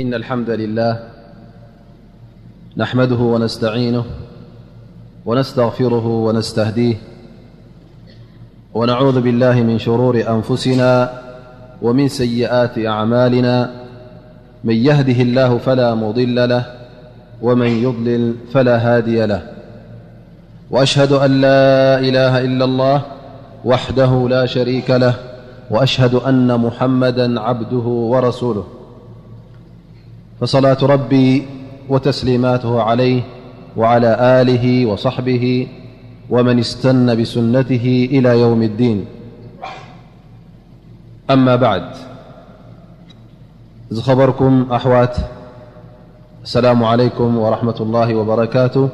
إن الحمد لله نحمده ونستعينه ونستغفره ونستهديه، ونعوذ بالله من شرور أنفسنا ومن سيئات أعمالنا. من يهده الله فلا مضل له، ومن يضلل فلا هادي له. وأشهد أن لا إله إلا الله وحده لا شريك له، وأشهد أن محمدا عبده ورسوله. فصلاة ربي وتسليماته عليه وعلى آله وصحبه ومن استن بسنته إلى يوم الدين. أما بعد، ዝኸበርኩም ኣሕዋት፣ السلام عليكم ورحمة الله وبركاته.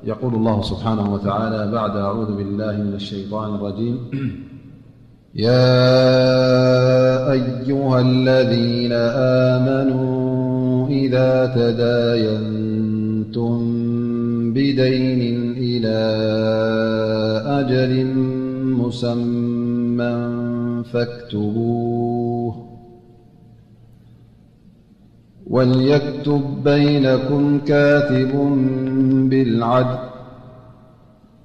يقول الله سبحانه وتعالى بعد أعوذ بالله من الشيطان الرجيم: يا أيها الذين آمنوا إذا تداينتم بدين إلى أجل مسمى فاكتبوه، وليكتب بينكم كاتب بالعدل،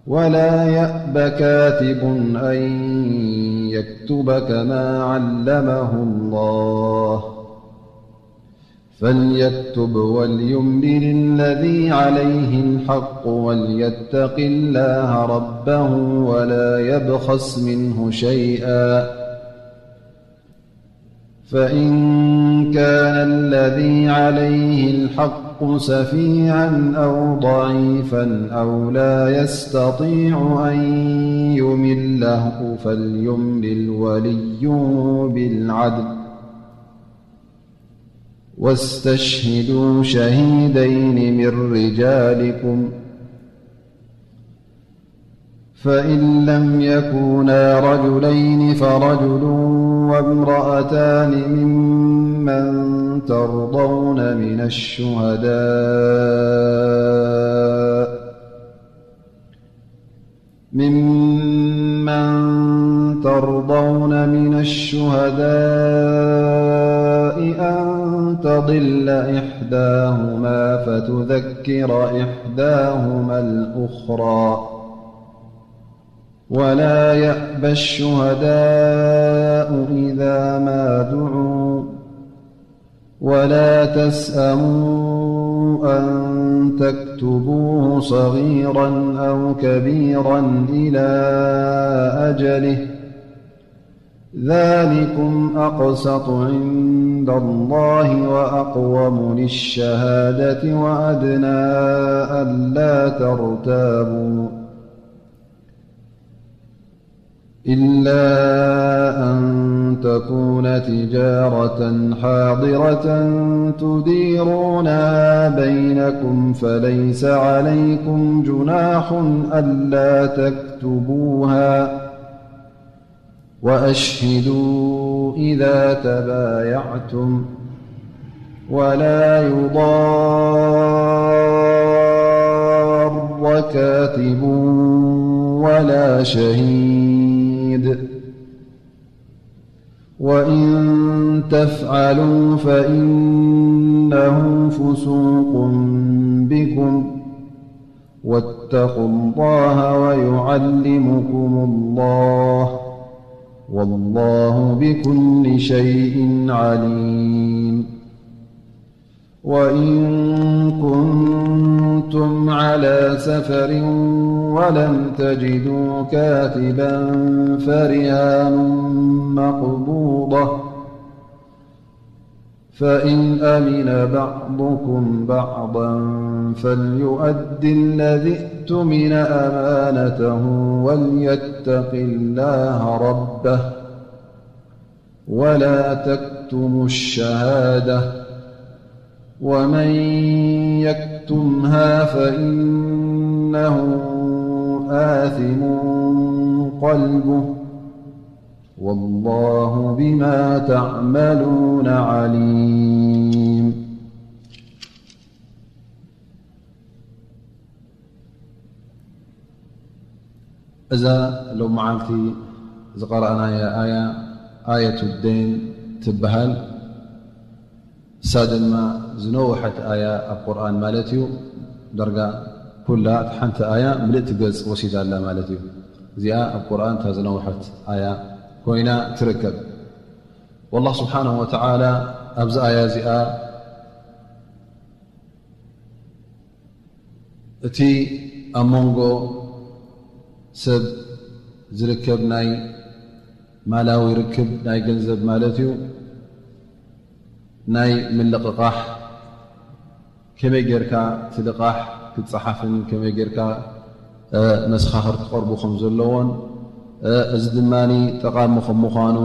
ولا يأب كاتب أن يكتب كما علمه الله، فليكتب وليملل الذي عليه الحق وليتق الله ربه ولا يبخس منه شيئا، فإن كان الذي عليه الحق سفيها أو ضعيفا أو لا يستطيع أن يمل فليملل وليه بالعدل، واستشهدوا شهيدين من رجالكم، فإن لم يكونا رجلين فرجل وامرأتان ممن ترضون من الشهداء، ممن ترضون من الشهداء أن تضل إحداهما فتذكر إحداهما الأخرى، ولا يأب الشهداء إذا ما دعوا، ولا تسأموا أن تكتبوه صغيرا أو كبيرا إلى أجله، ذلكم أقسط عند الله وأقوم للشهادة وأدنى ألا ترتابوا، إلا أن تكون تجارة حاضرة تديرونها بينكم فليس عليكم جناح ألا تكتبوها، وأشهدوا إذا تبايعتم، ولا يضار كاتب ولا شهيد، وإن تفعلوا فإنه فسوق بكم، واتقوا الله ويعلمكم الله، والله بكل شيء عليم. وإن كنتم على سفر ولم تجدوا كاتبا فرهان مقبوضة، فإن أمن بعضكم بعضا فليؤد الذي اؤتمن أمانته وليتق الله ربه، ولا تكتموا الشهادة، ومن يكتمها فإنه آثم قلبه، والله بما تعملون عليم. እዛ ሎም መዓልቲ ዝቐረኣናያ ኣያ ኣየቱ ደይን ትበሃል። እሳ ድማ ዝነውሐት ኣያ ኣብ ቁርኣን ማለት እዩ። ዳርጋ ኩላ እቲ ሓንቲ ኣያ ምልእቲ ገጽ ወሲዳ ኣላ ማለት እዩ። እዚኣ ኣብ ቁርኣን እታ ዝነውሐት ኣያ ኮይና ትርከብ። ወላህ ስብሓንሁ ወተዓላ ኣብዚ ኣያ እዚኣ እቲ ኣብ መንጎ ሰብ ዝርከብ ናይ ማላዊ ርክብ ናይ ገንዘብ ማለት እዩ፣ ናይ ምልቕቓሕ፣ ከመይ ጌርካ እቲ ልቓሕ ክጸሓፍን ከመይ ጌርካ መሰኻኽር ክቐርቡ ከም ዘለዎን፣ እዚ ድማ ጠቓሚ ከም ምዃኑ፣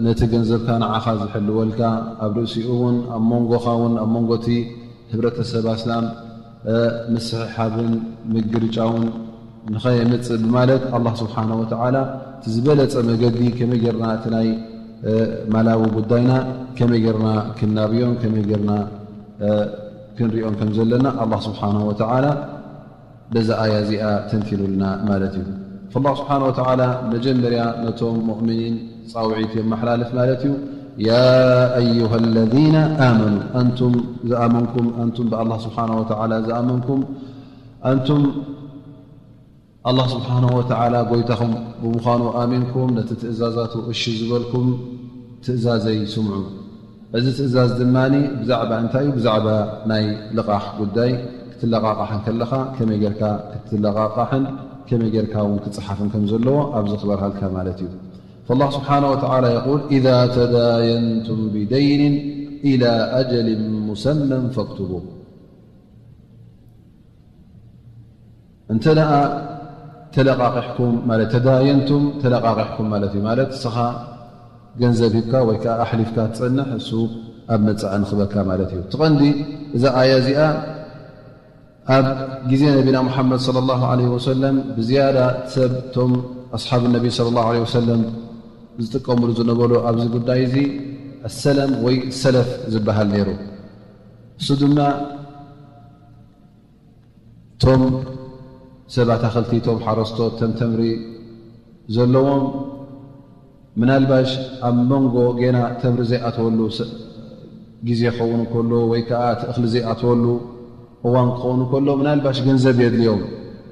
ነቲ ገንዘብካ ንዓኻ ዝሕልወልካ፣ ኣብ ርእሲኡ እውን ኣብ መንጎኻ እውን ኣብ መንጎ እቲ ህብረተሰብ ኣስላም ምስሕሓብን ምግርጫውን ንኸየምጽእ ብማለት፣ ኣላህ ስብሓነ ወተዓላ እቲ ዝበለጸ መገዲ ከመይ ጌርና እቲ ናይ ማላዊ ጉዳይና ከመይ ጌርና ክናብዮን ከመይ ጌርና ክንሪኦን ከም ዘለና ኣላህ ስብሓነ ወተዓላ በዛ ኣያ እዚኣ ተንቲኑልና ማለት እዩ። ኣላህ ስብሓነ ወተዓላ መጀመርያ ነቶም ሙእሚኒን ጻውዒት የመሓላልፍ ማለት እዩ። ያ ኣዩሃ ለዚነ ኣመኑ፣ ኣንቱም ዝኣመንኩም፣ ኣንቱም ብኣላህ ስብሓነ ወተዓላ ዝኣመንኩም፣ ኣንቱም ኣላህ ስብሓንሁ ወተዓላ ጎይታኹም ብምዃኑ ኣሚንኩም፣ ነቲ ትእዛዛቱ እሺ ዝበልኩም፣ ትእዛዘይ ስምዑ። እዚ ትእዛዝ ድማ ብዛዕባ እንታይ እዩ? ብዛዕባ ናይ ልቓሕ ጉዳይ፣ ክትለቓቓሕ እንከለኻ ከመይ ጌርካ ክትለቓቓሕን ከመይ ጌርካ እውን ክጸሓፍን ከም ዘለዎ ኣብዚ ክበርሃልካ ማለት እዩ። ፈላህ ስብሓንሁ ወተዓላ የቁል፣ ኢዛ ተዳየንቱም ቢደይንን ኢላ ኣጀልን ሙሰመን ፈክቱቡ። እንተ ደኣ ተለቓቒሕኩም ማለት፣ ተዳየንቱም፣ ተለቓቒሕኩም ማለት እዩ። ማለት ንስኻ ገንዘብ ሂብካ ወይ ከኣ ኣሕሊፍካ ትጸንሕ፣ እሱ ኣብ መጻኢ ንኽበካ ማለት እዩ። እቲ ቀንዲ እዛ ኣያ እዚኣ ኣብ ግዜ ነቢና ሙሓመድ ሰለላሁ ዐለይሂ ወሰለም ብዝያዳ ሰብ፣ እቶም ኣስሓብ ነቢ ሰለላሁ ዐለይሂ ወሰለም ዝጥቀምሉ ዝነበሩ ኣብዚ ጉዳይ እዚ ኣሰለም ወይ ሰለፍ ዝበሃል ነይሩ። እሱ ድማ እቶም ሰብ ኣታኽልቲ፣ እቶም ሓረስቶት፣ ተም ተምሪ ዘለዎም፣ ምናልባሽ ኣብ መንጎ ጌና ተምሪ ዘይኣተወሉ ሰ-፣ ግዜ ክኸውን እንከሎ፣ ወይ ከኣ እቲ እኽሊ ዘይኣተወሉ እዋን ክኸውን እንከሎ፣ ምናልባሽ ገንዘብ የድልዮም።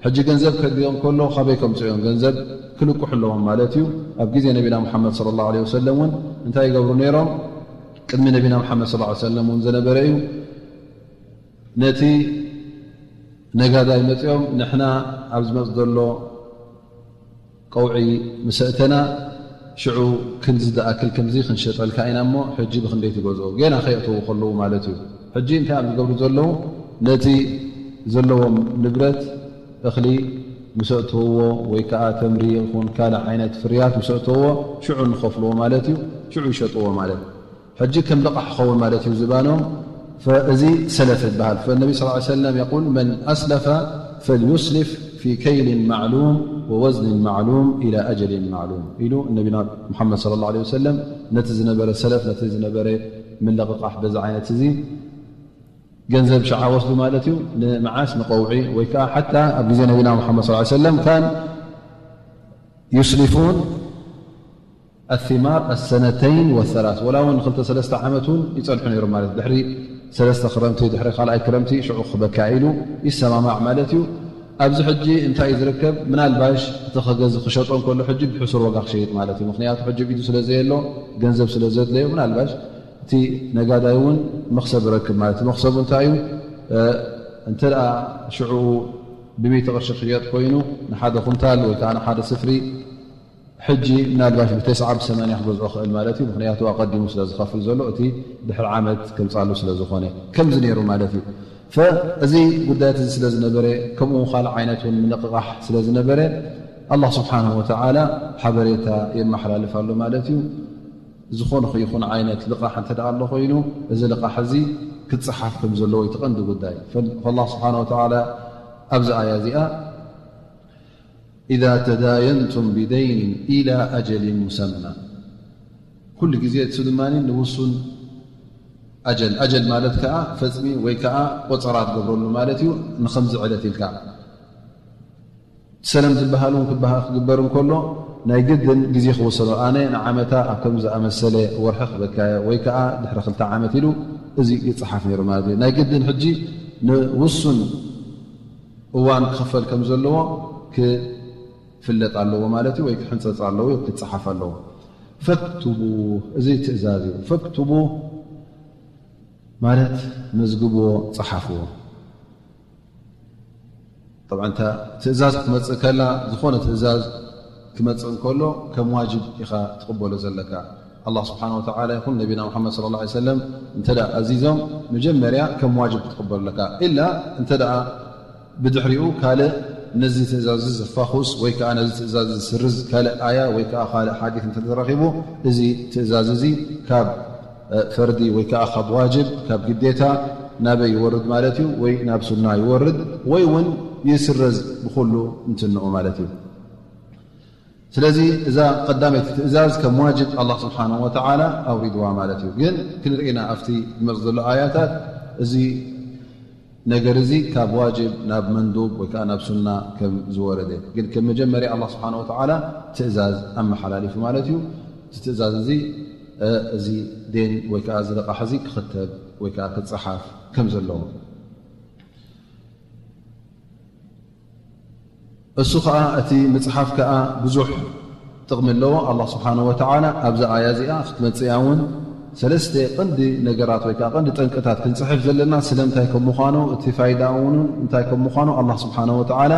ሕጂ ገንዘብ ከድልዮም ከሎ፣ ካበይ ከምጽኦም? ገንዘብ ክልቁሕ ኣለዎም ማለት እዩ። ኣብ ግዜ ነቢና ሙሓመድ ሰለላሁ ዐለይሂ ወሰለም እውን እንታይ ይገብሩ ነይሮም? ቅድሚ ነቢና ሙሓመድ ሰለላሁ ዐለይሂ ወሰለም እውን ዝነበረ እዩ። ነቲ ነጋዳይ መጺኦም፣ ንሕና ኣብ ዝመጽእ ዘሎ ቀውዒ ምስ ኣእተና፣ ሽዑ ክንዲ ዝኣክል ከምዚ ክንሸጠልካ ኢና እሞ፣ ሕጂ ብኽንደይ ትገዝኦ? ጌና ከየእተዉ ከለዉ ማለት እዩ። ሕጂ እንታይ እዮም ዝገብሩ ዘለዉ? ነቲ ዘለዎም ንብረት፣ እኽሊ ምስ ኣእተውዎ፣ ወይ ከኣ ተምሪ ይኹን ካልእ ዓይነት ፍርያት ምስ ኣእተውዎ፣ ሽዑ ንኸፍልዎ ማለት እዩ። ሽዑ ይሸጥዎ ማለት እዩ። ሕጂ ከም ልቓሕ ክኸውን ማለት እዩ ዝባኖም። ፈ-፣ እዚ ሰለፍ ይበሃል። ፈነቢ ሰለላሁ ዐለይሂ ወሰለም የቁል፣ መን ኣስለፈ ፈልዩስልፍ ፊ ከይሊን ማዕሉም ወወዝኒን ማዕሉም ኢላ ኣጀሊን ማዕሉም ኢሉ ነቢና ሙሓመድ ሰለላሁ ዐለይሂ ወሰለም ነቲ ዝነበረ ሰለፍ፣ ነቲ ዝነበረ ምልቕቓሕ በዚ ዓይነት እዚ ገንዘብ ሽዓ ወስዱ ማለት እዩ። ንመዓስ? ንቀውዒ ወይ ከዓ ሓታ ኣብ ግዜ ነቢና ሙሓመድ ሰለላሁ ዐለይሂ ወሰለም ካን ዩስሊፉን ኣثማር ኣሰነተይን ወሰላስ፣ ወላ እውን ንክልተ ሰለስተ ዓመት እውን ይጸንሑ ነይሮም ማለት እዩ። ድሕሪ ሰለስተ ክረምቲ፣ ድሕሪ ካልኣይ ክረምቲ ሽዑ ክበካ ኢሉ ይሰማማዕ ማለት እዩ። ኣብዚ ሕጂ እንታይ እዩ ዝርከብ? ምናልባሽ እቲ ከገዝ ክሸጦ እንከሎ ሕጂ ብሕሱር ዋጋ ክሸይጥ ማለት እዩ። ምኽንያቱ ሕጂ ኣብ ኢዱ ስለ ዘየሎ፣ ገንዘብ ስለ ዘድለዮ፣ ምናልባሽ እቲ ነጋዳይ እውን መኽሰብ ይረክብ ማለት እዩ። መኽሰቡ እንታይ እዩ? እ፣ እንተ ደኣ ሽዑ ብሚእቲ ቅርሺ ክሸጥ ኮይኑ ንሓደ ኩንታል ወይ ከዓ ንሓደ ስፍሪ ሕጂ ምናልባሽ ብተስዓ ብሰማንያ ክገዝኦ ክእል ማለት እዩ። ምኽንያቱ ኣቐዲሙ ስለ ዝኸፍል ዘሎ እቲ ድሕሪ ዓመት ከምጻሉ ስለ ዝኾነ ከምዚ ነይሩ ማለት እዩ። ፈ-፣ እዚ ጉዳያት እዚ ስለ ዝነበረ፣ ከምኡ እውን ካልእ ዓይነት እውን ምንቕቓሕ ስለ ዝነበረ፣ ኣላህ ስብሓንሁ ወተዓላ ሓበሬታ የመሓላልፍ ኣሎ ማለት እዩ። ዝኾነ ይኹን ዓይነት ልቓሕ እንተ ደኣ ኣሎ ኮይኑ፣ እዚ ልቓሕ እዚ ክጸሓፍ ከም ዘለዎ እዩ እቲ ቀንዲ ጉዳይ። ፈ-፣ ፈላህ ስብሓንሁ ወተዓላ ኣብዚ ኣያ እዚኣ፣ ኢዛ ተዳየንቱም ቢደይንን ኢላ ኣጀሊን ሙሰማ፣ ኩሉ ግዜ እሱ ድማ ንውሱን ኣጀል፣ ኣጀል ማለት ከኣ ፈጽሚ ወይ ከኣ ቆጸራ ትገብረሉ ማለት እዩ። ንኸምዚ ዕለት ኢልካ ሰለም ዝበሃል እውን ክበሃ-፣ ክግበር እንከሎ፣ ናይ ግድን ግዜ ክወሰኖ፣ ኣነ ንዓመታ ኣብ ከም ዝኣመሰለ ወርሒ ክበካየ ወይ ከዓ ድሕሪ ክልተ ዓመት ኢሉ እዚ ይፀሓፍ ነይሩ ማለት እዩ። ናይ ግድን ሕጂ ንውሱን እዋን ክኽፈል ከም ዘለዎ ክፍለጥ ኣለዎ ማለት እዩ፣ ወይ ክሕንፀፅ ኣለዎ፣ ክፀሓፍ ኣለዎ። ፈክትቡ፣ እዚ ትእዛዝ እዩ። ፈክትቡ ማለት መዝግብዎ፣ ፀሓፍዎ። ጠብዓ እንተ ትእዛዝ ክትመፅእ ከላ፣ ዝኾነ ትእዛዝ ክመፅእ እንከሎ ከም ዋጅብ ኢኻ ትቕበሎ ዘለካ። ኣላህ ስብሓን ወተዓላ ይኹን ነቢና ሙሓመድ ሰለላሁ ዐለይሂ ወሰለም እንተ ደኣ ኣዚዞም፣ መጀመርያ ከም ዋጅብ ክትቕበሎ ኣለካ። ኢላ እንተ ደኣ ብድሕሪኡ ካልእ ነዚ ትእዛዝ እዚ ዘፋኹስ ወይ ከዓ ነዚ ትእዛዝ እዚ ዝስርዝ ካልእ ኣያ ወይ ከዓ ካልእ ሓዲስ እንተ ተረኺቡ፣ እዚ ትእዛዝ እዚ ካብ ፈርዲ ወይ ከዓ ካብ ዋጅብ፣ ካብ ግዴታ ናበይ ይወርድ ማለት እዩ? ወይ ናብ ሱና ይወርድ ወይ እውን ይስረዝ ብኹሉ እንትንኡ ማለት እዩ። ስለዚ እዛ ቀዳመይቲ ትእዛዝ ከም ዋጅብ ኣላህ ስብሓንሁ ወተዓላ ኣውሪድዋ ማለት እዩ። ግን ክንርኢና ኣብቲ ዝመጽእ ዘሎ ኣያታት እዚ ነገር እዚ ካብ ዋጅብ ናብ መንዱብ ወይ ከዓ ናብ ሱና ከም ዝወረደ፣ ግን ከም መጀመርያ ኣላህ ስብሓንሁ ወተዓላ ትእዛዝ ኣመሓላሊፉ ማለት እዩ። እቲ ትእዛዝ እዚ፣ እ፣ እዚ ዴን ወይ ከዓ እዚ ልቓሕ እዚ ክኽተብ ወይ ከዓ ክፀሓፍ ከም ዘለዎ። እሱ ኸኣ እቲ ምጽሓፍ ከኣ ብዙሕ ጥቕሚ ኣለዎ። ኣላህ ስብሓንሁ ወተዓላ ኣብዛ ኣያ እዚኣ ክትመጽእ እያ እውን ሰለስተ ቀንዲ ነገራት ወይ ከኣ ቀንዲ ጠንቅታት ክንጽሕፍ ዘለና ስለምንታይ ከም ምዃኑ፣ እቲ ፋይዳ እውን እንታይ ከም ምዃኑ ኣላህ ስብሓንሁ ወተዓላ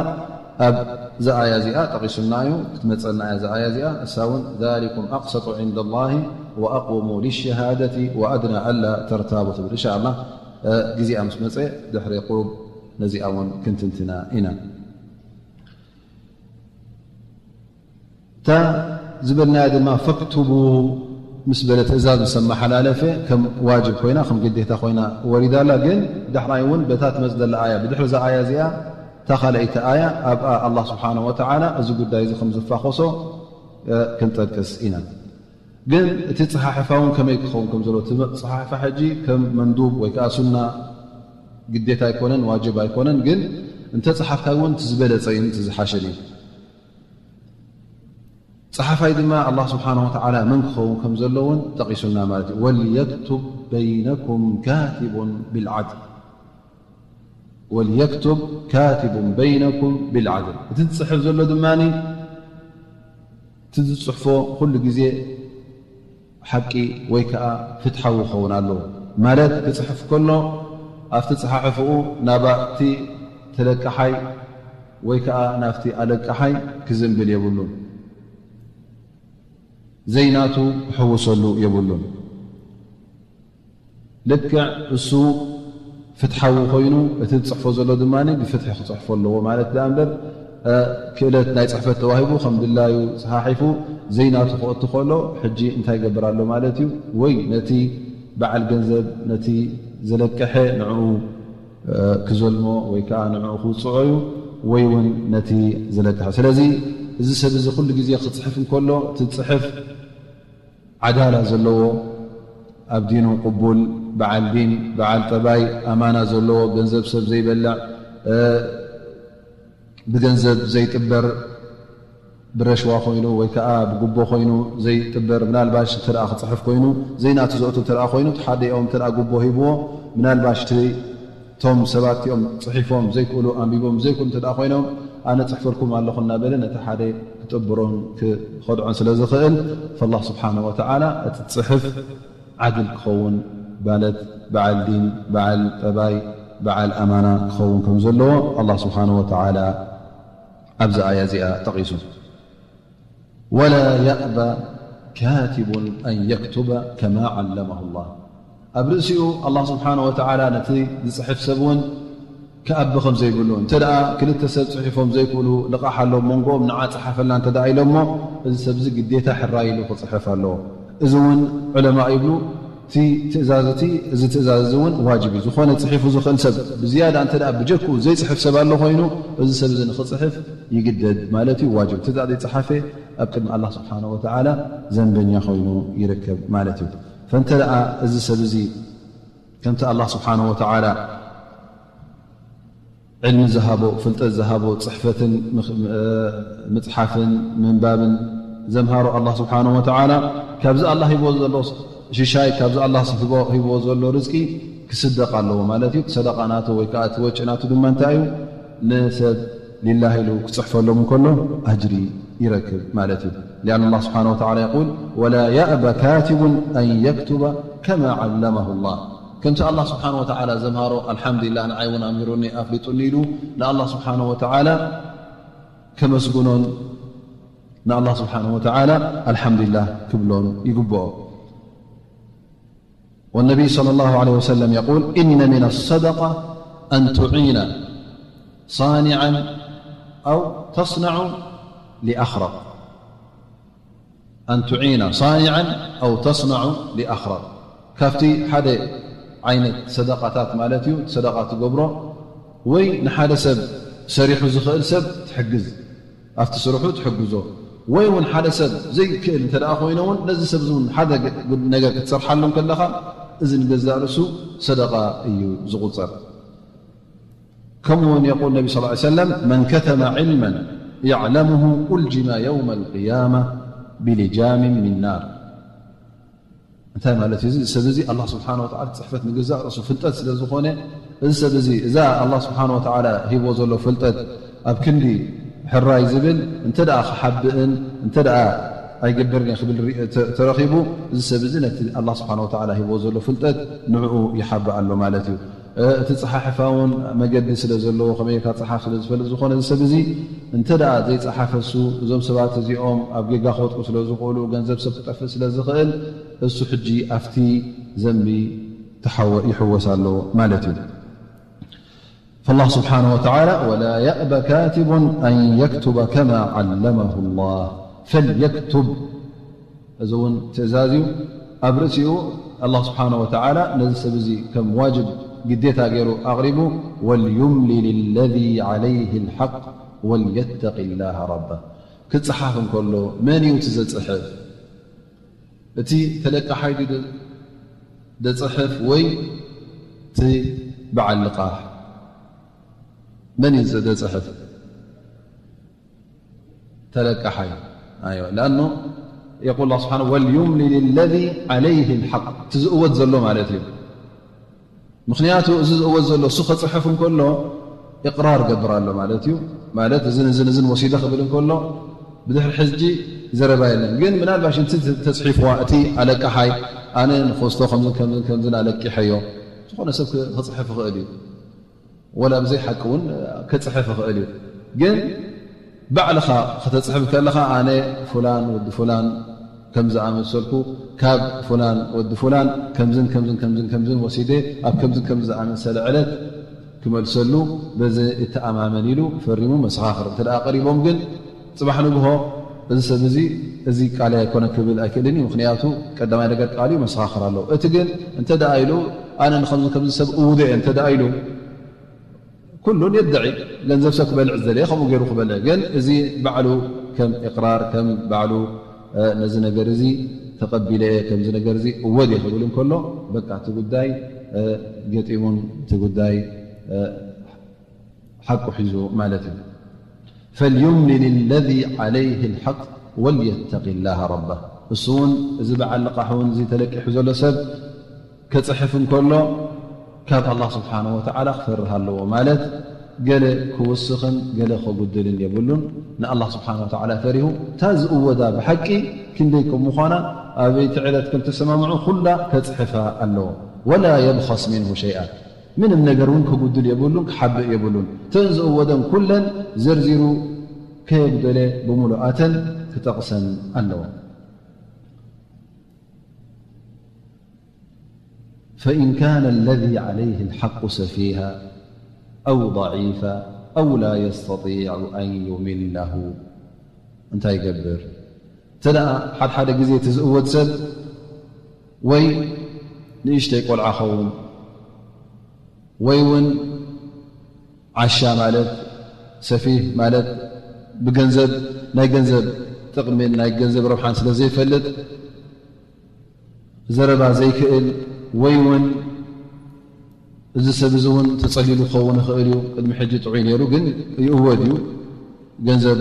ኣብዛ ኣያ እዚኣ ጠቒሱልና እዩ። ክትመጸና እያ እዛ ኣያ እዚኣ። እሳ እውን ዛሊኩም ኣቕሰጡ ዒንደ ላሂ ወኣቕወሙ ሊሸሃደቲ ወኣድና ኣላ ተርታቡ ትብል። እንሻ ኣላህ፣ እ፣ ግዜኣ ምስ መጸ ድሕሪ ቁሩብ ነዚኣ እውን ክንትንትና ኢና። እታ ዝበልናያ ድማ ፈክቱቡ ምስ በለ ትእዛዝ ምስ ኣመሓላለፈ ከም ዋጅብ ኮይና፣ ከም ግዴታ ኮይና ወሪዳ ኣላ። ግን ዳሕራይ እውን በታ ትመጽእ ዘላ ኣያ፣ ብድሕሪ እዛ ኣያ እዚኣ እታ ካልኣይቲ ኣያ ኣብኣ ኣላህ ስብሓንሁ ወተዓላ እዚ ጉዳይ እዚ ከም ዝፋኾሶ፣ እ፣ ክንጠቅስ ኢና። ግን እቲ ጸሓሕፋ እውን ከመይ ክኸውን ከም ዘለዎ፣ እቲ ጸሓሕፋ ሕጂ ከም መንዱብ ወይ ከኣ ሱና ግዴታ ኣይኮነን፣ ዋጅብ ኣይኮነን። ግን እንተ ጸሓፍካይ እውን እቲ ዝበለጸ እዩ፣ እቲ ዝሓሸን እዩ። ጸሓፋይ ድማ ኣላህ ስብሓንሁ ወተዓላ መን ክኸውን ከም ዘለዎ እውን ጠቒሱልና ማለት እዩ። ወልየክቱብ በይነኩም ካቲቡን ቢልዓድል። ወልየክቱብ ካቲቡን በይነኩም ቢልዓድል። እቲ ዝጽሕፍ ዘሎ ድማ እቲ ዝጽሕፎ ኩሉ ግዜ ሓቂ ወይ ከኣ ፍትሓዊ ክኸውን ኣለዎ። ማለት ክጽሕፍ ከሎ ኣብቲ ጸሓሕፍኡ ናባቲ ተለቃሓይ ወይ ከኣ ናብቲ ኣለቃሓይ ክዝንብል የብሉን። ዘይናቱ ክሕውሰሉ የብሉን። ልክዕ እሱ ፍትሓዊ ኮይኑ እቲ ዝጽሕፎ ዘሎ ድማ ብፍትሒ ክጽሕፎ ኣለዎ ማለት ደኣ እምበር፣ እ፣ ክእለት ናይ ጽሕፈት ተዋሂቡ ከም ድላዩ ጸሓሒፉ ዘይናቱ ክእቱ ከሎ ሕጂ እንታይ ይገብር ኣሎ ማለት እዩ? ወይ ነቲ በዓል ገንዘብ ነቲ ዘለቀሐ ንዕኡ፣ እ፣ ክዘልሞ ወይ ከኣ ንዕኡ ክውጽዖ እዩ፣ ወይ እውን ነቲ ዘለቀሐ። ስለዚ እዚ ሰብ እዚ ኩሉ ግዜ ክጽሕፍ እንከሎ እቲ ዝጽሕፍ ዓዳላ ዘለዎ፣ ኣብ ዲኑ ቅቡል፣ በዓል ዲን፣ በዓል ጠባይ፣ ኣማና ዘለዎ፣ ገንዘብ ሰብ ዘይበልዕ፣ እ፣ ብገንዘብ ዘይጥበር፣ ብረሽዋ ኮይኑ ወይ ከዓ ብጉቦ ኮይኑ ዘይጥበር፣ ምናልባሽ እንተ ደኣ ክጽሕፍ ኮይኑ ዘይናቱ ዘእቱ እንተ ደኣ ኮይኑ፣ እቲ ሓደኦም እንተ ደኣ ጉቦ ሂብዎ፣ ምናልባሽ እቲ እቶም ሰባት እቲኦም ጽሒፎም ዘይክእሉ፣ ኣንቢቦም ዘይክእሉ እንተ ደኣ ኮይኖም፣ ኣነ ጽሕፈልኩም ኣለኹ እናበለ ነቲ ሓደ ክጥብሮን ክኸድዖን ስለ ዝኽእል፣ ፈላህ ስብሓነ ወተዓላ እቲ ጽሕፍ ዓድል ክኸውን፣ ማለት በዓል ዲን፣ በዓል ጠባይ፣ በዓል ኣማና ክኸውን ከም ዘለዎ ኣላህ ስብሓነ ወተዓላ ኣብዚ ኣያ እዚኣ ጠቒሱ። ወላ ያእባ ካቲቡን ኣን የክቱበ ከማ ዓለመሁ ላህ። ኣብ ርእሲኡ ኣላህ ስብሓነ ወተዓላ ነቲ ዝጽሕፍ ሰብ እውን ክኣቢ ከም ዘይብሉ፣ እንተ ደኣ ክልተ ሰብ ጽሒፎም ዘይክእሉ ልቓሕ ኣሎ ኣብ መንጎኦም፣ ንዓ ጸሓፈልና እንተ ደኣ ኢሎሞ፣ እዚ ሰብ እዚ ግዴታ ሕራይ ኢሉ ክጽሕፍ ኣለዎ። እዚ እውን ዑለማእ ይብሉ፣ እቲ ትእዛዝ እቲ፣ እዚ ትእዛዝ እዚ እውን ዋጅብ እዩ። ዝኾነ ጽሒፉ ዝኽእል ሰብ፣ ብዝያዳ እንተ ደኣ ብጀክኡ ዘይጽሕፍ ሰብ ኣሎ ኮይኑ፣ እዚ ሰብ እዚ ንኽጽሕፍ ይግደድ ማለት እዩ፣ ዋጅብ። እቲ ደኣ ዘይጸሓፈ ኣብ ቅድሚ ኣላህ ስብሓነ ወተዓላ ዘንበኛ ኮይኑ ይርከብ ማለት እዩ። ፈእንተ ደኣ እዚ ሰብ እዚ ከምቲ ኣላህ ስብሓነ ወተዓላ ዕልሚ ዝሃቦ፣ ፍልጠት ዝሃቦ፣ ጽሕፈትን ምኽ-፣ እ፣ ምጽሓፍን ምንባብን ዘምሃሮ ኣላህ ስብሓንሁ ወተዓላ ካብዚ ኣላህ ሂብዎ ዘሎ ሽሻይ፣ ካብዚ ኣላህ ሂብዎ ዘሎ ርዝቂ ክስደቕ ኣለዎ ማለት እዩ። እቲ ሰደቓ ናቱ ወይ ከዓ እቲ ወጪ ናቱ ድማ እንታይ እዩ? ንሰብ ሊላህ ኢሉ ክጽሕፈሎም እንከሎ ኣጅሪ ይረክብ ማለት እዩ። ሊኣን ኣላህ ስብሓንሁ ወተዓላ የቁል፣ "ወላ ያእበ ካቲቡን ኣን የክቱበ ከማ ዓለመሁ ላህ።" ከምቲ ኣላህ ስብሓንሁ ወተዓላ ዘምሃሮ፣ ኣልሓምዱሊላህ ንዓይ እውን ኣምሂሩኒ ኣፍሊጡኒ ኢሉ ንኣላህ ስብሓንሁ ወተዓላ ከመስግኖን ንኣላህ ስብሓንሁ ወተዓላ ኣልሓምዱሊላህ ክብሎን ይግብኦ። والنبي صلى الله عليه وسلم يقول: إن من الصدقة أن تعين صانعا أو تصنع لأخرق. أن تعين صانعا أو تصنع لأخرق. ካብቲ ሓደ ዓይነት ሰደቃታት ማለት እዩ። ሰደቃ ትገብሮ ወይ ንሓደ ሰብ ሰሪሑ ዝኽእል ሰብ ትሕግዝ፣ ኣብቲ ስርሑ ትሕግዞ፣ ወይ እውን ሓደ ሰብ ዘይክእል እንተ ደኣ ኮይኑ እውን ነዚ ሰብ እዚ እውን ሓደ ገ-፣ ነገር ክትሰርሓሉ ከለኻ እዚ ንገዛእ ርእሱ ሰደቃ እዩ ዝቑጸር። ከምኡ እውን የቁል ነቢ ስ ሰለም፣ "መን ከተመ ዕልመን የዕለሙሁ ኡልጅመ የውመ ልቅያማ ብልጃምን ሚን ናር።" እንታይ ማለት እዩ? እዚ ሰብ እዚ ኣላህ ስብሓን ወተዓላ ጽሕፈት ንገዛእ ርእሱ ፍልጠት ስለ ዝኾነ፣ እዚ ሰብ እዚ እዛ ኣላህ ስብሓን ወተዓላ ሂብዎ ዘሎ ፍልጠት ኣብ ክንዲ ሕራይ ዝብል እንተ ደኣ ክሓብእን እንተ ደኣ ኣይገብርን እየ ክብል ርኢ-፣ ተ-፣ ተረኺቡ፣ እዚ ሰብ እዚ ነቲ ኣላህ ስብሓን ወተዓላ ሂብዎ ዘሎ ፍልጠት ንዕኡ ይሓብእ ኣሎ ማለት እዩ። እ፣ እቲ ጸሓሕፋ እውን መገዲ ስለ ዘለዎ፣ ከመይ ጌርካ ጸሓፍ ስለ ዝፈልጥ ዝኾነ፣ እዚ ሰብ እዚ እንተ ደኣ ዘይጸሓፈሱ፣ እዞም ሰባት እዚኦም ኣብ ጌጋ ክወድቁ ስለ ዝኽእሉ፣ ገንዘብ ሰብ ክጠፍእ ስለ ዝኽእል፣ እሱ ሕጂ ኣብቲ ዘንቢ ተሓወ-፣ ይሕወስ ኣሎ ማለት እዩ። فالله سبحانه وتعالى: "ولا يأب كاتب أن يكتب كما علمه الله فليكتب." እዚ እውን ትእዛዝ እዩ። ኣብ ርእሲኡ ኣላህ ስብሓነ ወተዓላ ነዚ ሰብ እዚ ከም ዋጅብ ግዴታ ገይሩ ኣቕሪቡ፣ "ወልዩምሊል ለዚ ዓለይሂ ልሓቅ ወልየተቂ ላህ ረበ።" ክጽሓፍ እንከሎ መን እዩ እቲ ዘጽሕፍ? እቲ ተለቃሓይ ድዩ ደጽሕፍ ወይ እቲ በዓል ልቃሕ? መን እዩ ዘጽሕፍ? ተለቃሓይ። ኣይዋ፣ ለኣኑ የቁል ኣላህ ስብሓነ፣ "ወልዩምሊል ለዚ ዓለይሂ ልሓቅ"፣ እቲ ዝእወት ዘሎ ማለት እዩ። ምኽንያቱ እዚ ዝእወት ዘሎ እሱ ከጽሕፍ እንከሎ ኢቕራር ገብር ኣሎ ማለት እዩ። ማለት እዝን እዝን እዝን ወሲደ ክብል እንከሎ ብድሕሪ ሕጂ ዘረባ የለን። ግን ምናልባሽ እቲ ተጽሒፍዋ እቲ ኣለቃሓይ ኣነ ንኸስቶ ከምዝን ከምዝን ከምዝን ኣለቂሐዮ፣ ዝኾነ ሰብ ክጽሕፍ ይኽእል እዩ። ወላ ብዘይ ሓቂ እውን ክጽሕፍ ይኽእል እዩ። ግን ባዕልኻ ከተጽሕፍ ከለኻ ኣነ ፉላን ወዲ ፉላን ከም ዝኣመሰልኩ ካብ ፉላን ወዲ ፉላን ከምዝን ከምዝን ከምዝን ከምዝን ወሲደ ኣብ ከምዝን ከምዚ ዝኣመሰለ ዕለት ክመልሰሉ በዚ እተኣማመን ኢሉ ፈሪሙ መሰኻኽር እንተ ደኣ ቀሪቦም ግን ጽባሕ ንግሆ እዚ ሰብ እዚ እዚ ቃል ኣይኮነ ክብል ኣይክእልን እዩ። ምኽንያቱ ቀዳማይ ነገር ቃል እዩ፣ መሰኻኽር ኣለዎ። እቲ ግን እንተ ደኣ ኢሉ ኣነ ንከምዚ ከምዚ ሰብ እውዶ እየ እንተ ደኣ ኢሉ ኩሉን የድዒ፣ ገንዘብ ሰብ ክበልዕ ዝደለየ ከምኡ ገይሩ ክበልዕ። ግን እዚ ባዕሉ ከም ኢቕራር፣ ከም ባዕሉ፣ እ፣ ነዚ ነገር እዚ ተቐቢለ እየ፣ ከምዚ ነገር እዚ እወድ እየ ክብል እንከሎ፣ በቃ እቲ ጉዳይ፣ እ፣ ገጢሙን እቲ ጉዳይ፣ እ፣ ሓቁ ሒዙ ማለት እዩ። "ፈልዩምሊል ለዚ ዓለይሂ ልሓቅ ወልየተቂ ላህ ረበህ።" እሱ እውን እዚ በዓል ልቃሕ እውን እዚ ተለቂሑ ዘሎ ሰብ ክጽሕፍ እንከሎ ካብ ኣላህ ስብሓንሁ ወተዓላ ክፈርህ ኣለዎ። ማለት ገለ ክውስኽን ገለ ከጉድልን የብሉን። ንኣላህ ስብሓንሁ ወተዓላ ፈሪሁ እታ ዝእወዳ ብሓቂ ክንደይ ከም ምዃና ኣበይቲ ዕለት ከም ተሰማምዑ ኩላ ከጽሕፋ ኣለዎ። "ወላ የብኸስ ሚንሁ ሸይኣ።" ምንም ነገር እውን ከጉድል የብሉን፣ ክሓብእ የብሉን። እተን ዝእወደን ኩለን ዘርዚሩ ከየጉደለ ብምሉኣተን ክጠቕሰን ኣለዎ። "ፈኢን ካነ ለዚ ዓለይሂ ልሓቁ ሰፊሃ ኣው ضዒፋ ኣው ላ የስተጢዑ ኣን ዩሚለሁ" እንታይ ይገብር? እንተ ደኣ ሓድሓደ ግዜ እቲ ዝእወድ ሰብ ወይ ንእሽተይ ቆልዓ ኸውን ወይ እውን ዓሻ ማለት ሰፊህ ማለት ብገንዘብ ናይ ገንዘብ ጥቕሚን ናይ ገንዘብ ረብሓን ስለ ዘይፈልጥ ዘረባ ዘይክእል ወይ እውን እዚ ሰብ እዚ እውን ተጸሊሉ ክኸውን ይኽእል እዩ። ቅድሚ ሕጂ ጥዑይ ነይሩ ግን ይእወድ እዩ። ገንዘብ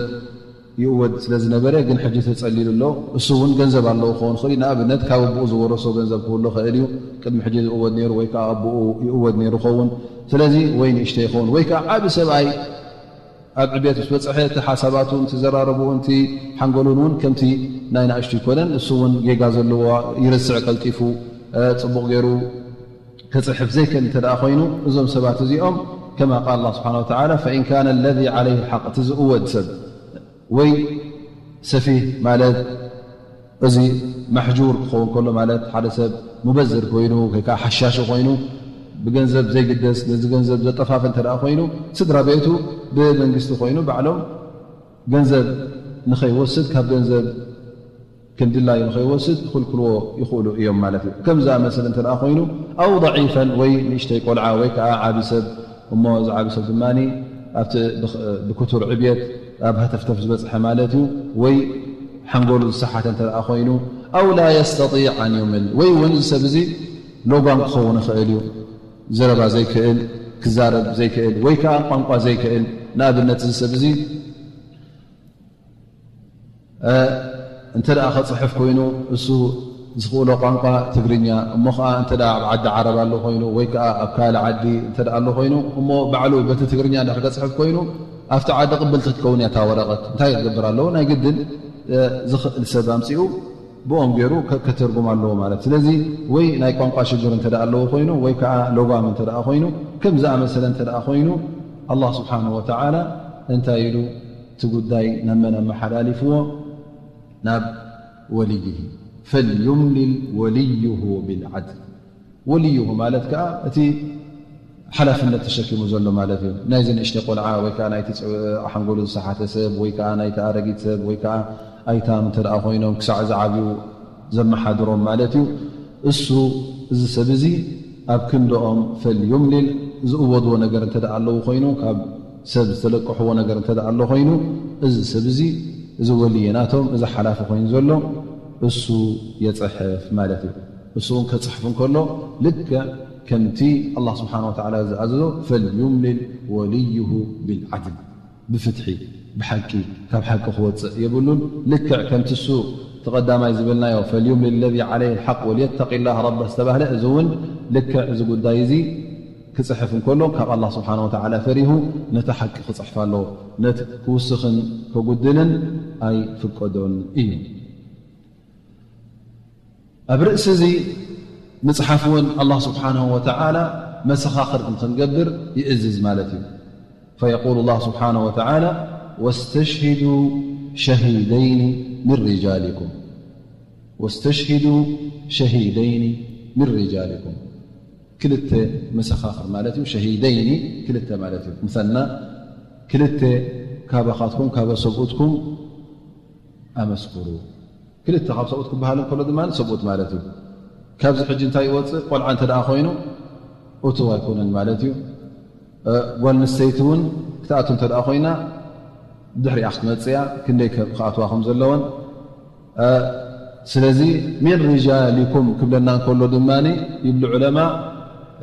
ይእወድ ስለ ዝነበረ ግን ሕጂ ተጸሊሉ ኣሎ። እሱ እውን ገንዘብ ኣለዎ ክኸውን ይኽእል እዩ። ንኣብነት ካብ ኣቦኡ ዝወረሶ ገንዘብ ክህሉ ይኽእል እዩ። ቅድሚ ሕጂ ዝእወድ ነይሩ ወይ ከዓ ኣቦኡ ይእወድ ነይሩ ይኸውን። ስለዚ ወይ ንእሽተይ ይኸውን ወይ ከዓ ዓቢ ሰብኣይ ኣብ ዕቤት ምስ በጽሐ እቲ ሓሳባቱን እቲ ዘራረብኡን እቲ ሓንጎሉን እውን ከምቲ ናይ ንኣሽቱ ይኮነን። እሱ እውን ጌጋ ዘለዎ ይርስዕ ቀልጢፉ፣ እ፣ ጽቡቕ ገይሩ ክጽሕፍ ዘይክእል እንተ ደኣ ኮይኑ፣ እዞም ሰባት እዚኦም ከማ ቃል ኣላህ ስብሓነ ወተዓላ፣ ፈኢን ካነ ለዚ ዓለይሂ ልሓቅ፣ እቲ ዝእወድ ሰብ ወይ ሰፊህ ማለት እዚ ማሕጁር ክኸውን ከሎ ማለት ሓደ ሰብ ሙበዝር ኮይኑ ወይ ከዓ ሓሻሺ ኮይኑ ብገንዘብ ዘይግደስ ነዚ ገንዘብ ዘጠፋፍእ እንተ ደኣ ኮይኑ ስድራ ቤቱ ብመንግስቲ ኮይኑ ባዕሎም ገንዘብ ንኸይወስድ ካብ ገንዘብ ከም ድላዩ ንኸይወስድ ክኽልክልዎ ይኽእሉ እዮም ማለት እዩ። ከም ዝኣመሰለ እንተ ደኣ ኮይኑ ኣው ضعيفا ወይ ንእሽተይ ቆልዓ ወይ ከዓ ዓቢ ሰብ እሞ እዚ ዓቢ ሰብ ድማ ኣብቲ ብክ- ብክቱር ዕብየት ኣብ ሃተፍተፍ ዝበፅሐ ማለት እዩ። ወይ ሓንጎሉ ዝሰሓተ እንተ ደኣ ኮይኑ ኣው ላ የስተጢዕ ኣን ዩምል ወይ እውን እዚ ሰብ እዚ ሎጓም ክኸውን ይኽእል እዩ። ዘረባ ዘይክእል ክዛረብ ዘይክእል ወይ ከዓ ቋንቋ ዘይክእል ንኣብነት እዚ ሰብ እዚ እንተ ደኣ ከጽሕፍ ኮይኑ እሱ ዝኽእሎ ቋንቋ ትግርኛ እሞ ኸዓ እንተ ደኣ ኣብ ዓዲ ዓረብ ኣሎ ኮይኑ ወይ ከኣ ኣብ ካልእ ዓዲ እንተ ደኣ ኣሎ ኮይኑ እሞ ባዕሉ በቲ ትግርኛ እንድሕር ከጽሕፍ ኮይኑ ኣብቲ ዓዲ ቅብልቲ ክትከውን እያ እታ ወረቐት። እንታይ ክገብር ኣለዎ? ናይ ግድን ዝኽእል ሰብ ኣምጺኡ ብኦም ገይሩ ከ- ከተርጉም ኣለዎ ማለት። ስለዚ ወይ ናይ ቋንቋ ሽግር እንተ ደኣ ኣለዎ ኮይኑ ወይ ከኣ ሎጓም እንተ ደኣ ኮይኑ ከም ዝኣመሰለ እንተ ደኣ ኮይኑ ኣላህ ስብሓንሁ ወተዓላ እንታይ ኢሉ እቲ ጉዳይ ናብ መን ኣመሓላሊፍዎ? ናብ ወልይሂ። ፈልዩምሊል ወልዩሁ ቢልዓድል። ወልዩሁ ማለት ከኣ እቲ ሓላፍነት ተሸኪሙ ዘሎ ማለት እዩ። ናይዚ ንእሽተ ቆልዓ ወይ ከኣ ናይቲ ሓንጎሉ ዝሰሓተ ሰብ ወይ ከኣ ናይቲ ኣረጊት ሰብ ወይ ከኣ ኣይታም እንተ ደኣ ኮይኖም ክሳዕ ዝዓብዩ ዘመሓድሮም ማለት እዩ። እሱ እዚ ሰብ እዚ ኣብ ክንድኦም ፈልዩምሊል ዝእወድዎ ነገር እንተ ደኣ ኣለዉ ኮይኑ ካብ ሰብ ዝተለቅሕዎ ነገር እንተ ደኣ ኣሎ ኮይኑ እዚ ሰብ እዚ እዚ ወልይ ናቶም እዚ ሓላፊ ኮይኑ ዘሎ እሱ የፅሕፍ ማለት እዩ። እሱ እውን ከፅሕፍ እንከሎ ልክዕ ከምቲ ኣላህ ስብሓን ወተዓላ ዝኣዘዞ ፈልዩምሊል ወልዩሁ ቢልዓድል ብፍትሒ ብሓቂ ካብ ሓቂ ክወፅእ የብሉን። ልክዕ ከምቲ እሱ እቲ ቀዳማይ ዝበልናዮ ፈልዩምሊል ለዚ ዓለይሂ ልሓቅ ወልየተቂ ላህ ረበ ዝተባህለ እዚ እውን ልክዕ እዚ ጉዳይ እዚ ክፅሕፍ እንከሎ ካብ ኣላህ ስብሓን ወተዓላ ፈሪሁ ነቲ ሓቂ ክፅሕፍ ኣለዎ። ነቲ ክውስኽን ከጉድልን ኣይፍቀዶን እዩ። ኣብ ርእሲ እዚ ምፅሓፍ እውን ኣላህ ስብሓንሁ ወተዓላ መሰኻኽር ንክንገብር ይእዝዝ ማለት እዩ። ፈየቁሉ ኣላህ ስብሓንሁ ወተዓላ ወስተሽሂዱ ሸሂደይኒ ምን ሪጃሊኩም ወስተሽሂዱ ሸሂደይኒ ምን ሪጃሊኩም ክልተ መሰኻኽር ማለት እዩ። ሸሂደይኒ ክልተ ማለት እዩ። ምሰና ክልተ ካባኻትኩም ካበ ሰብኡትኩም ኣመስክሩ። ክልተ ካብ ሰብኡት ክበሃል እንከሎ ድማ ሰብኡት ማለት እዩ። ካብዚ ሕጂ እንታይ ይወፅእ? ቆልዓ እንተ ደኣ ኮይኑ እቱ ኣይኮነን ማለት እዩ። እ፣ ጓል ኣንስተይቲ እውን ክትኣቱ እንተ ደኣ ኮይና ድሕሪኣ ክትመፅእ እያ። ክንደይ ከ- ክኣትዋ ከም ዘለወን እ፣ ስለዚ ሚን ሪጃሊኩም ክብለና እንከሎ ድማ ይብሉ ዑለማ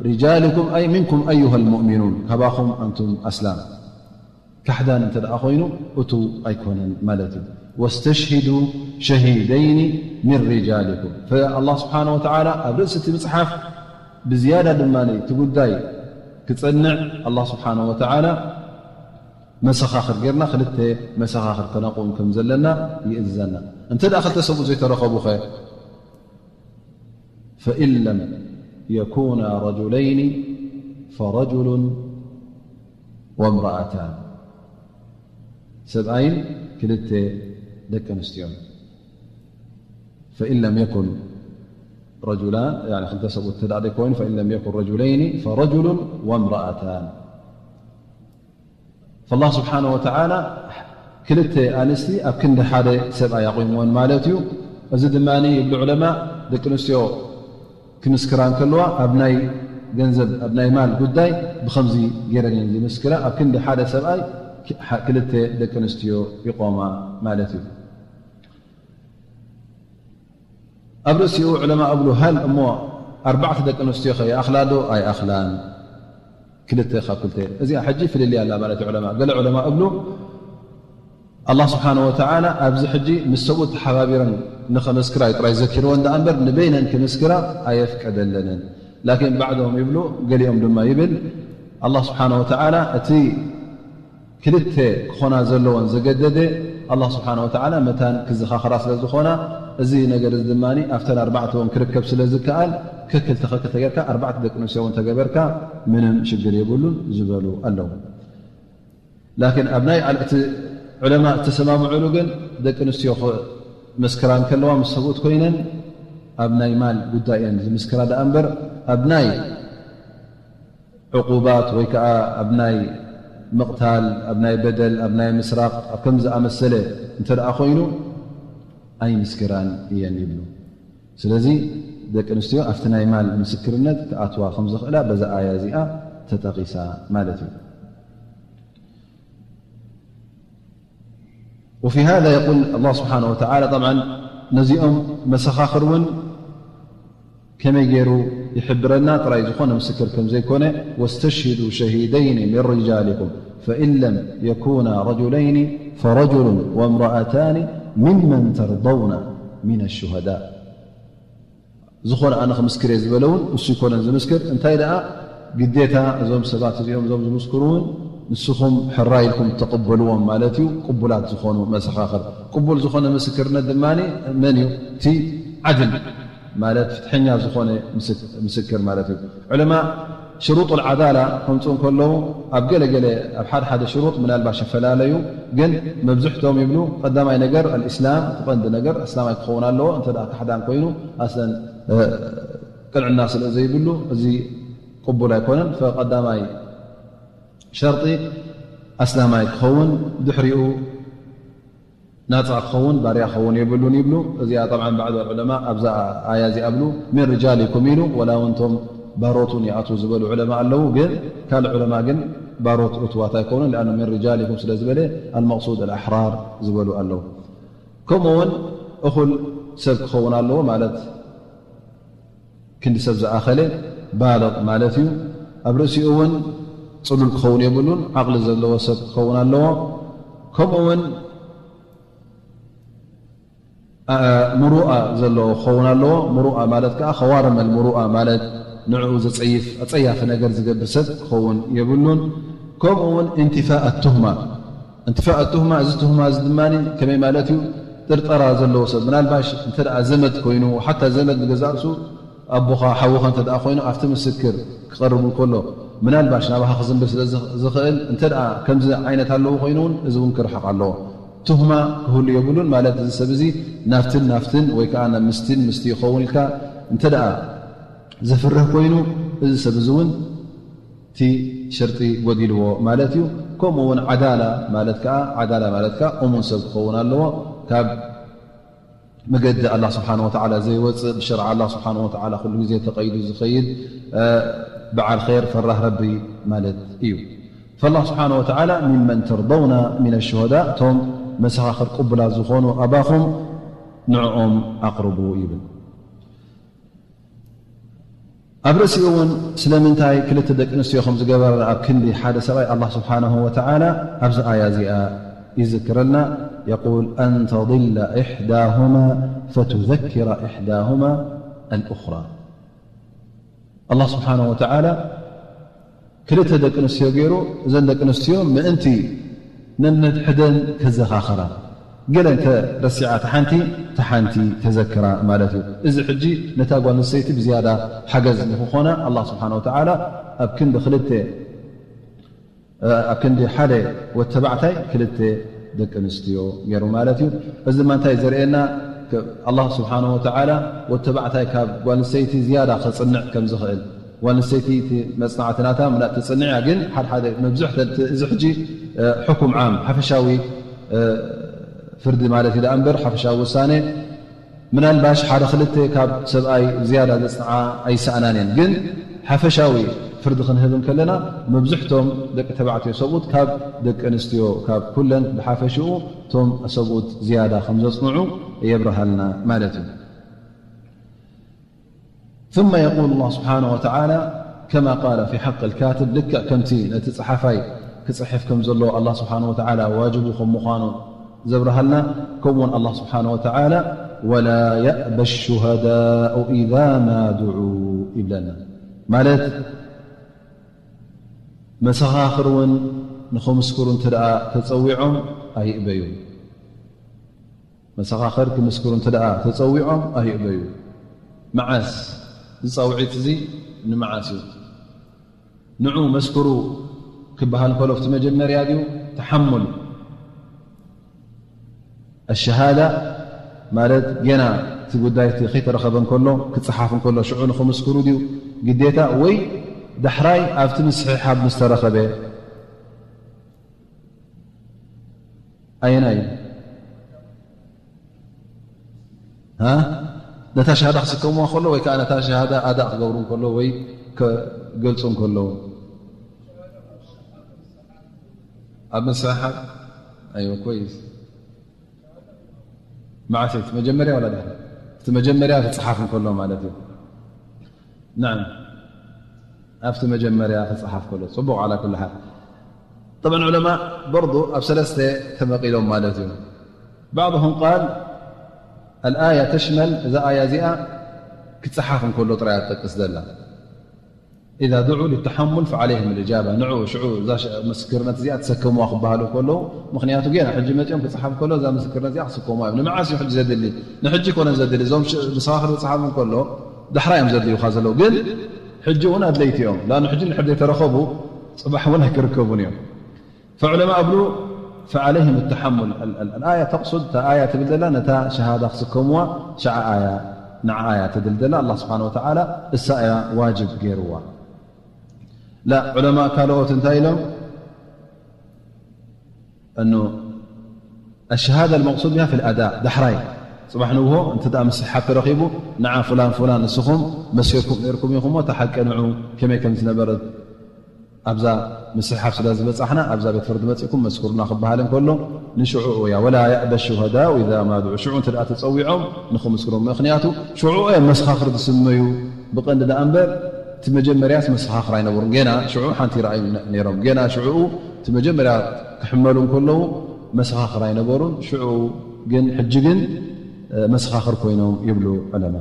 ሪጃሊኩም ኣይ ሚንኩም ኣዩሃ ልሙእሚኑን ካባኹም ኣንቱም ኣስላም ካሕዳን እንተ ደኣ ኮይኑ እቱ ኣይኮነን ማለት እዩ። ወስተሽሂዱ ሸሂደይኒ ሚን ሪጃሊኩም። ፈ- ኣላህ ስብሓነ ወተዓላ ኣብ ርእሲ እቲ ምፅሓፍ ብዝያዳ ድማ እቲ ጉዳይ ክፀንዕ ኣላህ ስብሓነ ወተዓላ መሰኻኽር ጌርና ክልተ መሰኻኽር ከነቑም ከም ዘለና ይእዝዘና። እንተ ደኣ ክልተ ሰብኡት ዘይተረኸቡኸ? ፈኢን ለም የኩና ረጁለይኒ ፈረጁሉን ወምረኣታን። ሰብኣይን ክልተ ደቂ ኣንስትዮን። ፈኢን ለም የኩን ረጁላን፣ ያኒ ክልተ ሰብኡት እንተ ደኣ ዘይኮይኑ፣ ፈኢን ለም የኩን ረጁለይኒ ፈረጁሉን ወምረኣታን። ፈላህ ስብሓነ ወተዓላ ክልተ ኣንስቲ ኣብ ክንዲ ሓደ ሰብኣይ ኣቑምወን ማለት እዩ። እዚ ድማ ይብሉ ዑለማ ደቂ ኣንስትዮ ክምስክራ እንከለዋ ኣብ ናይ ገንዘብ ኣብ ናይ ማል ጉዳይ ብኸምዚ ገይረን እየን ዝምስክራ። ኣብ ክንዲ ሓደ ሰብኣይ ክልተ ደቂ ኣንስትዮ ይቆማ ማለት እዩ። ኣብ ርእሲኡ ዕለማ እብሉ ሃል እሞ ኣርባዕተ ደቂ ኣንስትዮ ከ ይኣኽላ ዶ ኣይኣኽላን? ክልተ ካብ ክልተ እዚኣ ሕጂ ፍልልያ ኣላ ማለት እዩ። ዕለማ ገለ ዕለማ እብሉ ኣላህ ስብሓነ ወተዓላ ኣብዚ ሕጂ ምስ ሰብኡት ተሓባቢረን ንኸመስክራ እዩ ጥራይ ዘኪርወን ደኣ እምበር ንበይነን ክምስክራ ኣየፍቀደለንን። ላኪን ባዕዶም ይብሉ፣ ገሊኦም ድማ ይብል፣ ኣላህ ስብሓነ ወተዓላ እቲ ክልተ ክኾና ዘለወን ዘገደደ ኣላህ ስብሓነ ወተዓላ መታን ክዘኻኸራ ስለ ዝኾና፣ እዚ ነገር እዚ ድማ ኣብተን ኣርባዕተ እውን ክርከብ ስለ ዝከኣል፣ ከክልተ ከክልተ ጌርካ ኣርባዕተ ደቂ ኣንስትዮ እውን ተገበርካ ምንም ሽግር የብሉን ዝበሉ ኣለዉ። ላኪን ኣብ ናይ ዓል-፣ እቲ ዑለማ እተሰማምዑሉ ግን ደቂ ኣንስትዮ ክመስክራ እንከለዋ ምስ ሰብኡት ኮይነን ኣብ ናይ ማል ጉዳይ እየን ዝምስክራ ደኣ እምበር ኣብ ናይ ዕቁባት ወይ ከዓ ኣብ ናይ ምቕታል፣ ኣብ ናይ በደል፣ ኣብ ናይ ምስራቕ፣ ኣብ ከም ዝኣመሰለ እንተ ደኣ ኮይኑ ኣይምስክራን እየን ይብሉ። ስለዚ ደቂ ኣንስትዮ ኣብቲ ናይ ማል ምስክርነት ክኣትዋ ከም ዝኽእላ በዛ ኣያ እዚኣ ተጠቒሳ ማለት እዩ። وفي هذا يقول الله سبحانه وتعالى، طبعا ነዚኦም መሰኻኽር እውን ከመይ ገይሩ ይሕብረና ጥራይ ዝኾነ ምስክር ከም ዘይኮነ፣ واستشهدوا شهيدين من رجالكم فإن لم يكونا رجلين فرجل وامرأتان ممن ترضون من الشهداء. ዝኾነ ኣነ ክምስክር እየ ዝበለ እውን እሱ ይኮነን ዝምስክር። እንታይ ደኣ ግዴታ እዞም ሰባት እዚኦም እዞም ዝምስክሩ እውን ንስኹም ሕራይ ኢልኩም ተቐበልዎም ማለት እዩ። ቅቡላት ዝኾኑ መሰኻኽር። ቅቡል ዝኾነ ምስክርነት ድማ መን እዩ? እቲ ዓድል ማለት ፍትሐኛ ዝኾነ ምስክ-፣ ምስክር ማለት እዩ። ዑለማ ሽሩጥ ዓዳላ ከምፅኡ እንከለዉ ኣብ ገለ ገለ ኣብ ሓደ ሓደ ሽሩጥ ምናልባሽ ይፈላለዩ፣ ግን መብዝሕቶም ይብሉ ቀዳማይ ነገር ኣልእስላም፣ እቲ ቀንዲ ነገር ኣስላማይ ክኸውን ኣለዎ። እንተ ደኣ ካሕዳን ኮይኑ ኣስለን እ፣ ቅንዕና ስለ ዘይብሉ እዚ ቅቡል ኣይኮነን። ፈቀዳማይ ሸርጢ ኣስላማይ ክኸውን፣ ድሕሪኡ ናፃ ክኸውን፣ ባርያ ክኸውን የብሉን ይብሉ። እዚኣ ጠብዓን ባዕዶ ዑለማ ኣብዛ ኣያ እዚኣ ብሉ ምን ርጃሊኩም ኢሉ፣ ወላ እውን እቶም ባሮት እውን ይኣትዉ ዝበሉ ዑለማ ኣለዉ። ግን ካልእ ዑለማ ግን ባሮት እትዋት ኣይኮኑን፣ ለኣኑ ምን ርጃሊኩም ስለ ዝበለ ኣልመቅሱድ ኣልኣሕራር ዝበሉ ኣለዉ። ከምኡ እውን እኹል ሰብ ክኸውን ኣለዎ ማለት ክንዲ ሰብ ዝኣኸለ ባልቕ ማለት እዩ። ኣብ ርእሲኡ እውን ጽሉል ክኸውን የብሉን፣ ዓቕሊ ዘለዎ ሰብ ክኸውን ኣለዎ። ከምኡ እውን አ-፣ ምሩኣ ዘለዎ ክኸውን ኣለዎ። ምሩኣ ማለት ከኣ ኸዋርመል ምሩኣ ማለት ንዕኡ ዘጸይፍ ኣጸያፊ ነገር ዝገብር ሰብ ክኸውን የብሉን። ከምኡ እውን ኢንቲፋእ ኣቱህማ፣ ኢንቲፋእ ኣቱህማ፣ እዚ ትህማ እዚ ድማ ከመይ ማለት እዩ? ጥርጠራ ዘለዎ ሰብ ምናልባሽ እንተ ደኣ ዘመድ ኮይኑ፣ ሓታ ዘመድ ንገዛእ ርእሱ ኣቦኻ ሓውኻ እንተ ደኣ ኮይኑ ኣብቲ ምስክር ክቐርብ እንከሎ ምናልባሽ ናባኻ ክዝንብል ስለ ዝኽ-፣ ዝኽእል፣ እንተ ደኣ ከምዚ ዓይነት ኣለዎ ኮይኑ እውን እዚ እውን ክርሕቕ ኣለዎ። ትህማ ክህሉ የብሉን ማለት እዚ ሰብ እዚ ናብትን ናብትን ወይ ከኣ ናብ ምስትን ምስቲ ይኸውን ኢልካ እንተ ደኣ ዘፍርህ ኮይኑ እዚ ሰብ እዚ እውን እቲ ሸርጢ ጎዲልዎ ማለት እዩ። ከምኡ እውን ዓዳላ ማለት ከኣ፣ ዓዳላ ማለት ከኣ እሙን ሰብ ክኸውን ኣለዎ። ካብ መገዲ ኣላህ ስብሓነ ወተዓላ ዘይወጽእ፣ ብሸርዓ ኣላህ ስብሓነ ወተዓላ ኩሉ ግዜ ተቐይዱ ዝኸይድ፣ እ፣ በዓል ኸይር ፈራህ ረቢ ማለት እዩ። ፈላህ ስብሓነ ወተዓላ ሚመን ተርደውና ሚነ ሹሃዳ፣ እቶም መሰኻኽር ቅቡላት ዝኾኑ ኣባኹም ንዕኦም ኣቕርቡ ይብል። ኣብ ርእሲኡ እውን ስለምንታይ ክልተ ደቂ ኣንስትዮ ከም ዝገበረ ኣብ ክንዲ ሓደ ሰብኣይ ኣላህ ስብሓነሁ ወተዓላ ኣብዚ ኣያ እዚኣ ይዝክረልና። የቁል፣ "ኣን ተضل إحداهما فتذكر إحداهما الأخرى." ኣላህ ስብሓነሁ ወተዓላ ክልተ ደቂ ኣንስትዮ ገይሩ፣ እዘን ደቂ ኣንስትዮ ምእንቲ ነንሕደን ከዘኻኽራ፣ ገለ እንተ ረሲዓ እታ ሓንቲ፣ እታ ሓንቲ ተዘክራ ማለት እዩ። እዚ ሕጂ ነታ ጓል ኣንስተይቲ ብዝያዳ ሓገዝ ንክኾና፣ ኣላህ ስብሓነ ወተዓላ ኣብ ክንዲ ክልተ፣ ኣብ ክንዲ ሓደ ወድ ተባዕታይ ክልተ ደቂ ኣንስትዮ ገይሩ ማለት እዩ። እዚ ድማ እንታይ ዘርእየና? ከ-፣ ኣላህ ስብሓነ ወተዓላ ወድ ተባዕታይ ካብ ጓል ኣንስተይቲ ዝያዳ ከጽንዕ ከም ዝኽእል፣ ጓል ኣንስተይቲ እቲ መጽናዕቲ ናታ ምናእ ትጽንዕ እያ፣ ግን ሓደ ሓደ መብዝሕተን እቲ፣ እዚ ሕጂ፣ እ፣ ሕኩም ዓም፣ ሓፈሻዊ፣ እ፣ ፍርዲ ማለት እዩ ደኣ እምበር፣ ሓፈሻዊ ውሳኔ፣ ምናልባሽ ሓደ ክልተ ካብ ሰብኣይ ዝያዳ ዘጽንዓ ኣይሰኣናን እየን። ግን ሓፈሻዊ ፍርዲ ክንህብ እንከለና፣ መብዝሕቶም ደቂ ተባዕትዮ ሰብኡት ካብ ደቂ ኣንስትዮ፣ ካብ ኩለን ብሓፈሽኡ እቶም ሰብኡት ዝያዳ ከም ዘጽንዑ የብርሃልና ማለት እዩ። ثم يقول الله سبحانه وتعالى كما قال في حق الكاتب، ልክዕ ከምቲ ነቲ ጸሓፋይ ክጽሕፍ ከም ዘለዎ ኣላህ ስብሓነሁ ወተዓላ ዋጅቡ ከም ምዃኑ ዘብርሃልና። ከምኡውን ኣላህ ስብሓነ ወተዓላ "ወላ የእበ ሹሃዳኡ ኢዛ ማ ዱዑ" ይብለና። ማለት መሰኻኽር እውን ንኽምስክሩ እንተ ደኣ ተጸዊዖም ኣይእበዩ። መሰኻኽር ክምስክሩ እንተ ደኣ ተጸዊዖም ኣይእበዩ። መዓስ? ዝጻውዒት እዚ ንመዓስ እዩ? ንዑ መስክሩ ክበሃል ከሎ ኣብቲ መጀመርያ ድዩ? ተሓሙል ኣሸሃዳ ማለት ጌና እቲ ጉዳይ እቲ ከይተረኸበ እንከሎ፣ ክጸሓፍ እንከሎ ሽዑ ንኽምስክሩ ድዩ ግዴታ፣ ወይ ዳሕራይ ኣብቲ ምስሕሓብ ምስ ተረኸበ? ኣየናይ እዩ? ሃ? ነታ ሸሃዳ ክስከምዋ ከሎ ወይ ከኣ ነታ ሸሃዳ ኣዳእ ክገብሩ እንከሎ ወይ ክገልጹ እንከሎ? ኣብ ምስሕሓብ። ኣይወ፣ ኮይስ። መዓስ እቲ መጀመርያ ዋላ ድሕሪ? እቲ መጀመርያ ክጸሓፍ እንከሎ ማለት እዩ። ናም፣ ኣብቲ መጀመርያ ክጸሓፍ ከሎ ጽቡቕ። ዓላ ኩሉ ሓል፣ ጠብዓን ዑለማ በርዱ ኣብ ሰለስተ ተመቒሎም ማለት እዩ። بعضهم قال الآية تشمل፣ እዛ ኣያ እዚኣ ክጸሓፍ እንከሎ ጥራይ እያ ትጠቅስ ዘላ። إذا دعوا للتحمل فعليهم الإجابة። ንዑ ሽዑ እዛ ሽ-፣ ምስክርነት እዚኣ ትሰከምዋ ክበሃሉ ከለዉ፣ ምኽንያቱ ጌና ሕጂ መጺኦም ክጸሓፍ ከሎ እዛ ምስክርነት እዚኣ ክስከምዋ እዮም። ንመዓስ እዩ ሕጂ ዘድሊ? ንሕጂ ኮነ ዘድሊ። እዞም ሽ-፣ መሰኻኽር ዝጸሓፍ ከሎ ዳሕራ እዮም ዘድልዩኻ ዘለዉ። ግን ሕጂ እውን ኣድለይቲ እዮም። ላኑ ሕጂ ንድሕር ዘይተረኸቡ ጽባሕ እውን ኣይክርከቡን እዮም። ፈዑለማ እብሉ ፈዓለይህም ተሓሙል ኣልኣያ ተቕሱድ፣ እታ ኣያ ትብል ዘላ ነታ ሸሃዳ ክስከምዋ ሽዓ ኣያ፣ ንዓ ኣያ ትድል ዘላ። ኣላ ስብሓን ወተዓላ እሳ እያ ዋጅብ ገይርዋ። ላ፣ ዑለማ ካልኦት እንታይ ኢሎም? እኑ ኣሸሃዳ ልመቕሱድ ቢሃ ፊ ልኣዳ፣ ዳሕራይ ጽባሕ ንግሆ እንተ ደኣ ምስሕሓብ ተረኺቡ፣ ንዓ ፍላን ፍላን ንስኹም መሲርኩም ነርኩም ኢኹም፣ እታ ሓቂ ንዑ ከመይ ከም ዝነበረት ኣብዛ ምስሕሓብ ስለ ዝበጻሕና ኣብዛ ቤት ፍርዲ መጺእኩም መስክሩና ክበሃል እንከሎ ንሽዑኡ እያ። ወላ የእበ ሹሃዳኡ ኢዛ ማ ዱዑ፣ ሽዑ እንተ ደኣ ተጸዊዖም ንኽምስክሩ። ምኽንያቱ ሽዑኡ እዮም መሰኻኽር ዝስመዩ ብቐንዲ ደኣ እምበር፣ እቲ መጀመርያስ መሰኻኽር ኣይነበሩን። ጌና ሽዑ ሓንቲ ይረኣዩ ነ-፣ ነይሮም። ጌና ሽዑኡ እቲ መጀመርያ ክሕመሉ እንከለዉ መሰኻኽር ኣይነበሩን። ሽዑኡ ግን፣ ሕጂ ግን፣ እ፣ መሰኻኽር ኮይኖም ይብሉ ዑለማ።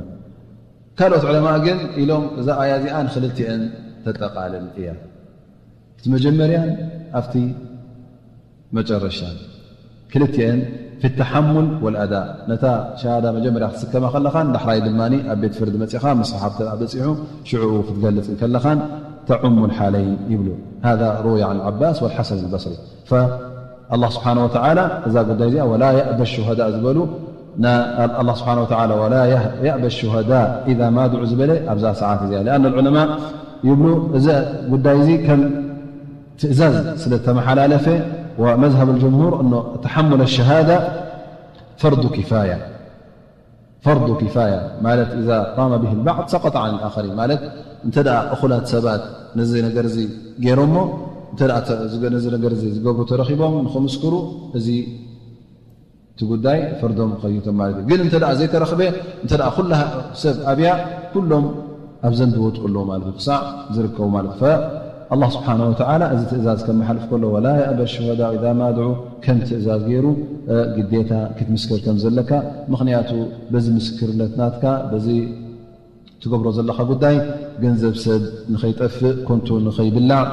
ካልኦት ዑለማ ግን ኢሎም፣ እዛ ኣያ እዚኣ ንኽልቲአን ተጠቓልል እያ። እቲ መጀመርያን ኣብቲ መጨረሻን። ክልቲአን ፊ ተሓሙል ወልኣዳ። ነታ ሸሃዳ መጀመርያ ክትስከማ ከለኻን፣ ዳሕራይ ድማ ኣብ ቤት ፍርዲ መጺኻ፣ ምስሓብ ተኣ በጺሑ፣ ሽዑኡ ክትገልጽ እንከለኻን፣ ተዑሙ ልሓለይን ይብሉ። ሃዛ ሩያ ዓን ዓባስ ወልሓሰን ልበስሪ። ፈ-፣ ኣላህ ስብሓነ ወተዓላ እዛ ጉዳይ እዚኣ፣ ወላ የእበ ሹሃዳ ዝበሉ፣ ና-፣ ኣላህ ስብሓነ ወተዓላ፣ ወላ የህ-፣ የእበ ሹሃዳ ኢዛ ማ ዱዑ ዝበለ ኣብዛ ሰዓት እዚኣ። ሊኣን ልዑለማ ይብሉ፣ እዚ ጉዳይ እዚ ከም ትእዛዝ ስለ ተመሓላለፈ፣ ወመዝሃብ ልጅምሁር እኖ ተሓሙል ሸሃዳ ፈርዱ ኪፋያ። ፈርዱ ኪፋያ ማለት፣ ኢዛ ቃመ ብሂ ልባዕድ ሰቀጠ ዓን ልኣኸሪን ማለት፣ እንተ ደኣ እኹላት ሰባት ነዚ ነገር እዚ ገይሮሞ፣ እንተ ደኣ ተ-፣ ዝገ-፣ ነዚ ነገር እዚ ዝገብሩ ተረኺቦም ንኽምስክሩ፣ እዚ እቲ ጉዳይ ፈርዶም ኸይቶም ማለት እዩ። ግን እንተ ደኣ ዘይተረኽበ፣ እንተ ደኣ ኩላ ሰብ ኣብያ፣ ኩሎም ኣብ ዘንቢ ወድቁ ኣለዉ ማለት እዩ፣ ክሳዕ ዝርከቡ ማለት እዩ። ፈ-፣ ኣላህ ስብሓነ ወተዓላ እዚ ትእዛዝ ከመሓልፍ ከሎ፣ ወላ የእበ ሹሃዳኡ ኢዛ ማ ዱዑ፣ ከም ትእዛዝ ገይሩ፣ እ፣ ግዴታ ክትምስክር ከም ዘለካ። ምኽንያቱ በዚ ምስክርነት ናትካ፣ በዚ ትገብሮ ዘለኻ ጉዳይ፣ ገንዘብ ሰብ ንኸይጠፍእ፣ ኮንቱ ንኸይብላዕ፣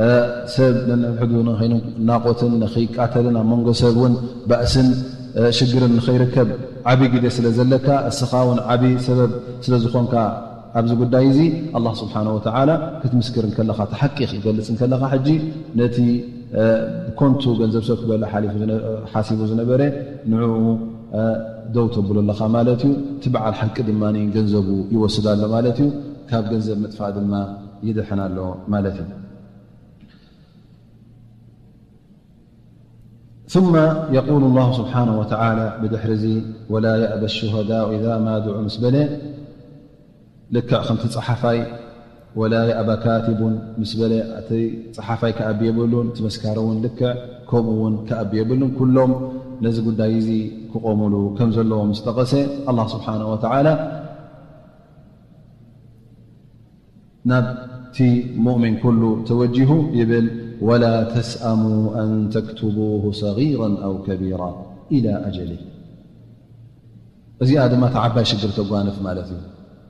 እ፣ ሰብ ነንሕድሕዱ ንኸይናቆትን ንኸይቃተልን፣ ኣብ መንጎ ሰብ እውን ባእስን፣ እ፣ ሽግርን ንኸይርከብ ዓቢ ግደ ስለ ዘለካ፣ እስኻ እውን ዓቢ ሰበብ ስለ ዝኾንካ፣ ኣብዚ ጉዳይ እዚ ኣላህ ስብሓነ ወተዓላ ክትምስክር እንከለኻ፣ እቲ ሓቂ ክትገልጽ እንከለኻ፣ ሕጂ ነቲ፣ እ፣ ብኮንቱ ገንዘብ ሰብ ክበልዕ ሓሊፉ ዝነ-፣ ሓሲቡ ዝነበረ ንዕኡ፣ እ፣ ደው ተብሎ ኣለኻ ማለት እዩ። እቲ በዓል ሓቂ ድማ ገንዘቡ ይወስድ ኣሎ ማለት እዩ። ካብ ገንዘብ ምጥፋእ ድማ ይድሕን ኣሎ ማለት እዩ። ثم يقول الله سبحانه وتعالى ብድሕሪ እዚ، ولا يأبى الشهداء إذا ما دعوا ምስ በለ፣ ልክዕ ከምቲ ጸሓፋይ، ولا يأبى كاتب ምስ በለ፣ እቲ ጸሓፋይ ክኣቢ የብሉን፣ እቲ መስካሪ እውን ልክዕ ከምኡ እውን ክኣቢ የብሉን። ኩሎም ነዚ ጉዳይ እዚ ክቖሙሉ ከም ዘለዎም ምስ ጠቐሰ፣ ኣላህ ስብሓነሁ ወተዓላ ናብቲ ሙእሚን ኩሉ ተወጂሁ ይብል፣ ولا تسأموا أن تكتبوه صغيرا أو كبيرا። إلى أجله. እዚኣ ድማ ተዓባይ ሽግር ተጓንፍ ማለት እዩ።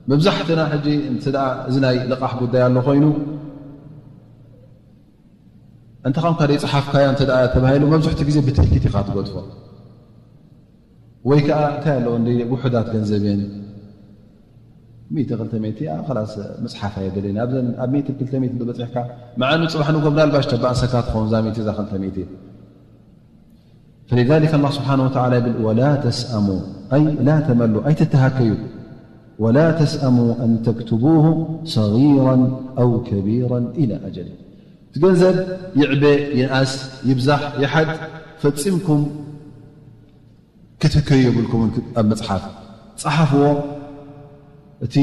መብዛሕትና ሕጂ እንተ ደኣ እዚ ናይ ልቓሕ ጉዳይ ኣሎ ኮይኑ፣ እንተ ኻንካ ደይ ጸሓፍካያ እንተ ደኣ ተባሂሉ፣ መብዛሕትኡ ግዜ ብትህኪት ኢኻ ትገድፎ። ወይ ከኣ እንታይ ኣለዎ እንደ ውሑዳት ገንዘብ እየን፣ ሚእቲ ክልተ ሚእቲ እያ፣ ኸላስ ምጽሓፍ ኣየደልየን። ኣብዘን ኣብ ሚእቲ ክልተ ሚእቲ እንዶ በጺሕካ፣ መዓኑ ጽባሕ ንግሆ ምናልባሽ ተባእሰካ ትኸውን እዛ ሚእቲ እዛ ክልተ ሚእቲ። فلذلك الله سبحانه وتعالى يقول: ولا تسأموا، أي لا تملوا، أي تتهكيوا، ولا تسأموا أن تكتبوه صغيرا أو كبيرا إلى أجله. እቲ ገንዘብ ይዕበ፣ ይንኣስ፣ ይብዛሕ፣ ይሓድ፣ ፈጺምኩም ክትህከዩ የብልኩምን። ኣብ መጽሓፍ ጸሓፍዎ። እቲ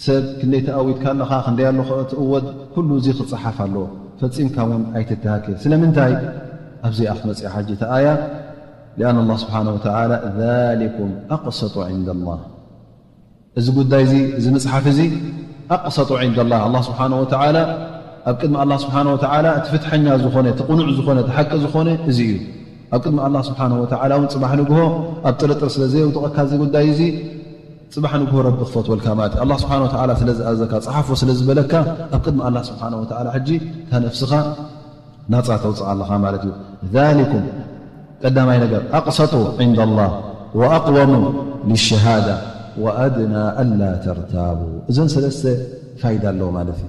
ሰብ ክንደይ ተኣዊትካ ኣለኻ፣ ክንደይ ኣለኹ እቲ እወድ፣ ኩሉ እዚ ክጸሓፍ ኣለዎ። ፈጺምካ እውን ኣይትተሃከ። ስለምንታይ? ኣብዚኣ ክትመጽእ ሓጂ እቲ ኣያ፣ لأن الله سبحانه وتعالى: ذلكم أقسط عند الله. እዚ ጉዳይ እዚ፣ እዚ ምጽሓፍ እዚ أقسط عند الله، ኣላህ ስብሓነሁ ወተዓላ፣ ኣብ ቅድሚ ኣላህ ስብሓነሁ ወተዓላ እቲ ፍትሐኛ ዝኾነ፣ እቲ ቅኑዕ ዝኾነ፣ እቲ ሓቂ ዝኾነ እዚ እዩ። ኣብ ቅድሚ ኣላህ ስብሓነሁ ወተዓላ እውን ጽባሕ ንግሆ ኣብ ጥርጥር ስለ ዘየውድቐካ እዚ ጉዳይ እዚ፣ ጽባሕ ንግሆ ረቢ ክፈትወልካ ማለት እዩ። ኣላህ ስብሓነሁ ወተዓላ ስለ ዝኣዘካ፣ ጸሓፎ ስለ ዝበለካ፣ ኣብ ቅድሚ ኣላህ ስብሓነሁ ወተዓላ ሕጂ እታ ነፍስኻ ናጻ ተውጽእ ኣለኻ ማለት እዩ። ذلكم፣ ቀዳማይ ነገር፣ أقسط عند الله وأقوم للشهادة وأدنى ألا ترتابوا። እዘን ሰለስተ ፋይዳ ኣለዎ ማለት እዩ።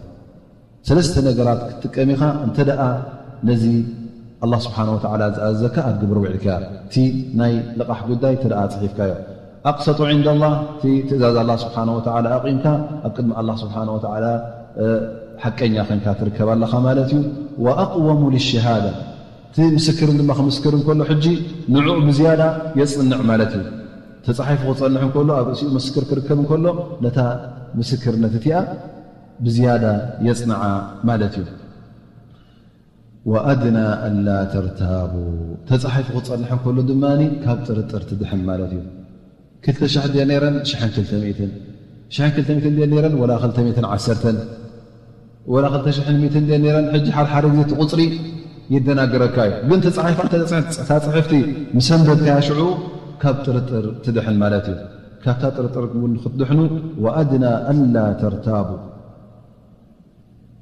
ሰለስተ ነገራት ክትጥቀም ኢኻ፣ እንተ ደኣ ነዚ ኣላህ ስብሓነሁ ወተዓላ ዝኣዘዘካ ኣብ ግብሪ ውዒልካዮ። እቲ ናይ ልቓሕ ጉዳይ እንተ ደኣ ጽሒፍካዮ። أقسط عند الله፣ እቲ ትእዛዝ ኣላህ ስብሓነሁ ወተዓላ ኣቒምካ፣ ኣብ ቅድሚ ኣላህ ስብሓነሁ ወተዓላ፣ እ፣ ሓቀኛ ኾይንካ ትርከብ ኣለኻ ማለት እዩ። وأقوم للشهادة፣ እቲ ምስክርን ድማ ክምስክር እንከሎ፣ ሕጂ ንዕኡ ብዝያዳ የጽንዕ ማለት እዩ። ተጻሒፉ ክጸንሕ እንከሎ፣ ኣብ ርእሲኡ ምስክር ክርከብ እንከሎ፣ ነታ ምስክርነት እቲኣ ብዝያዳ የጽንዓ ማለት እዩ። وأدنى ألا ترتابوا، ተጻሒፉ ክጸንሕ እንከሎ ድማ ካብ ጥርጥር ትድሕን ማለት እዩ። ክልተ ሽሕ ድየ ነይረን? ሽሕን ክልተ ሚእትን። ሽሕን ክልተ ሚእትን ድየ ነይረን? ወላ ክልተ ሚእትን ዓሰርተን? ወላ ክልተ ሽሕን ሚእትን ድየ ነይረን? ሕጂ ሓደ ሓደ ግዜ እቲ ቁጽሪ የደናግረካ እዩ። ግን ተጻሒፋ እንተ ተጻሒፍ-፣ እታ ጽሕፍቲ ምስ ኣንበብካያ ሽዑ ካብ ጥርጥር ትድሕን ማለት እዩ። ካብታ ጥርጥር እውን ክትድሕኑ፣ وأدنى ألا ترتابوا።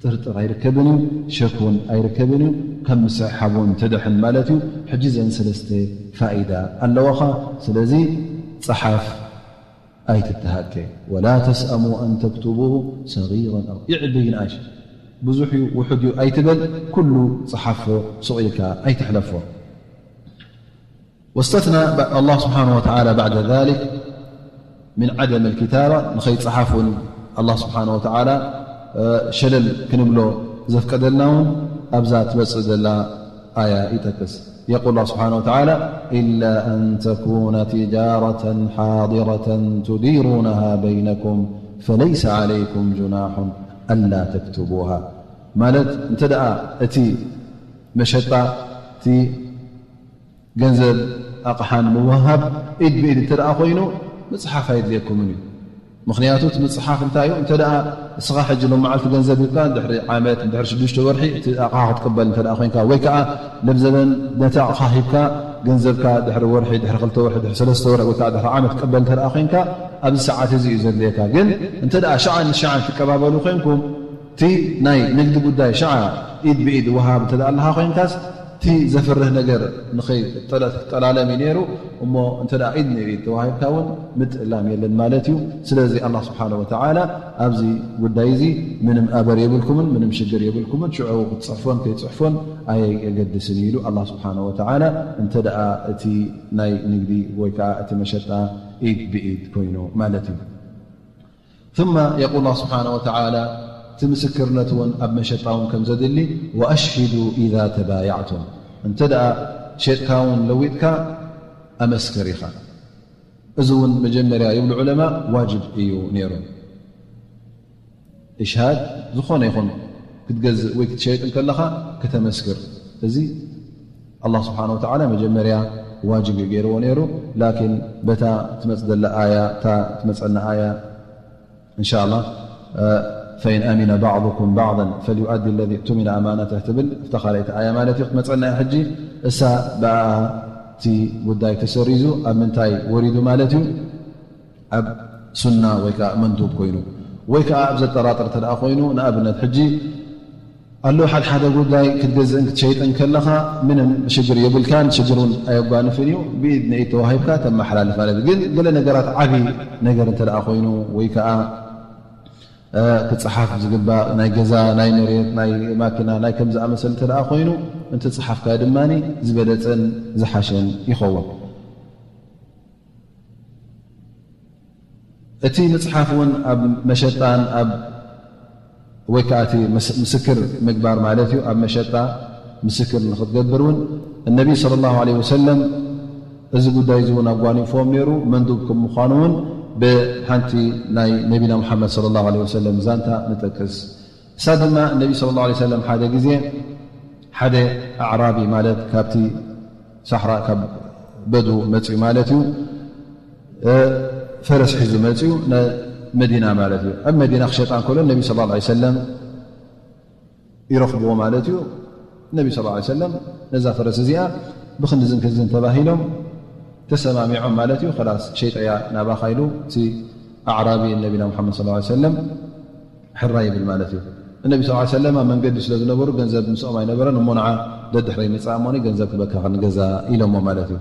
ጥርጥር ኣይርከብን እዩ፣ ሸክ እውን ኣይርከብን እዩ። ካብ ምስሕሓብ እውን ትድሕን ማለት እዩ። ሕጂ እዘን ሰለስተ ፋኢዳ ኣለዋኻ። ስለዚ ጸሓፍ፣ ኣይትተሃከ። ولا تسأموا أن تكتبوه صغيرا أو، ይዕቢ ይንኣሽ፣ ብዙሕ እዩ ውሑድ እዩ ኣይትበል፣ ኩሉ ጸሓፎ፣ ሱቕ ኢልካ ኣይትሕለፎ። واستثنى الله سبحانه وتعالى بعد ذلك من عدم الكتابة، ንኸይጸሓፍ እውን ኣላህ ስብሓነሁ ወተዓላ፣ እ፣ ሸለል ክንብሎ ዘፍቀደልና እውን ኣብዛ ትመጽእ ዘላ ኣያ ይጠቅስ። يقول الله سبحانه وتعالى: إلا أن تكون تجارة حاضرة تديرونها بينكم فليس عليكم جناح ألا تكتبوها. ማለት እንተ ደኣ እቲ መሸጣ፣ እቲ ገንዘብ ኣቕሓ ንምውህሃብ ኢድ ብኢድ እንተ ደኣ ኮይኑ፣ ምጽሓፍ ኣየድልየኩምን እዩ። ምኽንያቱ እቲ ምጽሓፍ እንታይ እዩ? እንተ ደኣ እስኻ ሕጂ ሎም መዓልቲ ገንዘብ ሂብካ፣ ድሕሪ ዓመት፣ ድሕሪ ሽዱሽተ ወርሒ እቲ ኣቕሓ ክትቅበል እንተ ደኣ ኮይንካ፣ ወይ ከኣ ለብዘበን ነቲ ኣቕሓ ሂብካ፣ ገንዘብካ ድሕሪ ወርሒ፣ ድሕሪ ክልተ ወርሒ፣ ድሕሪ ሰለስተ ወርሒ፣ ወይ ከኣ ድሕሪ ዓመት ክትቅበል እንተ ደኣ ኮይንካ፣ ኣብዚ ሰዓት እዚ እዩ ዘድልየካ። ግን እንተ ደኣ ሸዓ ንሸዓ ትቀባበሉ ኮይንኩም፣ እቲ ናይ ንግዲ ጉዳይ ሸዓ ኢድ ብኢድ ወሃብ እንተ ደኣ ኣለኻ ኮይንካስ፣ እቲ ዘፍርህ ነገር ንኸይ-፣ ጠለ-፣ ክጠላለም እዩ ነይሩ። እሞ እንተ ደኣ ኢድ ንኢድ ተዋሂብካ እውን ምጥላም የለን ማለት እዩ። ስለዚ ኣላህ ስብሓነሁ ወተዓላ ኣብዚ ጉዳይ እዚ ምንም ኣበር የብልኩምን፣ ምንም ሽግር የብልኩምን፣ ሽዑ ክትጽሕፎን ከይጽሕፎን ኣየገድስን እዩ ኢሉ ኣላህ ስብሓነሁ ወተዓላ፣ እንተ ደኣ እቲ ናይ ንግዲ ወይ ከኣ እቲ መሸጣ ኢድ ብኢድ ኮይኑ ማለት እዩ። ثم يقول الله سبحانه وتعالى، እቲ ምስክርነት እውን ኣብ መሸጣ እውን ከም ዘድሊ፣ وأشهدوا إذا تبايعتم، እንተ ደኣ ሸጥካ እውን ለዊጥካ ኣመስክር ኢኻ። እዚ እውን መጀመርያ ይብሉ ዑለማ ዋጅብ እዩ ነይሩ። ኢሽሃድ ዝኾነ ይኹን ክትገዝእ ወይ ክትሸይጥ እንከለኻ ከተመስክር። እዚ ኣላህ ስብሓነ ወተዓላ መጀመርያ ዋጅብ እዩ ገይርዎ ነይሩ። ላኪን በታ ትመጽእ ዘላ ኣያ፣ እታ ትመጸና ኣያ إن شاء الله، فإن أمن بعضكم بعضا فليؤد الذي اؤتمن أمانته ትብል እታ ካልኣይቲ ኣያ ማለት እዩ ክትመጸና እያ። ሕጂ እሳ ብኣኣ እቲ ጉዳይ ተሰሪዙ ኣብ ምንታይ ወሪዱ ማለት እዩ? ኣብ ሱና ወይ ከዓ መንዱብ ኮይኑ፣ ወይ ከዓ ኣብ ዘጠራጥር እንተ ደኣ ኮይኑ፣ ንኣብነት ሕጂ ኣሎ ሓደ ሓደ ጉዳይ ክትገዝእን ክትሸይጥን ከለኻ ምንም ሽግር የብልካን፣ ሽግር እውን ኣየጓንፍን እዩ። ብኢድ ንኢድ ተዋሂብካ ተመሓላልፍ ማለት እዩ። ግን ገለ ነገራት ዓቢ ነገር እንተ ደኣ ኮይኑ ወይ ከዓ ክፅሓፍ ዝግባእ ናይ ገዛ፣ ናይ መሬት፣ ናይ ማኪና፣ ናይ ከም ዝኣመሰለ እንተ ደኣ ኮይኑ፣ እንተ ፀሓፍካ ድማ ዝበለፀን ዝሓሸን ይኸውን። እቲ ምፅሓፍ እውን ኣብ መሸጣን ኣብ ወይ ከዓ እቲ ምስ- ምስክር ምግባር ማለት እዩ። ኣብ መሸጣ ምስክር ንክትገብር እውን እነቢ ሰለላሁ ዐለይሂ ወሰለም እዚ ጉዳይ እዚ እውን ኣጓኒፎም ነይሩ። መንዱብ ከም ምዃኑ እውን ብሓንቲ ናይ ነቢና ሙሓመድ ሰለላሁ ዐለይሂ ወሰለም ዛንታ ንጠቅስ። እሳ ድማ እነቢ ሰለላሁ ዐለይሂ ወሰለም ሓደ ግዜ ሓደ ኣዕራቢ ማለት ካብቲ ሳሕራ ካብ በዱ መፅኡ ማለት እዩ። ፈረስ ሒዙ መፅኡ መዲና ማለት እዩ። ኣብ መዲና ክሸጣ እንከሎ ነቢ ሰለላሁ ዐለይሂ ወሰለም ይረኽብዎ ማለት እዩ። ነቢ ሰለላሁ ዐለይሂ ወሰለም ነዛ ፈረስ እዚኣ ብክንድዝን ክንድዝን ተባሂሎም ተሰማሚዖም ማለት እዩ። ከላስ ሸይጠያ ናባኻ ኢሉ እቲ ኣዕራቢ ነቢና ሙሓመድ ሰለላሁ ዐለይሂ ወሰለም ሕራይ ይብል ማለት እዩ። እነቢ ሰለላሁ ዐለይሂ ወሰለም ኣብ መንገዲ ስለ ዝነበሩ ገንዘብ ምስኦም ኣይነበረን። እሞ ንዓ ደድሕረይ ምጻእ እሞኒ ገንዘብ ክበካ ክንገዛ ኢሎሞ ማለት እዩ።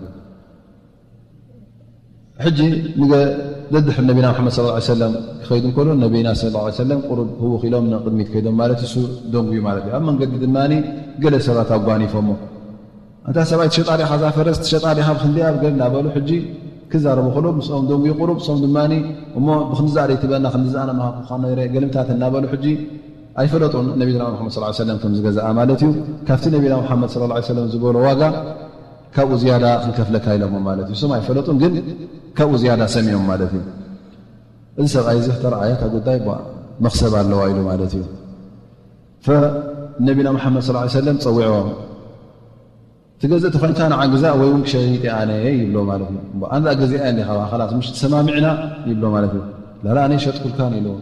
ሕጂ ንገ- ደድሕሪ ነቢና ሙሓመድ ሰለላሁ ዐለይሂ ወሰለም ክኸይዱ እንከሎ ነቢና ሰለላሁ ዐለይሂ ወሰለም ቁሩብ ህውኽ ኢሎም ንቕድሚት ከይዶም ማለት እሱ ደንጉዩ ማለት እዩ። ኣብ መንገዲ ድማ ገለ ሰባት ኣጓኒፎሞ፣ ኣንታ ሰብኣይ ትሸጣ ዲኻ እዛ ፈረስ ትሸጣ ዲኻ ብክንደይ ኣብ ገል እናበሉ ሕጂ ክዛረቡ ከሎ ምስኦም ደንጉዩ ቁሩብ እሶም ድማ እሞ ብክንድዛ ደይትበና ክንድዛ ኣነ መሃኩኻ ነይረ ገልምታት እናበሉ ሕጂ ኣይፈለጡን ነቢና ሙሓመድ ሰለላሁ ዐለይሂ ወሰለም ከም ዝገዝኣ ማለት እዩ። ካብቲ ነቢና ሙሓመድ ሰለላሁ ዐለይሂ ወሰለም ዝበሎ ዋጋ ካብኡ ዝያዳ ክንከፍለካ ኢሎሞ ማለት እዩ። እሶም ኣይፈለጡን ግን ካብኡ ዝያዳ ሰሚዖም ማለት እዩ። እዚ ሰብኣይ እዚ ተረኣያ እታ ጉዳይ ባ- መኽሰብ ኣለዋ ኢሉ ማለት እዩ። ፈነቢና ሙሓመድ ሰለላሁ ዐለይሂ ወሰለም ጸዊዕዎም ትገዝእ ተኾይንካ ንዓ ግዛእ ወይ እውን ክሸይጥ ኣነ ይብሎ ማለት እዩ። እሞ ኣንዛ ገዚኣ እንዲኻ ኸላስ ምሽ ተሰማሚዕና ይብሎ ማለት እዩ። ላላ ኣነ ሸጥኩልካን ኢልዎ።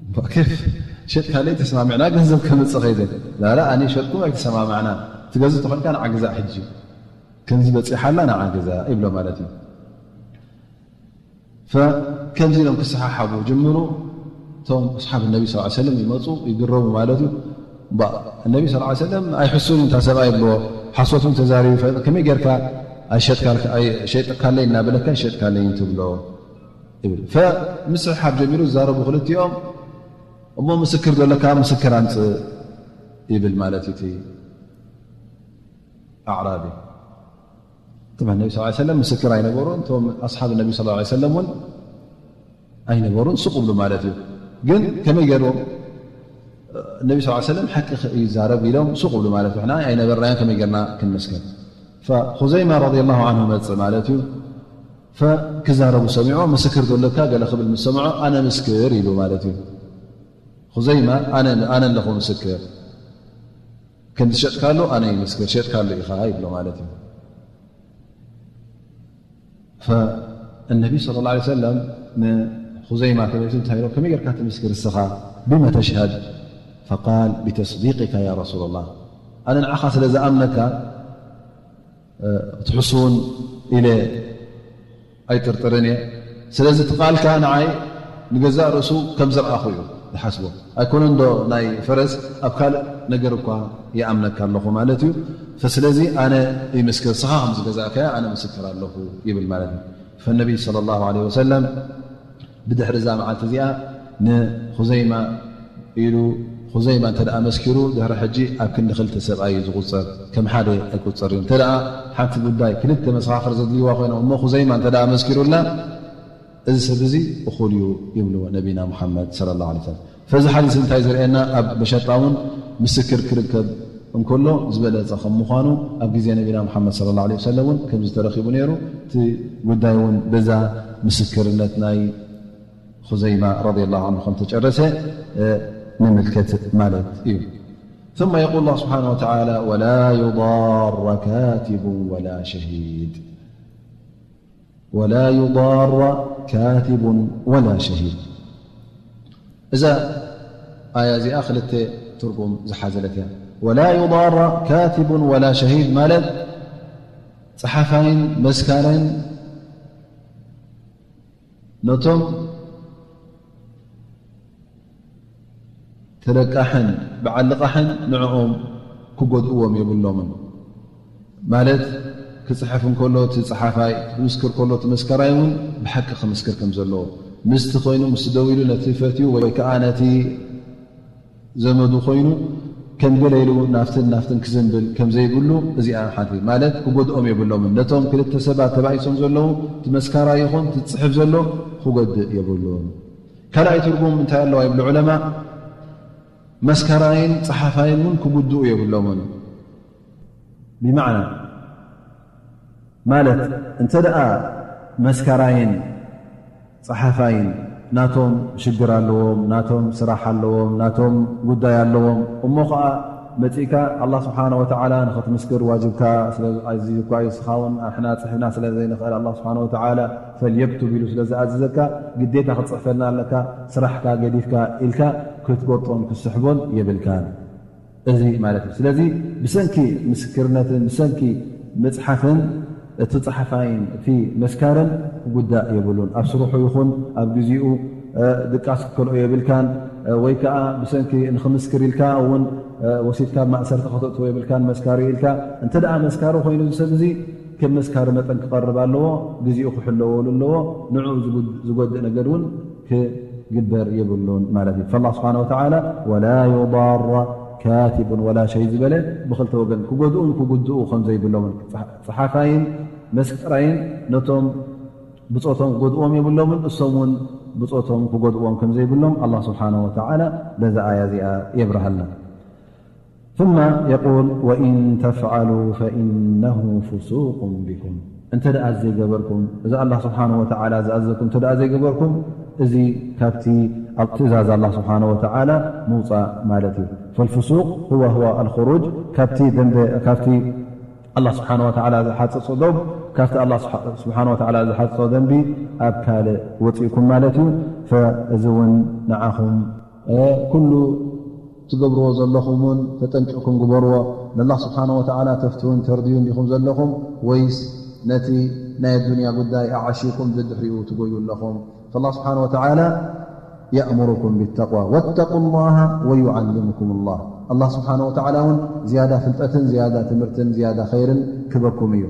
እሞ ኬፍ ሸጥካለይ ተሰማሚዕና ገንዘብ ከምፅእ ኸይደ ላላ ኣነ ሸጥኩም ኣይተሰማማዕና ትገዝእ ተኾይንካ ንዓ ግዛእ ሕጂ ከምዚ በፂሓላ ንዓ ግዛእ ይብሎ ማለት እዩ። ፈከምዚ ኢሎም ክሰሓሓቡ ጅምሩ። እቶም ኣስሓብ ነቢ ስ ሰለም ይመፁ ይግረሙ ማለት እዩ። እባ ነቢ ስ ሰለም ኣይሕሱን እዩ እንታ ሰብኣይ ይብልዎ ሓሶት እውን ተዛሪቡ ፈ- ከመይ ጌርካ ኣይሸጥካል- ኣይ- ሸጥካለይ እናበለካ ይሸጥካለይ ትብሎ ይብል። ፈምስሕሓብ ጀሚሩ ዝዛረቡ ክልቲኦም እሞ ምስክር ዘለካ ምስክር ኣምፅእ ይብል ማለት እዩ እቲ ኣዕራቢ። طبعا ነቢ ስ ሰለም ምስክር ኣይነበሩን እቶም ኣስሓብ ነቢ ስ ሰለም እውን ኣይነበሩን ስቕ ብሉ ማለት እዩ። ግን ከመይ ገይሮም ነቢ ስ ሰለም ሓቂ ይዛረብ ኢሎም ስቕ ብሉ ማለት እዩ። ንሕና ኣይነበርናዮን ከመይ ጌርና ክንመስክር። ፈኹዘይማ ረዲየላሁ ዓንሁ መፅእ ማለት እዩ። ፈክዛረቡ ሰሚዖ ምስክር ዘለካ ገለ ክብል ምስ ሰምዖ ኣነ ምስክር ኢሉ ማለት እዩ። ኹዘይማ ኣነ ኣለኹ ምስክር ከምዚ ሸጥካሉ ኣነ ይምስክር ሸጥካሉ ኢኻ ይብሎ ማለት እዩ። ፈእነቢ صلى الله عليه وسلم ንኹዘይማ ተመልሱ እንታይ ኢሎ ከመይ ጌርካ ትምስክር እስኻ ብመ ተሽሃድ ፈቃል ብተስዲቅካ ያ ረሱላ ላህ ኣነ ንዓኻ ስለ ዝኣምነካ ትሕስውን ኢለ ኣይጥርጥርን እየ። ስለዚ እቲ ቃልካ ንዓይ ንገዛእ ርእሱ ከም ዝረኣኹ እዩ ዝሓስቦ። ኣይኮነን ዶ ናይ ፈረስ ኣብ ካልእ ነገር እኳ ይኣምነካ ኣለኹ ማለት እዩ። ስለዚ ኣነ ይምስክር እስኻ ከም ዝገዛእካዮ ኣነ ምስክር ኣለኹ ይብል ማለት እዩ። ፈነቢይ صلى الله عليه وسلم ብድሕሪ እዛ መዓልቲ እዚኣ ንኹዘይማ ኢሉ ኹዘይማ እንተ ደኣ መስኪሩ ድሕሪ ሕጂ ኣብ ክንዲ ክልተ ሰብኣይ እዩ ዝቑጸር፣ ከም ሓደ ኣይቁጸር እዩ። እንተ ደኣ ሓንቲ ጉዳይ ክልተ መሰኻኽር ዘድልይዋ ኮይኖም እሞ ኹዘይማ እንተ ደኣ መስኪሩላ እዚ ሰብ እዚ እኹል እዩ ይብልዎ ነቢና ሙሓመድ ሰለላሁ ዐለይሂ ወሰለም። ፈዚ ሓዲስ እንታይ ዘርእየና ኣብ መሸጣ እውን ምስክር ክርከብ እንከሎ ዝበለፀ ከም ምዃኑ ኣብ ግዜ ነቢና ሙሓመድ ሰለላሁ ዐለይሂ ወሰለም እውን ከምዚ ተረኺቡ ነይሩ። እቲ ጉዳይ እውን በዛ ምስክርነት ናይ ኹዘይማ ረዲየላሁ ዐንሁ ከም ተጨረሰ ንምልከት ማለት እዩ። ثم يقول الله سبحانه وتعالى ولا يضار كاتب ولا شهيد ولا يضار كاتب ولا شهيد እዛ ኣያ እዚኣ ክልተ ትርጉም ዝሓዘለት እያ። ولا يضار كاتب ولا شهيد ማለት ጸሓፋይን መስካርን ነቶም ተለቃሕን በዓል ልቓሕን ንዕኦም ክጎድእዎም የብሎምን። ማለት ክጽሕፍ እንከሎ እቲ ጸሓፋይ፣ ክምስክር ከሎ እቲ መስከራይ እውን ብሓቂ ክምስክር ከም ዘለዎ፣ ምስቲ ኮይኑ ምስቲ ደው ኢሉ ነቲ ፈትዩ ወይ ከዓ ነቲ ዘመዱ ኮይኑ ከም ገለ ኢሉ ናፍትን ናፍትን ክዝንብል ከም ዘይብሉ፣ እዚኣ ሓንቲ ማለት ክጎድኦም የብሎምን። ነቶም ክልተ ሰባት ተባኢሶም ዘለዉ እቲ መስካራይ ይኹን እቲ ዝጽሕፍ ዘሎ ክጎድእ የብሉን። ካልኣይ ትርጉም እንታይ ኣለዋ ይብሉ ዑለማ? መስካራይን ጸሓፋይን እውን ክጉድኡ የብሎምን። ብማዕና ማለት እንተ ደኣ መስካራይን ጸሓፋይን ናቶም ሽግር ኣለዎም፣ ናቶም ስራሕ ኣለዎም፣ ናቶም ጉዳይ ኣለዎም። እሞ ኸኣ መጺእካ ኣላህ ስብሓነ ወተዓላ ንኽትምስክር ዋጅብካ ስለ ኣዚዙካ እዩ። ንስኻ እውን ኣሕና ጽሒፍና ስለ ዘይንኽእል ኣላህ ስብሓነ ወተዓላ ፈልየክቱብ ኢሉ ስለ ዝኣዘዘካ ግዴታ ክትጽሕፈልና ኣለካ፣ ስራሕካ ገዲፍካ ኢልካ ክትጎርጦን ክትስሕቦን የብልካን። እዚ ማለት እዩ። ስለዚ ብሰንኪ ምስክርነትን ብሰንኪ ምጽሓፍን እቲ ጸሓፋይን እቲ መስካርን ክጉዳእ የብሉን። ኣብ ስርሑ ይኹን ኣብ ግዜኡ፣ እ፣ ድቃስ ክከልኦ የብልካን፣ እ፣ ወይ ከኣ ብሰንኪ ንኽምስክር ኢልካ እውን፣ እ፣ ወሲድካ ማእሰርቲ ከተእትዎ የብልካን። መስካሪ ኢልካ እንተ ደኣ መስካሪ ኮይኑ እዚ ሰብ እዚ ከም መስካሪ መጠን ክቐርብ ኣለዎ፣ ግዜኡ ክሕለወሉ ኣለዎ። ንዕኡ ዝጉድ-፣ ዝጎድእ ነገር እውን ክግበር የብሉን ማለት እዩ። ፈላህ ስብሓነ ወተዓላ ወላ ዩዳራ ካቲቡን ወላ ሸይ ዝበለ ብኽልተ ወገን ክጎድኡን ክጉድኡ ከም ዘይብሎምን፣ ጸሓ-፣ ጸሓፋይን መስካራይን ነቶም ብጾቶም ክጎድእዎም የብሎምን፣ እሶም እውን ብጾቶም ክጎድእዎም ከም ዘይብሎም ኣላህ ስብሓነ ወተዓላ በዛ ኣያ እዚኣ የብርሃልና። ثم يقول وإن تفعلوا فإنه فسوق بكم። እንተ ደኣ ዘይገበርኩም፣ እዚ ኣላህ ስብሓነ ወተዓላ ዝኣዘኩም እንተ ደኣ ዘይገበርኩም፣ እዚ ካብቲ ኣብ ትእዛዝ ኣላህ ስብሓነ ወተዓላ ምውጻእ ማለት እዩ። فالفسوق هو هو الخروج ካብቲ ደንበ፣ ካብቲ ኣላህ ስብሓነ ወተዓላ ዝሓጸጾ ዶብ፣ ካብቲ ኣላህ ስብሓ-፣ ስብሓነ ወተዓላ ዝሓጸጾ ደንቢ ኣብ ካልእ ወጺእኩም ማለት እዩ። ፈ-፣ እዚ እውን ንዓኹም እ፣ ኩሉ ትገብርዎ ዘለኹም እውን ተጠንቂቕኩም ግበርዎ። ንኣላህ ስብሓነ ወተዓላ ተፍትውን ተርድዩን ዲኹም ዘለኹም ወይስ ነቲ ናይ ኣዱንያ ጉዳይ ኣዓሺኩም ደድሕሪኡ ትጎዩ ኣለኹም? ፈላህ ስብሓነ ወተዓላ የእሙሩኩም ቢተቅዋ ወተቁ ላሃ ወዩዓሊሙኩም ላህ። ኣላህ ስብሓነ ወተዓላ እውን ዝያዳ ፍልጠትን ዝያዳ ትምህርትን ዝያዳ ኸይርን ክበኩም እዩ።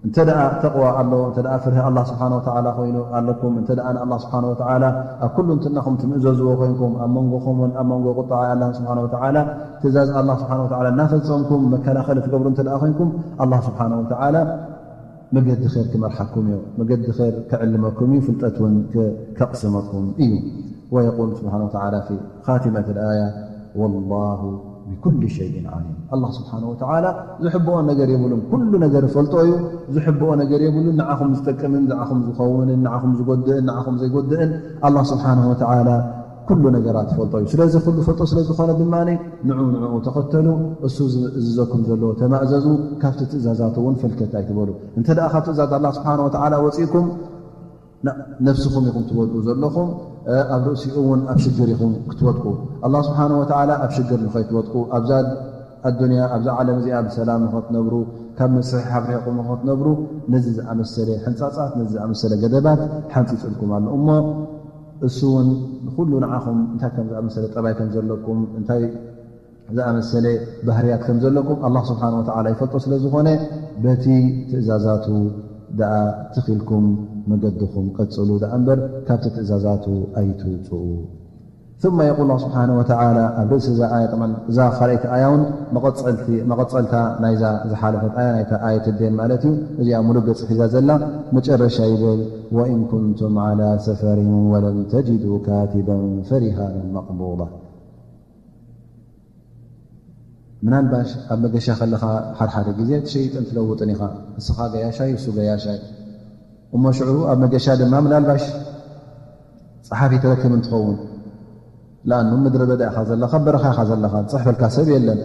እንተ ደኣ ተቕዋ ኣሎ፣ እንተ ደኣ ፍርሂ ኣላህ ስብሓነ ወተዓላ ኮይኑ ኣለኩም፣ እንተ ደኣ ንኣላህ ስብሓነ ወተዓላ ኣብ ኩሉ እንትናኹም ትምእዘዝዎ ኮይንኩም፣ ኣብ መንጎኹምን ኣብ መንጎ ቁጥዓ ኣላህ ስብሓነ ወተዓላ ትእዛዝ ኣላህ ስብሓነ ወተዓላ እናፈጸምኩም መከላኸሊ ትገብሩ እንተ ደኣ ኮይንኩም፣ ኣላህ ስብሓነ ወተዓላ መገዲ ኸይር ክመርሓኩም እዩ፣ መገዲ ኸይር ክዕልመኩም እዩ፣ ፍልጠት እውን ከ-፣ ከቕስመኩም እዩ። ويقول سبحانه وتعالى في خاتمة الآية والله بكل شيء عليم። ኣላህ ስብሓነ ወተዓላ ዝሕብኦ ነገር የብሉን። ኩሉ ነገር ይፈልጦ እዩ። ዝሕብኦ ነገር የብሉን። ንዓኹም ዝጠቅምን ንዓኹም ዝኸውንን ንዓኹም ዝጎድእን ንዓኹም ዘይጎድእን ኣላህ ስብሓነ ወተዓላ ኩሉ ነገራት ይፈልጦ እዩ። ስለዚ ኩሉ ፈልጦ ስለ ዝኾነ ድማ ንዑ ንዕኡ ተኸተሉ። እሱ ዝእዝዘኩም ዘሎ ተማእዘዙ። ካብቲ ትእዛዛቱ እውን ፈልከት ኣይትበሉ። እንተ ደኣ ካብ ትእዛዝ ኣላህ ስብሓነ ወተዓላ ወፂእኩም ና-፣ ነብስኹም ኢኹም ትወድቁ ዘለኹም፣ እ፣ ኣብ ርእሲኡ እውን ኣብ ሽግር ኢኹም ክትወድቁ። ኣላህ ስብሓነ ወተዓላ ኣብ ሽግር ንኸይትወድቁ፣ ኣብዛ ኣዱንያ፣ ኣብዛ ዓለም እዚኣ ብሰላም ንኸትነብሩ፣ ካብ ምስሕሓብ ርሒቑም ንኸትነብሩ፣ ነዚ ዝኣመሰለ ሕንጻጻት፣ ነዚ ዝኣመሰለ ገደባት ሓንጺጹልኩም ኣሎ። እሞ እሱ እውን ንኹሉ ንዓኹም እንታይ ከም ዝኣመሰለ ጠባይ ከም ዘለኩም፣ እንታይ ዝኣመሰለ ባህርያት ከም ዘለኩም ኣላህ ስብሓነ ወተዓላ ይፈልጦ ስለ ዝኾነ፣ በቲ ትእዛዛቱ ደኣ ትኺልኩም መገድኹም ቀጽሉ ደኣ እምበር፣ ካብቲ ትእዛዛቱ ኣይትውጽኡ። ثم يقول الله سبحانه وتعالى ኣብ ርእሲ እዛ ኣያ፣ ጠብዓን እዛ ካልኣይቲ ኣያ እውን መቐጸልቲ-፣ መቐጸልታ ናይዛ ዝሓለፈት ኣያ፣ ናይታ ኣየት ዴን ማለት እዩ። እዚኣ ሙሉእ ገጽ ሒዛ ዘላ መጨረሻ ይብል፣ وإن كنتم على سفر ولم تجدوا كاتبا فرهان مقبوضة። ምናልባሽ ኣብ መገሻ ከለኻ ሓድሓደ ግዜ ትሸይጥን ትለውጥን ኢኻ። ንስኻ ገያሻይ፣ እሱ ገያሻይ። እሞ ሽዑ ኣብ መገሻ ድማ ምናልባሽ ጸሓፊ ትረክብ እንትኸውን፣ ለኣኑ ምድረ በዳ ኢኻ ዘለኻ፣ በረኻ ኢኻ ዘለኻ፣ ዝጽሕፈልካ ሰብ የለን።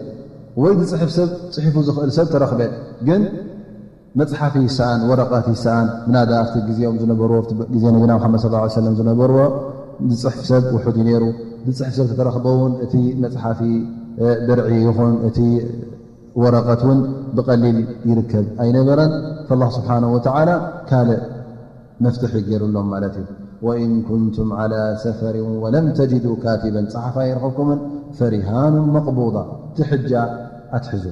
ወይ ዝጽሕፍ ሰብ፣ ጽሒፉ ዝኽእል ሰብ ተረኽበ። ግን መጽሓፊ ይሰኣን፣ ወረቐት ይሰኣን። ምናዳ ኣብቲ ግዜኦም ዝነበርዎ፣ ኣብቲ ግዜ ነቢና መሓመድ ሰለላሁ ዐለይሂ ወሰለም ዝነበርዎ ዝጽሕፍ ሰብ ውሑድ እዩ ነይሩ። ዝጽሕፍ ሰብ ተተረኽበ እውን እቲ መጽሓፊ፣ እ፣ ድርዒ ይኹን እቲ ወረቐት እውን ብቐሊል ይርከብ ኣይነበረን። ፈላህ ስብሓነሁ ወተዓላ ካልእ መፍትሒ ገይሩሎም ማለት እዩ። ወኢን ኩንቱም ዓላ ሰፈሪን ወለም ተጅዱ ካቲበን፣ ጸሓፋይ ኣይረኸብኩምን፣ ፈሪሃኑን መቕቡዳ፣ ትሕጃ ኣትሕዙ።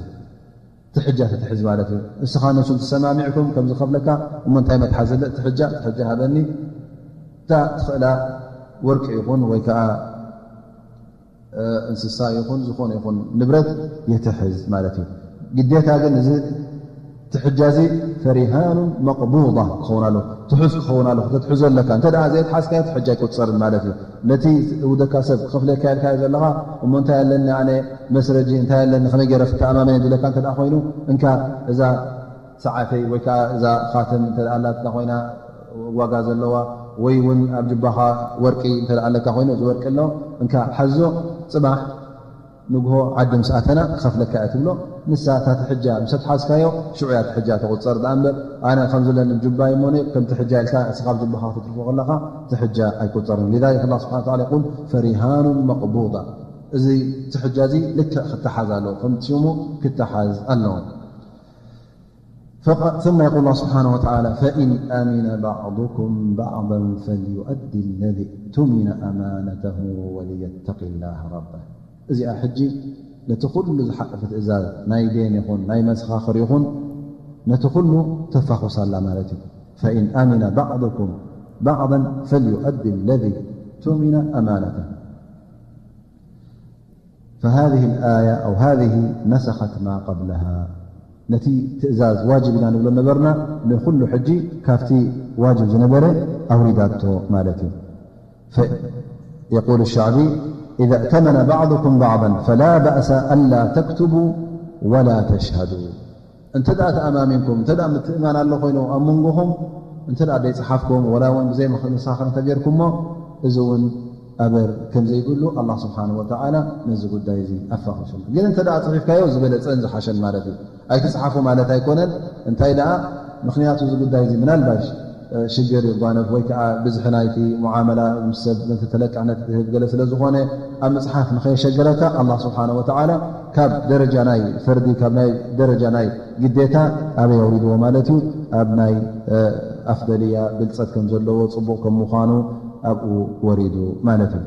ትሕጃ ትትሕዝ ማለት እዩ። እስኻ ንሱ ተሰማሚዕኩም ከም ዝኸፍለካ እሞ እንታይ መትሓዝ ዘለ? ትሕጃ፣ ትሕጃ ሃበኒ። እታ ትኽእላ ወርቂ ይኹን ወይ ከዓ እንስሳ ይኹን ዝኾነ ይኹን ንብረት የትሕዝ ማለት እዩ። ግዴታ ግን እዚ ትሕጃ እዚ ፈሪሃኑን መቕቡዳ ክኸውን ኣሎ፣ ትሑዝ ክኸውን ኣሎ። ከተትሕዞ ኣለካ። እንተ ደኣ ዘየትሓዝካዮ ትሕጃ ኣይቁጸርን ማለት እዩ። ነቲ ዝእውደካ ሰብ ክኸፍለካ ኢልካዮ ዘለኻ፣ እሞ እንታይ ኣለኒ ኣነ መስረጂ፣ እንታይ ኣለኒ፣ ከመይ ገይረ ክተኣማመን ዝብለካ እንተ ደኣ ኮይኑ፣ እንካ እዛ ሰዓተይ ወይ ከዓ እዛ ኻተም እንተ ደኣ ኣላትካ ኮይና ዋጋ ዘለዋ፣ ወይ እውን ኣብ ጅባኻ ወርቂ እንተ ደኣ ኣለካ ኮይኑ፣ እዚ ወርቂ ኣሎ፣ እንካ ሓዞ፣ ጽባሕ ንግሆ ዓዲ ምስ ኣተና ክኸፍለካ እየ ትብሎ። ንሳ እታ ትሕጃ ምስ ኣትሓዝካዮ፣ ሽዑ እያ ትሕጃ ትቑጸር። ደኣ እምበር ኣነ ከም ዘለኒ ጁባ እሞ ነይ፣ ከም ትሕጃ ኢልካ እስኻ ኣብ ጅባኻ ክትትርፎ ከለኻ ትሕጃ ኣይቁጸርን። لذلك الله سبحانه وتعالى يقول فرهان مقبوضة። እዚ ትሕጃ እዚ ልክዕ ክተሓዝ ኣለዎ፣ ከምቲ ሽሙ ክተሓዝ ኣለዎ። فق-، ثم يقول الله سبحانه وتعالى: فإن أمن بعضكم بعضا فليؤد الذي اؤتمن أمانته وليتق الله ربه። እዚኣ ሕጂ ነቲ ኩሉ ዝሓለፈ ትእዛዝ፣ ናይ ዴን ይኹን ናይ መሰኻኽር ይኹን፣ ነቲ ኩሉ ተፋኹስ ኣላ ማለት እዩ። فإن أمن بعضكم بعضا فليؤد الذي اؤتمن أمانته. فهذه الآية أو هذه نسخت ما قبلها. ነቲ ትእዛዝ ዋጅብ ኢና ንብሎ ነበርና፣ ንኹሉ ሕጂ ካብቲ ዋጅብ ዝነበረ ኣውሪዳቶ ማለት እዩ። ف-، يقول الشعبي: إذا ائتمن بعضكم بعضا فلا بأس ألا تكتبوا ولا تشهدوا. እንተ ደኣ ተኣማሚንኩም፣ እንተ ደኣ ምትእማን ኣሎ ኮይኑ ኣብ መንጎኹም፣ እንተ ደኣ ዘይጸሓፍኩም፣ ወላ እውን ብዘይ መኸ-፣ መሳኽር እንተ ጌርኩሞ፣ እዚ እውን ኣበር ከም ዘይብሉ ኣላህ ስብሓነሁ ወተዓላ ነዚ ጉዳይ እዚ ኣፋኺሱና። ግን እንተ ደኣ ጽሒፍካዮ ዝበለጸን ዝሓሸን ማለት እዩ። ኣይትጽሓፉ ማለት ኣይኮነን። እንታይ ደኣ፣ ምኽንያቱ እዚ ጉዳይ እዚ ምናልባሽ ሽግር ይጓነፍ ወይ ከዓ ብዝሒ ናይቲ ሙዓመላ ምስ ሰብ ነቲ ተለቃሕነት ዝህብ ገለ ስለ ዝኾነ፣ ኣብ ምጽሓፍ ንኸየሸገረካ፣ ኣላህ ስብሓነሁ ወተዓላ ካብ ደረጃ ናይ ፈርዲ፣ ካብ ናይ ደረጃ ናይ ግዴታ ኣበይ ኣውሪድዎ ማለት እዩ? ኣብ ናይ፣ እ፣ ኣፍደልያ ብልጸት ከም ዘለዎ፣ ጽቡቕ ከም ምዃኑ ኣብኡ ወሪዱ ማለት እዩ።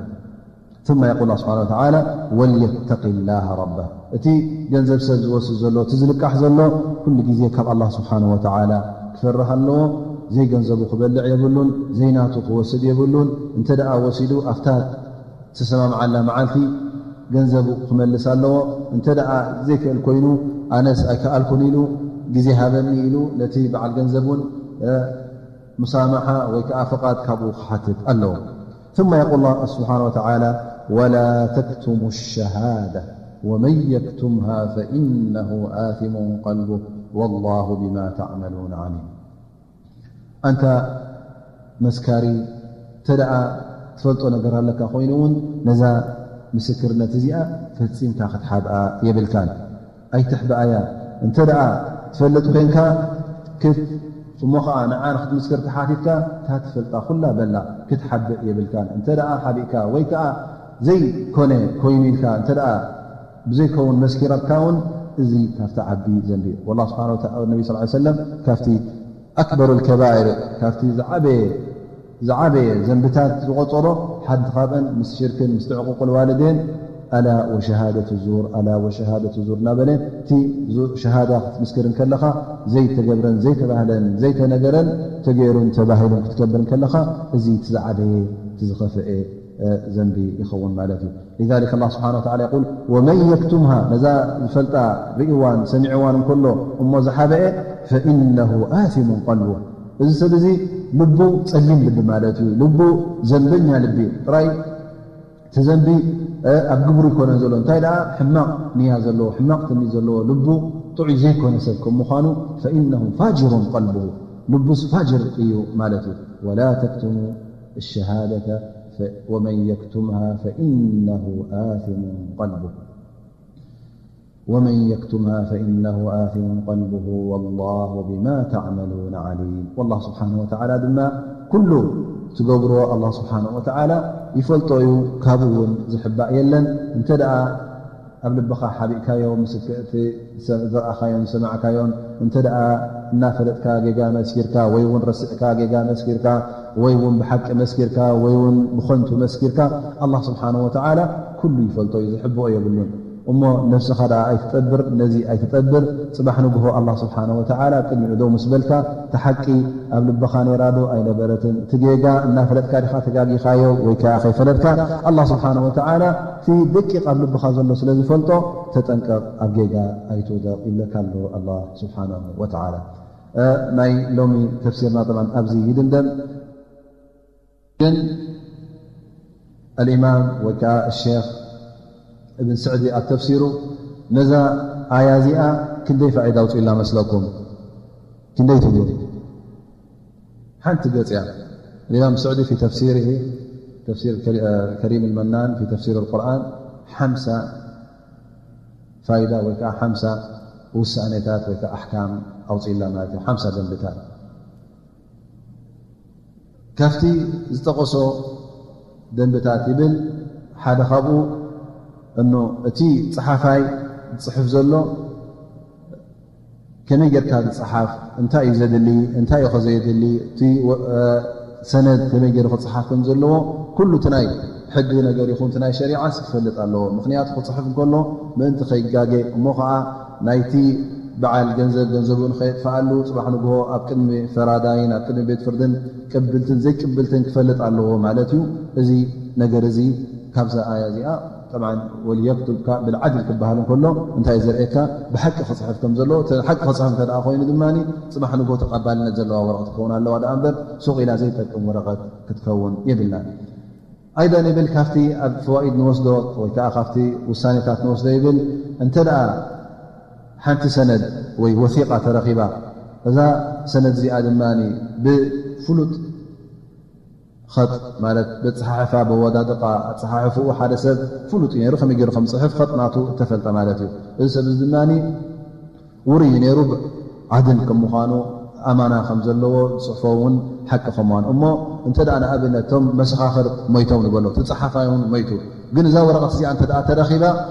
ثم يقول الله سبحانه وتعالى: وليتق الله ربه. እቲ ገንዘብ ሰብ ዝወስድ ዘሎ፣ እቲ ዝልቃሕ ዘሎ፣ ኩሉ ግዜ ካብ ኣላህ ስብሓነሁ ወተዓላ ክፈርህ ኣለዎ። ዘይገንዘቡ ክበልዕ የብሉን፣ ዘይናቱ ክወስድ የብሉን። እንተ ደኣ ወሲዱ፣ ኣብታ ዝተሰማምዓላ መዓልቲ ገንዘቡ ክመልስ ኣለዎ። እንተ ደኣ ዘይክእል ኮይኑ፣ ኣነስ ኣይከኣልኩን ኢሉ፣ ግዜ ሃበኒ ኢሉ፣ ነቲ በዓል ገንዘብ እውን፣ እ፣ ሙሳማሓ ወይ ከዓ ፍቓድ ካብኡ ክሓትት ኣለዎ። ثم يقول الله سبحانه وتعالى: ولا تكتموا الشهادة ومن يكتمها فإنه آثم قلبه والله بما تعملون عليم. ኣንታ መስካሪ፣ እንተ ደኣ ትፈልጦ ነገር ኣለካ ኮይኑ እውን፣ ነዛ ምስክርነት እዚኣ ፈጺምካ ክትሓብኣ የብልካን። ኣይትሕብኣያ። እንተ ደኣ ትፈልጥ ኮይንካ፣ ክት-፣ እሞ ኸዓ ንዓ ንክትምስክር ተሓቲትካ፣ እታ ትፈልጣ ኩላ በላ፣ ክትሓብእ የብልካን። እንተ ደኣ ሓቢእካ ወይ ከኣ ዘይኮነ ኮይኑ ኢልካ፣ እንተ ደኣ ብዘይከውን መስኪረካ እውን፣ እዚ ካብቲ ዓቢ ዘንቢ እዩ። ወላህ ስብሓነ ወተዓላ፣ ነቢ ሰለላሁ ዐለይሂ ወሰለም፣ ካብቲ ኣክበሩል ከባኢር፣ ካብቲ ዝዓበየ፣ ዝዓበየ ዘንብታት ዝቖጸሮ ሓንቲ ካብአን ምስ ሽርክን ምስቲ ዕቁቁል ዋልዴን፣ ኣላ ወሸሃደቱ ዙር፣ ኣላ ወሸሃደቱ ዙር እናበለ እቲ ዙ-፣ ሸሃዳ ክትምስክር እንከለኻ ዘይተገብረን ዘይተባህለን ዘይተነገረን ተገይሩን ተባሂሉን ክትገብር እንከለኻ፣ እዚ እቲ ዝዓበየ እቲ ዝኸፍአ፣ እ፣ ዘንቢ ይኸውን ማለት እዩ። لذلك الله سبحانه وتعالى يقول: ومن يكتمها، ነዛ ዝፈልጣ ርእይዋን ሰሚዕዋን እንከሎ እሞ ዝሓበአ፣ فإنه آثم قلبه، እዚ ሰብ እዚ ልቡ ጸሊም ልቢ ማለት እዩ። ልቡ ዘንበኛ ልቢ ጥራይ፣ እቲ ዘንቢ፣ እ፣ ኣብ ግብሩ ይኮነን ዘሎ። እንታይ ደኣ ሕማቕ ንያ ዘለዎ፣ ሕማቕ ትምኒት ዘለዎ፣ ልቡ ጥዑይ ዘይኮነ ሰብ ከም ምዃኑ፣ فإنه فاجر قلبه، ልቡስ ፋጅር እዩ ማለት እዩ። ولا تكتموا الشهادة ف-، ومن يكتمها فإنه آثم قلبه. ومن يكتمها فإنه آثم قلبه والله بما تعملون عليم. والله سبحانه وتعالى ድማ ኩሉ ትገብርዎ ኣላህ ስብሓነሁ ወተዓላ ይፈልጦ እዩ፣ ካብኡ እውን ዝሕባእ የለን። እንተ ደኣ ኣብ ልብኻ ሓቢእካዮ፣ ምስ እቲ ዝረኣኻዮን ዝሰማዕካዮን እንተ ደኣ እናፈለጥካ ጌጋ መስኪርካ፣ ወይ እውን ረሲዕካ ጌጋ መስኪርካ፣ ወይ እውን ብሓቂ መስኪርካ፣ ወይ እውን ብኸንቱ መስኪርካ፣ ኣላህ ስብሓነሁ ወተዓላ ኩሉ ይፈልጦ እዩ፣ ዝሕብኦ የብሉን። እሞ ነብስኻ ደኣ ኣይትጠብር፣ ነዚ ኣይትጠብር። ጽባሕ ንግሆ ኣላህ ስብሓነሁ ወተዓላ ኣብ ቅድሚኡ ደው ምስ በልካ፣ እቲ ሓቂ ኣብ ልብኻ ነይራ ዶ ኣይነበረትን? እቲ ጌጋ እናፈለጥካ ዲኻ ተጋጊኻዮ ወይ ከኣ ከይፈለጥካ? ኣላህ ስብሓነሁ ወተዓላ እቲ ደቂቕ ኣብ ልብኻ ዘሎ ስለ ዝፈልጦ፣ ተጠንቀቕ፣ ኣብ ጌጋ ኣይትውደቕ ይብለካ ኣሎ ኣላህ ስብሓነሁ ወተዓላ። እ፣ ናይ ሎሚ ተፍሲርና ጠብዓን ኣብዚ ይድምደም። ግን ኣልኢማም ወይ ከኣ ሼኽ እብን ስዕዲ ኣብ ተፍሲሩ ነዛ ኣያ እዚኣ ክንደይ ፋኢዳ ኣውፅኡላ መስለኩም? ክንደይ ትብሉ? ሓንቲ ገጽ እያ። الإمام السعدي في تفسيره، تفسير كري-، آه، كريم المنان في تفسير القرآن، ሓምሳ ፋይዳ ወይ ከዓ ሓምሳ ውሳኔታት ወይ ከዓ ኣሕካም ኣውፅኢላ ማለት እዩ። ሓምሳ ደንብታት። ካብቲ ዝጠቐሶ ደንብታት ይብል፣ ሓደ ካብኡ እኖ እቲ ጸሓፋይ ዝጽሕፍ ዘሎ ከመይ ጌርካ ዝጸሓፍ፣ እንታይ እዩ ዘድሊ፣ እንታይ እዩ ከዘየድሊ፣ እቲ ወ-፣ እ፣ ሰነድ ከመይ ገይሩ ክጸሓፍ ከም ዘለዎ፣ ኩሉ እቲ ናይ ሕጊ ነገር ይኹን እቲ ናይ ሸሪዓስ ክፈልጥ ኣለዎ። ምኽንያቱ ክጽሕፍ እንከሎ ምእንቲ ከይጋገ፣ እሞ ኸዓ ናይቲ በዓል ገንዘብ ገንዘቡ ንኸየጥፍኣሉ፣ ጽባሕ ንግሆ ኣብ ቅድሚ ፈራዳይን ኣብ ቅድሚ ቤት ፍርድን ቅብልትን ዘይቅብልትን ክፈልጥ ኣለዎ ማለት እዩ። እዚ ነገር እዚ ካብዛ ኣያ እዚኣ ጠብዓን ወልየክቱብ ካ-፣ ብልዓድል ክበሃል እንከሎ እንታይ እዩ ዘርእየካ? ብሓቂ ክጽሕፍ ከም ዘለዎ። እቲ ሓቂ ክጽሕፍ እንተ ደኣ ኮይኑ ድማ ጽባሕ ንግሆ ተቐባልነት ዘለዋ ወረቐት ክትከውን ኣለዋ ደኣ እምበር፣ ሱቕ ኢላ ዘይጠቅም ወረቐት ክትከውን የብላን። ኣይደን ይብል፣ ካብቲ ኣብ ፈዋኢድ ንወስዶ ወይ ከዓ ካብቲ ውሳኔታት ንወስዶ ይብል፣ እንተ ደኣ ሓንቲ ሰነድ ወይ ወሲቓ ተረኺባ፣ እዛ ሰነድ እዚኣ ድማ ብፍሉጥ ኸጥ ማለት በጸሓሕፋ፣ በወዳድቓ፣ ኣጸሓሕፍኡ ሓደ ሰብ ፍሉጥ እዩ ነይሩ፣ ከመይ ገይሩ ከም ጽሕፍ ኸጥ ናቱ እተፈልጠ ማለት እዩ። እዚ ሰብ እዚ ድማ ውሩይ እዩ ነይሩ፣ ዓድል ከም ምዃኑ፣ ኣማና ከም ዘለዎ፣ ዝጽሕፎ እውን ሓቂ ከም ምዃኑ። እሞ እንተ ደኣ ንኣብነት እቶም መሰኻኽር ሞይቶም ንበሎ፣ እቲ ጸሓፋይ እውን ሞይቱ፣ ግን እዛ ወረቐት እዚኣ እንተ ደኣ ተረኺባ፣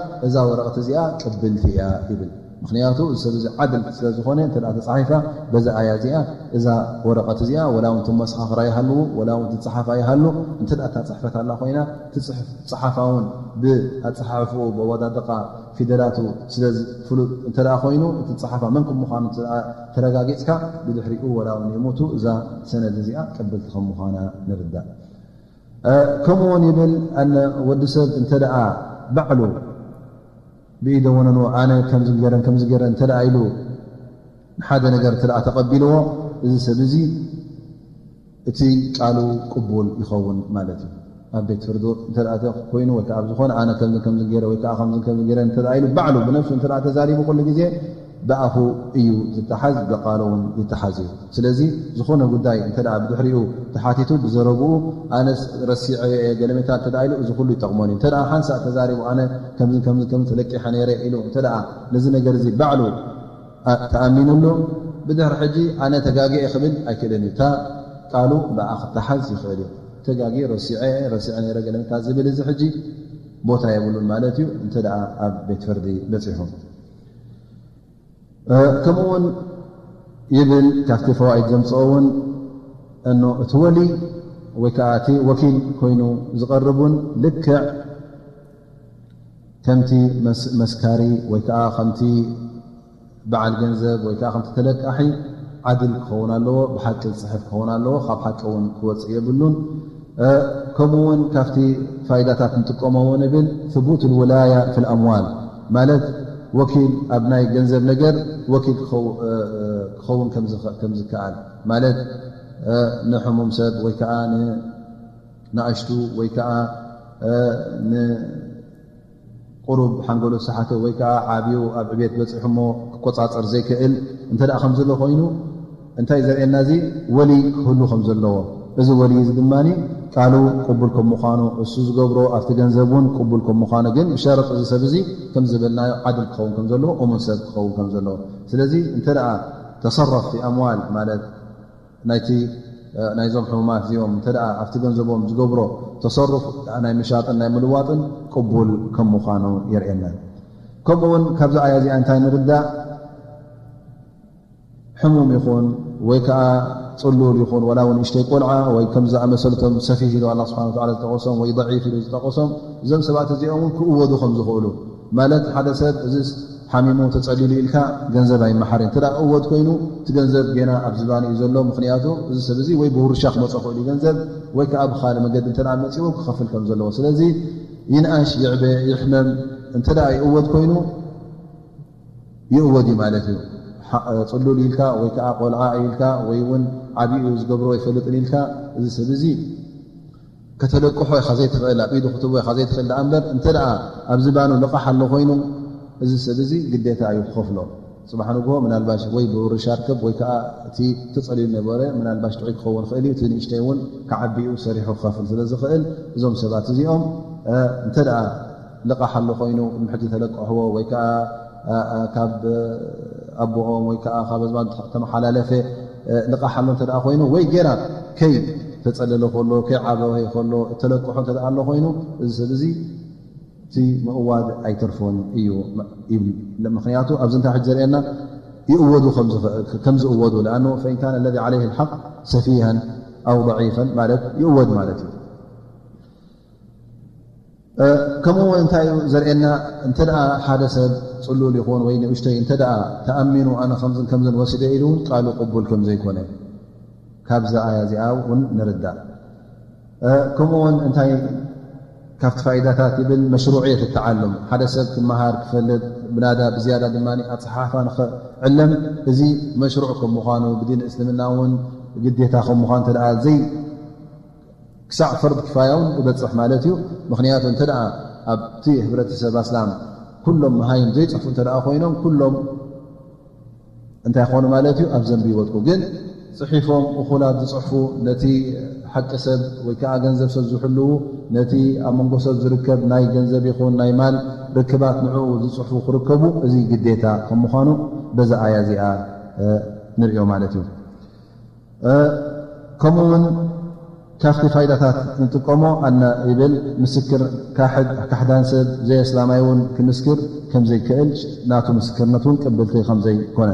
እዛ ወረቐት እዚኣ ቅብልቲ እያ ይብል። ምኽንያቱ እዚ ሰብ እዚ ዓድል ስለ ዝኾነ፣ እንተ ደኣ ተጻሒፋ በዛ ኣያ እዚኣ፣ እዛ ወረቐት እዚኣ ወላ እውን እቲ መሰኻኽር ኣይሃልዉ፣ ወላ እውን እቲ ጸሓፋይ ኣይሃሉ፣ እንተ ደኣ እታ ጽሕፈት ኣላ ኮይና፣ እቲ ጽሕፍ-፣ ጸሓፋ እውን ብኣጸሓሕፍኡ፣ ብኣወዳድቓ ፊደላቱ ስለ ዝ-፣ ፍሉጥ እንተ ደኣ ኮይኑ፣ እቲ ጸሓፋ መን ከም ምዃኑ እንተ ደኣ ተረጋጊጽካ፣ ብድሕሪኡ ወላ እውን ይሙቱ እዛ ሰነድ እዚኣ ቅብልቲ ከም ምዃና ንርዳእ። እ፣ ከምኡ እውን ይብል፣ ኣነ ወዲ ሰብ እንተ ደኣ ባዕሉ ብኢደ ወነኑ ኣነ ከምዚ ገይረን ከምዚ ገይረን እንተ ደኣ ኢሉ ንሓደ ነገር እንተ ደኣ ተቐቢልዎ፣ እዚ ሰብ እዚ እቲ ቃሉ ቅቡል ይኸውን ማለት እዩ። ኣብ ቤት ፍርዲ እንተ ደኣ ተ-፣ ኮይኑ ወይ ከዓ ኣብ ዝኾነ ኣነ ከምዚ ከምዚ ገይረ ወይ ከዓ ከምዚ ከምዚ ገይረ እንተ ደኣ ኢሉ ባዕሉ ብነፍሱ እንተ ደኣ ተዛሪቡ ኩሉ ግዜ ብኣፉ እዩ ዝተሓዝ፣ ብቃሉ እውን ይተሓዝ እዩ። ስለዚ ዝኾነ ጉዳይ እንተ ደኣ ብድሕሪኡ ተሓቲቱ ብዘረብኡ ኣነስ ረሲዐዮ እየ ገለመታት እንተ ደኣ ኢሉ እዚ ኩሉ ይጠቕሞን እዩ። እንተ ደኣ ሓንሳእ ተዛሪቡ ኣነ ከምዚ ከምዚ ከምዚ ተለቂሐ ነይረ ኢሉ እንተ ደኣ ነዚ ነገር እዚ ባዕሉ ኣ-፣ ተኣሚኑሉ ብድሕሪ ሕጂ ኣነ ተጋግየ ክብል ኣይክእልን እዩ። እታ ቃሉ ብኣ ክተሓዝ ይኽእል እዩ። ተጋግየ ረሲዐ፣ ረሲዐ ነይረ ገለመታት ዝብል እዚ ሕጂ ቦታ የብሉን ማለት እዩ፣ እንተ ደኣ ኣብ ቤት ፍርዲ በጺሑ። እ፣ ከምኡ እውን ይብል፣ ካብቲ ፈዋኢድ ዘምጽኦ እውን እኖ እቲ ወሊ ወይ ከዓ እቲ ወኪል ኮይኑ ዝቐርብ እውን ልክዕ ከምቲ መስ-፣ መስካሪ ወይ ከዓ ከምቲ በዓል ገንዘብ ወይ ከዓ ከምቲ ተለቃሒ ዓድል ክኸውን ኣለዎ፣ ብሓቂ ዝጽሕፍ ክኸውን ኣለዎ፣ ካብ ሓቂ እውን ክወጽእ የብሉን። እ፣ ከምኡ እውን ካብቲ ፋይዳታት ንጥቀሞ እውን እብል፣ ثبوت الولاية في الأموال ማለት ወኪል ኣብ ናይ ገንዘብ ነገር ወኪል ክኸው-፣ እ፣ እ፣ ክኸውን ከም ዝኸ-፣ ከም ዝከኣል ማለት፣ እ፣ ንሕሙም ሰብ ወይ ከዓ ንንኣሽቱ ወይ ከዓ፣ እ፣ ን ቁሩብ ሓንጎሉ ዝሰሓተ ወይ ከዓ ዓብዩ ኣብ ዕቤት በፂሑ እሞ ክቆፃፀር ዘይክእል እንተ ደኣ ከም ዘሎ ኮይኑ፣ እንታይ ዘርእየና? እዚ ወሊ ክህሉ ከም ዘለዎ። እዚ ወሊ እዚ ድማ ቃሉ ቅቡል ከም ምዃኑ፣ እሱ ዝገብሮ ኣብቲ ገንዘብ እውን ቅቡል ከም ምዃኑ፣ ግን ብሸርጢ እዚ ሰብ እዚ ከም ዝበልናዮ ዓድል ክኸውን ከም ዘለዎ፣ እሙን ሰብ ክኸውን ከም ዘለዎ። ስለዚ እንተ ደኣ ተሰረፍ ፊ ኣምዋል ማለት ናይቲ፣ እ፣ ናይዞም ሕሙማት እዚኦም እንተ ደኣ ኣብቲ ገንዘቦም ዝገብሮ ተሰሩፍ ናይ ምሻጥን ናይ ምልዋጥን ቅቡል ከም ምዃኑ የርእየና። ከምኡ እውን ካብዚ ኣያ እዚኣ እንታይ ንርዳእ? ሕሙም ይኹን ወይ ከዓ ፅሉል ይኹን፣ ወላ እውን ንእሽተይ ቆልዓ ወይ ከም ዝኣመሰሉቶም ሰፊህ ኢሉ ኣላ ስብሓን ወተዓላ ዝጠቐሶም ወይ ضዒፍ ኢሉ ዝጠቐሶም፣ እዞም ሰባት እዚኦም እውን ክእወዱ ከም ዝኽእሉ ማለት፣ ሓደ ሰብ እዚ ሓሚሙ ተፀሊሉ ኢልካ ገንዘብ ኣይመሓርን። እንተ ደኣ እወት ኮይኑ፣ እቲ ገንዘብ ጌና ኣብ ዝባን እዩ ዘሎ። ምኽንያቱ እዚ ሰብ እዚ ወይ ብውርሻ ክመፀ ክእሉ ገንዘብ፣ ወይ ከዓ ብካልእ መገዲ እንተ ደኣ መፂዎ ክኸፍል ከም ዘለዎ። ስለዚ ይንኣሽ ይዕበ ይሕመም፣ እንተ ደኣ ይእወት ኮይኑ ይእወድ እዩ ማለት እዩ። ሓ-፣ ፅሉል ኢልካ ወይ ከዓ ቆልዓ ኢልካ ወይ እውን ዓብዩ ዝገብሮ ኣይፈልጥን ኢልካ፣ እዚ ሰብ እዚ ከተለቅሖ ኢኻ ዘይትኽእል፣ ኣብ ኢዱ ክትቦ ኢኻ ዘይትኽእል። ደኣ እምበር እንተ ደኣ ኣብ ዝባኑ ልቓሕ ኣሎ ኮይኑ፣ እዚ ሰብ እዚ ግዴታ እዩ ክኸፍሎ። ፅባሕ ንግሆ ምናልባሽ ወይ ብውርሻ ርከብ ወይ ከዓ እቲ ተፀልዩ ነበረ ምናልባሽ ጥዑይ ክኸውን ይኽእል እዩ። እቲ ንእሽተይ እውን ክዓቢ እዩ ሰሪሑ ክኸፍል ስለ ዝኽእል፣ እዞም ሰባት እዚኦም፣ እ፣ እንተ ደኣ ልቓሕ ኣሎ ኮይኑ፣ ቅድሚ ሕጂ ተለቅሕዎ ወይ ከዓ፣ እ፣ እ፣ ካብ ኣቦኦም ወይ ከዓ ካብ ኣዝማድ ተመሓላለፈ፣ እ፣ ልቓሕ ኣሎ እንተ ደኣ ኮይኑ፣ ወይ ጌና ከይ ተፀለለ ከሎ፣ ከይ ዓበየ ከሎ፣ እተለቅሖ እንተ ደኣ ኣሎ ኮይኑ፣ እዚ ሰብ እዚ እቲ ምእዋድ ኣይተርፎን እዩ ይብል። ምኽንያቱ ኣብዚ እንታይ ሕጂ ዘርእየና? ይእወዱ ከም ዝኸ-፣ ከም ዝእወዱ። لأنه فإن كان الذي عليه الحق سفيها أو ضعيفا ማለት ይእወድ ማለት እዩ። እ፣ ከምኡ እውን እንታይ እዩ ዘርእየና? እንተ ደኣ ሓደ ሰብ ጽሉል ይኹን ወይ ንእሽተይ እንተ ደኣ ተኣሚኑ፣ ኣነ ከምዝን ከምዝን ወሲደ ኢሉ እውን ቃሉ ቅቡል ከም ዘይኮነ ካብዛ ኣያ እዚኣ እውን ንርዳእ። እ፣ ከምኡ እውን እንታይ ካብቲ ፋይዳታት ይብል? መሽሩዕየት ተዓሉም፣ ሓደ ሰብ ክመሃር ክፈልጥ፣ ብናዳ ብዝያዳ ድማ ኣጽሓሕፋ ንኽዕለም፣ እዚ መሽሩዕ ከም ምዃኑ፣ ብዲን እስልምና እውን ግዴታ ከም ምዃኑ እንተ ደኣ ዘይ ክሳዕ ፈርድ ክፋያ እውን ይበጽሕ ማለት እዩ። ምኽንያቱ እንተ ደኣ ኣብቲ ህብረተሰብ ኣስላም ኩሎም መሃይም ዘይጽሕፉ እንተ ደኣ ኮይኖም፣ ኩሎም እንታይ ይኾኑ ማለት እዩ? ኣብ ዘንቢ ይወድቁ። ግን ጽሒፎም እኹላት ዝጽሕፉ፣ ነቲ ሓቂ ሰብ ወይ ከዓ ገንዘብ ሰብ ዝሕልዉ፣ ነቲ ኣብ መንጎ ሰብ ዝርከብ ናይ ገንዘብ ይኹን ናይ ማል ርክባት ንዕኡ ዝጽሕፉ ክርከቡ፣ እዚ ግዴታ ከም ምዃኑ በዛ ኣያ እዚኣ፣ እ፣ ንርእዮ ማለት እዩ። እ፣ ከምኡ እውን ካብቲ ፋይዳታት ንጥቀሞ ኣነ ይብል፣ ምስክር ካሕድ-፣ ካሕዳን ሰብ ዘየስላማይ እውን ክምስክር ከም ዘይክእል፣ ናቱ ምስክርነት እውን ቅብልቲ ከም ዘይኮነ።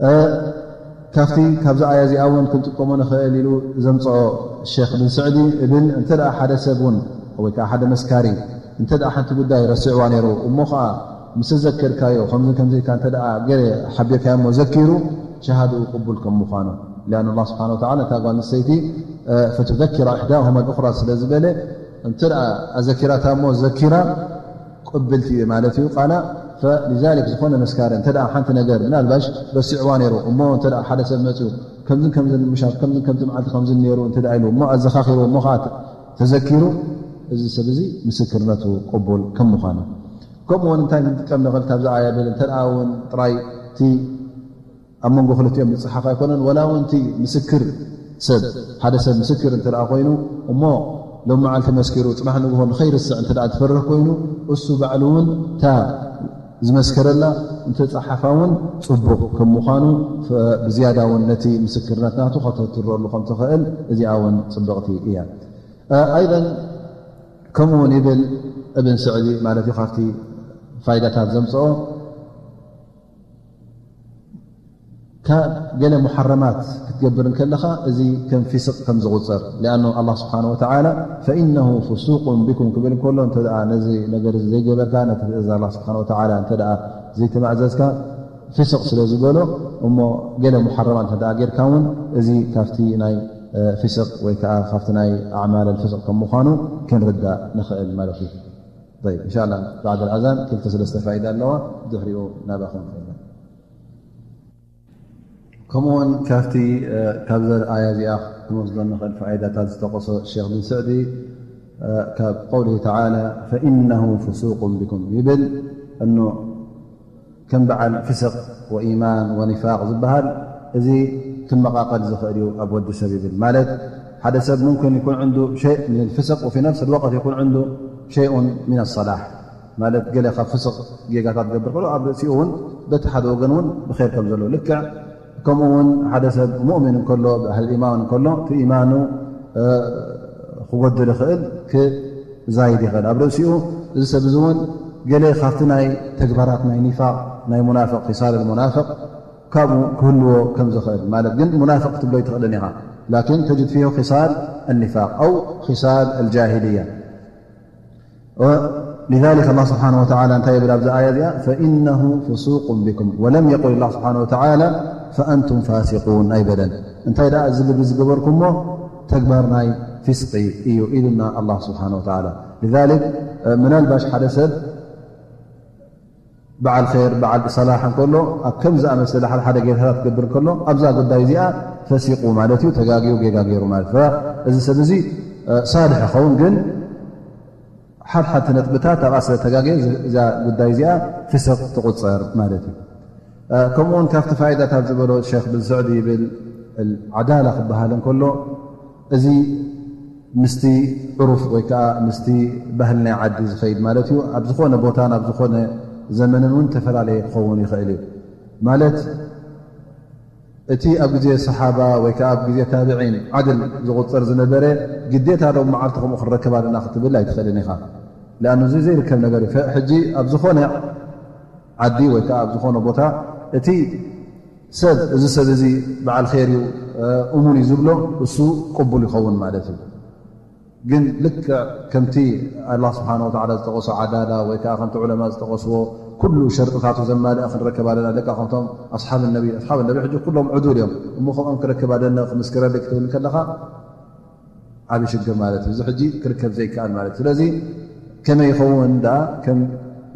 እ፣ ካብቲ፣ ካብዚ ኣያ እዚኣ እውን ክንጥቀሞ ንኽእል ኢሉ ዘምጽኦ ሼኽ ብን ስዕዲ እብል፣ እንተ ደኣ ሓደ ሰብ እውን ወይ ከዓ ሓደ መስካሪ እንተ ደኣ ሓንቲ ጉዳይ ረሲዕዋ ነይሩ፣ እሞ ኸዓ ምስ ዘከርካዮ፣ ከምዚ ከምዚ ኢልካ እንተ ደኣ ገለ ሓቢርካዮ እሞ ዘኪሩ፣ ሸሃድኡ ቅቡል ከም ምዃኑ። لأن الله سبحانه وتعالى ነታ ጓል ኣንስተይቲ፣ እ፣ فتذكر إحداهما الأخرى ስለ ዝበለ፣ እንተ ደኣ ኣዘኪራታ እሞ ዘኪራ ቅብልቲ እዩ ማለት እዩ ቃላ። فلذلك ዝኾነ መስካሪ እንተ ደኣ ሓንቲ ነገር ምናልባሽ ረሲዕዋ ነይሩ፣ እሞ እንተ ደኣ ሓደ ሰብ መጺኡ ከምዝን ከምዝን ምሻት ከምዝን ከምቲ መዓልቲ ከምዝን ነይሩ እንተ ደኣ ኢሉ እሞ ኣዘኻኺርዎ እሞ ኸዓ ተዘኪሩ፣ እዚ ሰብ እዚ ምስክርነቱ ቅቡል ከም ምዃኑ። ከምኡ እውን እንታይ ክንጥቀም ንኽእል ካብዚ ኣያ ብል፣ እንተ ደኣ እውን ጥራይ እቲ ኣብ መንጎ ክልቲኦም ዝጸሓፍ ኣይኮነን፣ ወላ እውን እቲ ምስክር ሰብ፣ ሓደ ሰብ ምስክር እንተ ደኣ ኮይኑ እሞ ሎም መዓልቲ መስኪሩ ጽባሕ ንግሆ ንኸይርስዕ እንተ ደኣ ትፈርህ ኮይኑ፣ እሱ ባዕሉ እውን እታ ዝመስከረላ እንተ ጸሓፋ እውን ጽቡቕ ከም ምዃኑ፣ ብዝያዳ እውን ነቲ ምስክርነት ናቱ ከተትረሉ ከም ትኽእል እዚኣ እውን ጽብቕቲ እያ። እ፣ ኣይደን ከምኡ እውን ይብል እብን ስዕዲ ማለት እዩ፣ ካብቲ ፋይዳታት ዘምጽኦ፣ ካብ ገለ ሙሓረማት ክትገብር እንከለኻ፣ እዚ ከም ፊስቕ ከም ዝቑጸር። لأنه الله سبحانه وتعالى فإنه فسوق بكم ክብል እንከሎ፣ እንተ ደኣ ነዚ ነገር እዚ ዘይገበርካ፣ ነቲ ትእዛዝ الله سبحانه وتعالى እንተ ደኣ ዘይተማእዘዝካ፣ ፊስቕ ስለ ዝበሎ፣ እሞ ገለ ሙሓረማት እንተ ደኣ ጌርካ እውን፣ እዚ ካብቲ ናይ፣ እ፣ ፊስቕ ወይ ከዓ ካብቲ ናይ ኣዕማል ፊስቕ ከም ምዃኑ ክንርዳእ ንኽእል ማለት እዩ። طيب، إن شاء الله بعد الأذان ክልተ ሰለስተ ፋይዳ ኣለዋ፣ ድሕሪኡ ናባኹም ንኸይድ። ከምኡውን ካብቲ፣ እ፣ ካብዘን ኣያ እዚኣ ክንወስዶ ንኽእል ፋይዳታት ዝጠቐሶ ሼኽ ብን ስዕዲ፣ እ፣ ካብ قوله تعالى فإنه فسوق بكم ይብል፣ እኖ ከም በዓል ፍስቕ ወኢማን ወኒፋቕ ዝበሃል፣ እዚ ክመቓቐል ዝኽእል እዩ ኣብ ወዲ ሰብ ይብል። ማለት ሓደ ሰብ ሙምክን ይኩን ዕንዱ ሸይእ ምን ፍስቕ ወፊ ነፍስ ልወቅት ይኩን ዕንዱ ሸይኡን ምን ኣሰላሕ፣ ማለት ገለ ካብ ፍስቕ ጌጋታት ገብር ከሎ ኣብ ርእሲኡ እውን በቲ ሓደ ወገን እውን ብኸይር ከም ዘሎ፣ ልክዕ ከምኡ እውን ሓደ ሰብ ሙእሚን እንከሎ፣ ብኣህል ኢማን እንከሎ፣ እቲ ኢማኑ፣ እ፣ ክጎድል ይኽእል፣ ክዛይድ ይኽእል ኣብ ርእሲኡ። እዚ ሰብ እዚ እውን ገለ ካብቲ ናይ ተግባራት ናይ ኒፋቕ ናይ ሙናፍቕ ክሳል ሙናፍቕ ካብኡ ክህልዎ ከም ዝኽእል ማለት ግን ሙናፍቕ ክትብሎ ይትኽእልን ኢኻ ላኪን ተጅድ ፊሁ ክሳል النفاق أو خصال الجاهلية لذلك الله سبحانه وتعالى እንታይ ይብል ኣብዚ ኣያ እዚኣ فإنه فسوق بكم ولم يقل الله سبحانه وتعالى فأنتم فاسقون ኣይበለን እንታይ ደኣ እዚ ልቢ ዝገበርኩሞ ተግባር ናይ ፊስቂ እዩ ኢሉና الله سبحانه وتعالى لذلك ምናልባሽ ሓደ ሰብ በዓል ኸይር በዓል ሰላሕ እንከሎ ኣብ ከም ዝኣመሰለ ሓደ ሓደ ጌታታት ክገብር እንከሎ ኣብዛ ጉዳይ እዚኣ ፈሲቁ ማለት እዩ ተጋግዩ ጌጋ ገይሩ ማለት እዚ ሰብ እዚ ሳልሕ ይኸውን ግን ሓድሓድቲ ነጥብታት ኣብኣ ስለ ተጋገየ እዛ ጉዳይ እዚኣ ፍስቕ ትቑፀር ማለት እዩ ከምኡውን ካብቲ ፋይዳታት ዝበሎ ሸክ ብን ስዕዲ ይብል ዓዳላ ክበሃል እንከሎ እዚ ምስቲ ዕሩፍ ወይ ከዓ ምስቲ ባህሊ ናይ ዓዲ ዝኸይድ ማለት እዩ ኣብ ዝኾነ ቦታን ኣብ ዝኾነ ዘመንን እውን ዝተፈላለየ ክኸውን ይኽእል እዩ ማለት እቲ ኣብ ግዜ ሰሓባ ወይ ከዓ ኣብ ግዜ ታብዒን ዓድል ዝቑፀር ዝነበረ ግዴታ ሎም መዓልቲ ከምኡ ክንረክብ ኣለና ክትብል ኣይትኽእልን ኢኻ ኣ እዚ ዘይርከብ ነገር እዩ ሕጂ ኣብ ዝኾነ ዓዲ ወይ ከዓ ኣብ ዝኾነ ቦታ እቲ ሰብ እዚ ሰብ እዚ በዓል ር እዩ እሙን እዩ ዝብሎ እሱ ቅቡል ይኸውን ማለት እዩ ግን ልክዕ ከምቲ ኣላ ስብሓን ወተላ ዝጠቀሶ ዓዳላ ወይ ከዓ ከምቲ ዑለማ ዝጠቀስዎ ኩሉ ሸርጥታቱ ዘማልአ ክንረከብ ኣለና ደቂ ከምቶም ኣስሓብ ነቢ ኣስሓብ ነቢ ሕጂ ኩሎም ዕዱል እዮም እሞ ከምኦም ክረክብ ኣለና ክምስክረለይ ክትብል ከለካ ዓብ ሽግር ማለት እዩ እዚ ሕጂ ክርከብ ዘይከኣል ማለት እዩ ስለዚ ከመይ ይኸውን ዳ ከም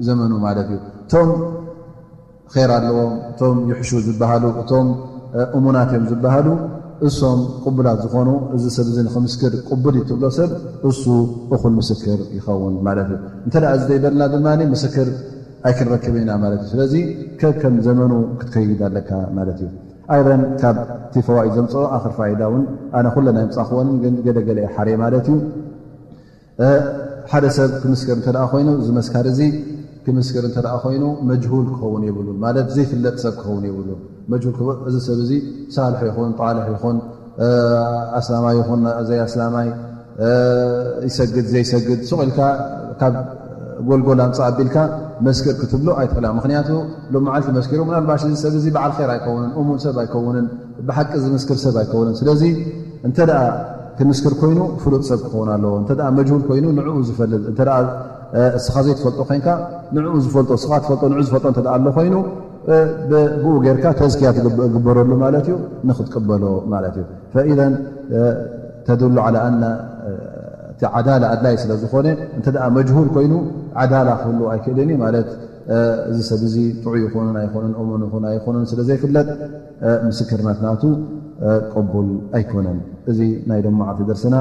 ዘመኑ ማለት እዩ እቶም ር ኣለዎም እቶም ይሕሹ ዝበሃሉ እቶም እሙናት እዮም ዝበሃሉ እሶም ቅቡላት ዝኾኑ እዚ ሰብ እዚ ንክምስክር ቅቡል እዩ ትብሎ ሰብ እሱ እኹል ምስክር ይኸውን ማለት እዩ እንተ እዚ ዘይበልና ድማ ምስክር ኣይክንረክብ ኢና ማለት እዩ ስለዚ ከከም ዘመኑ ክትከይድ ኣለካ ማለት እዩ ኣይን ካብቲ ፈዋኢድ ዘምፅኦ ኣክር ፋይዳ እውን ኣነ ኩለ ናይ ምፃእክዎንን ግን ገለገለ ሓርየ ማለት እዩ ሓደ ሰብ ክምስክር እንተ ኮይኑ እዚ መስካር እዚ ክምስክር እንተ ኮይኑ መጅሁል ክኸውን የብሉን ማለት ዘይፍለጥ ሰብ ክኸውን የብሉን መጅሁል እዚ ሰብ እዚ ሳልሕ ይኹን ጣልሕ ይኹን ኣስላማይ ይኹን ዘይኣስላማይ ይሰግድ ዘይሰግድ ሱቕ ኢልካ ካብ ጎልጎል ኣምፃ ኣቢልካ መስክር ክትብሎ ኣይትኽእላ ምክንያቱ ሎም መዓልቲ መስኪሩ ምናልባሽ እዚ ሰብ እዚ በዓል ር ኣይከውንን እሙን ሰብ ኣይከውንን ብሓቂ ዝምስክር ሰብ ኣይከውንን ስለዚ እንተ ክምስክር ኮይኑ ፍሉጥ ሰብ ክኸውን ኣለዎ እተ መጅሁል ኮይኑ ንኡ ዝፈልጥ እተ እስኻ ዘይትፈልጦ ኮይንካ ንኡ ዝፈልጦ ስኻ ትፈልጦ ን ዝፈልጦ እተ ኣሎ ኮይኑ ብኡ ጌርካ ተዝክያ ትግበረሉ ማለት እዩ ንክትቅበሎ ማለት እዩ ፈኢዘን ተድሉ ላ ኣና እቲ ዓዳላ ኣድላይ ስለ ዝኾነ እንተ መጅሁል ኮይኑ ዓዳላ ክህልዎ ኣይክእልን እዩ ማለት እዚ ሰብ እዚ ጥዑይ ይኹንን ኣይኮኑን እሙን ይኹን ኣይኮኑን ስለ ዘይፍለጥ ምስክርነት ናቱ ቅቡል ኣይኮነን እዚ ናይ ደሞ ዓርፊ ደርስና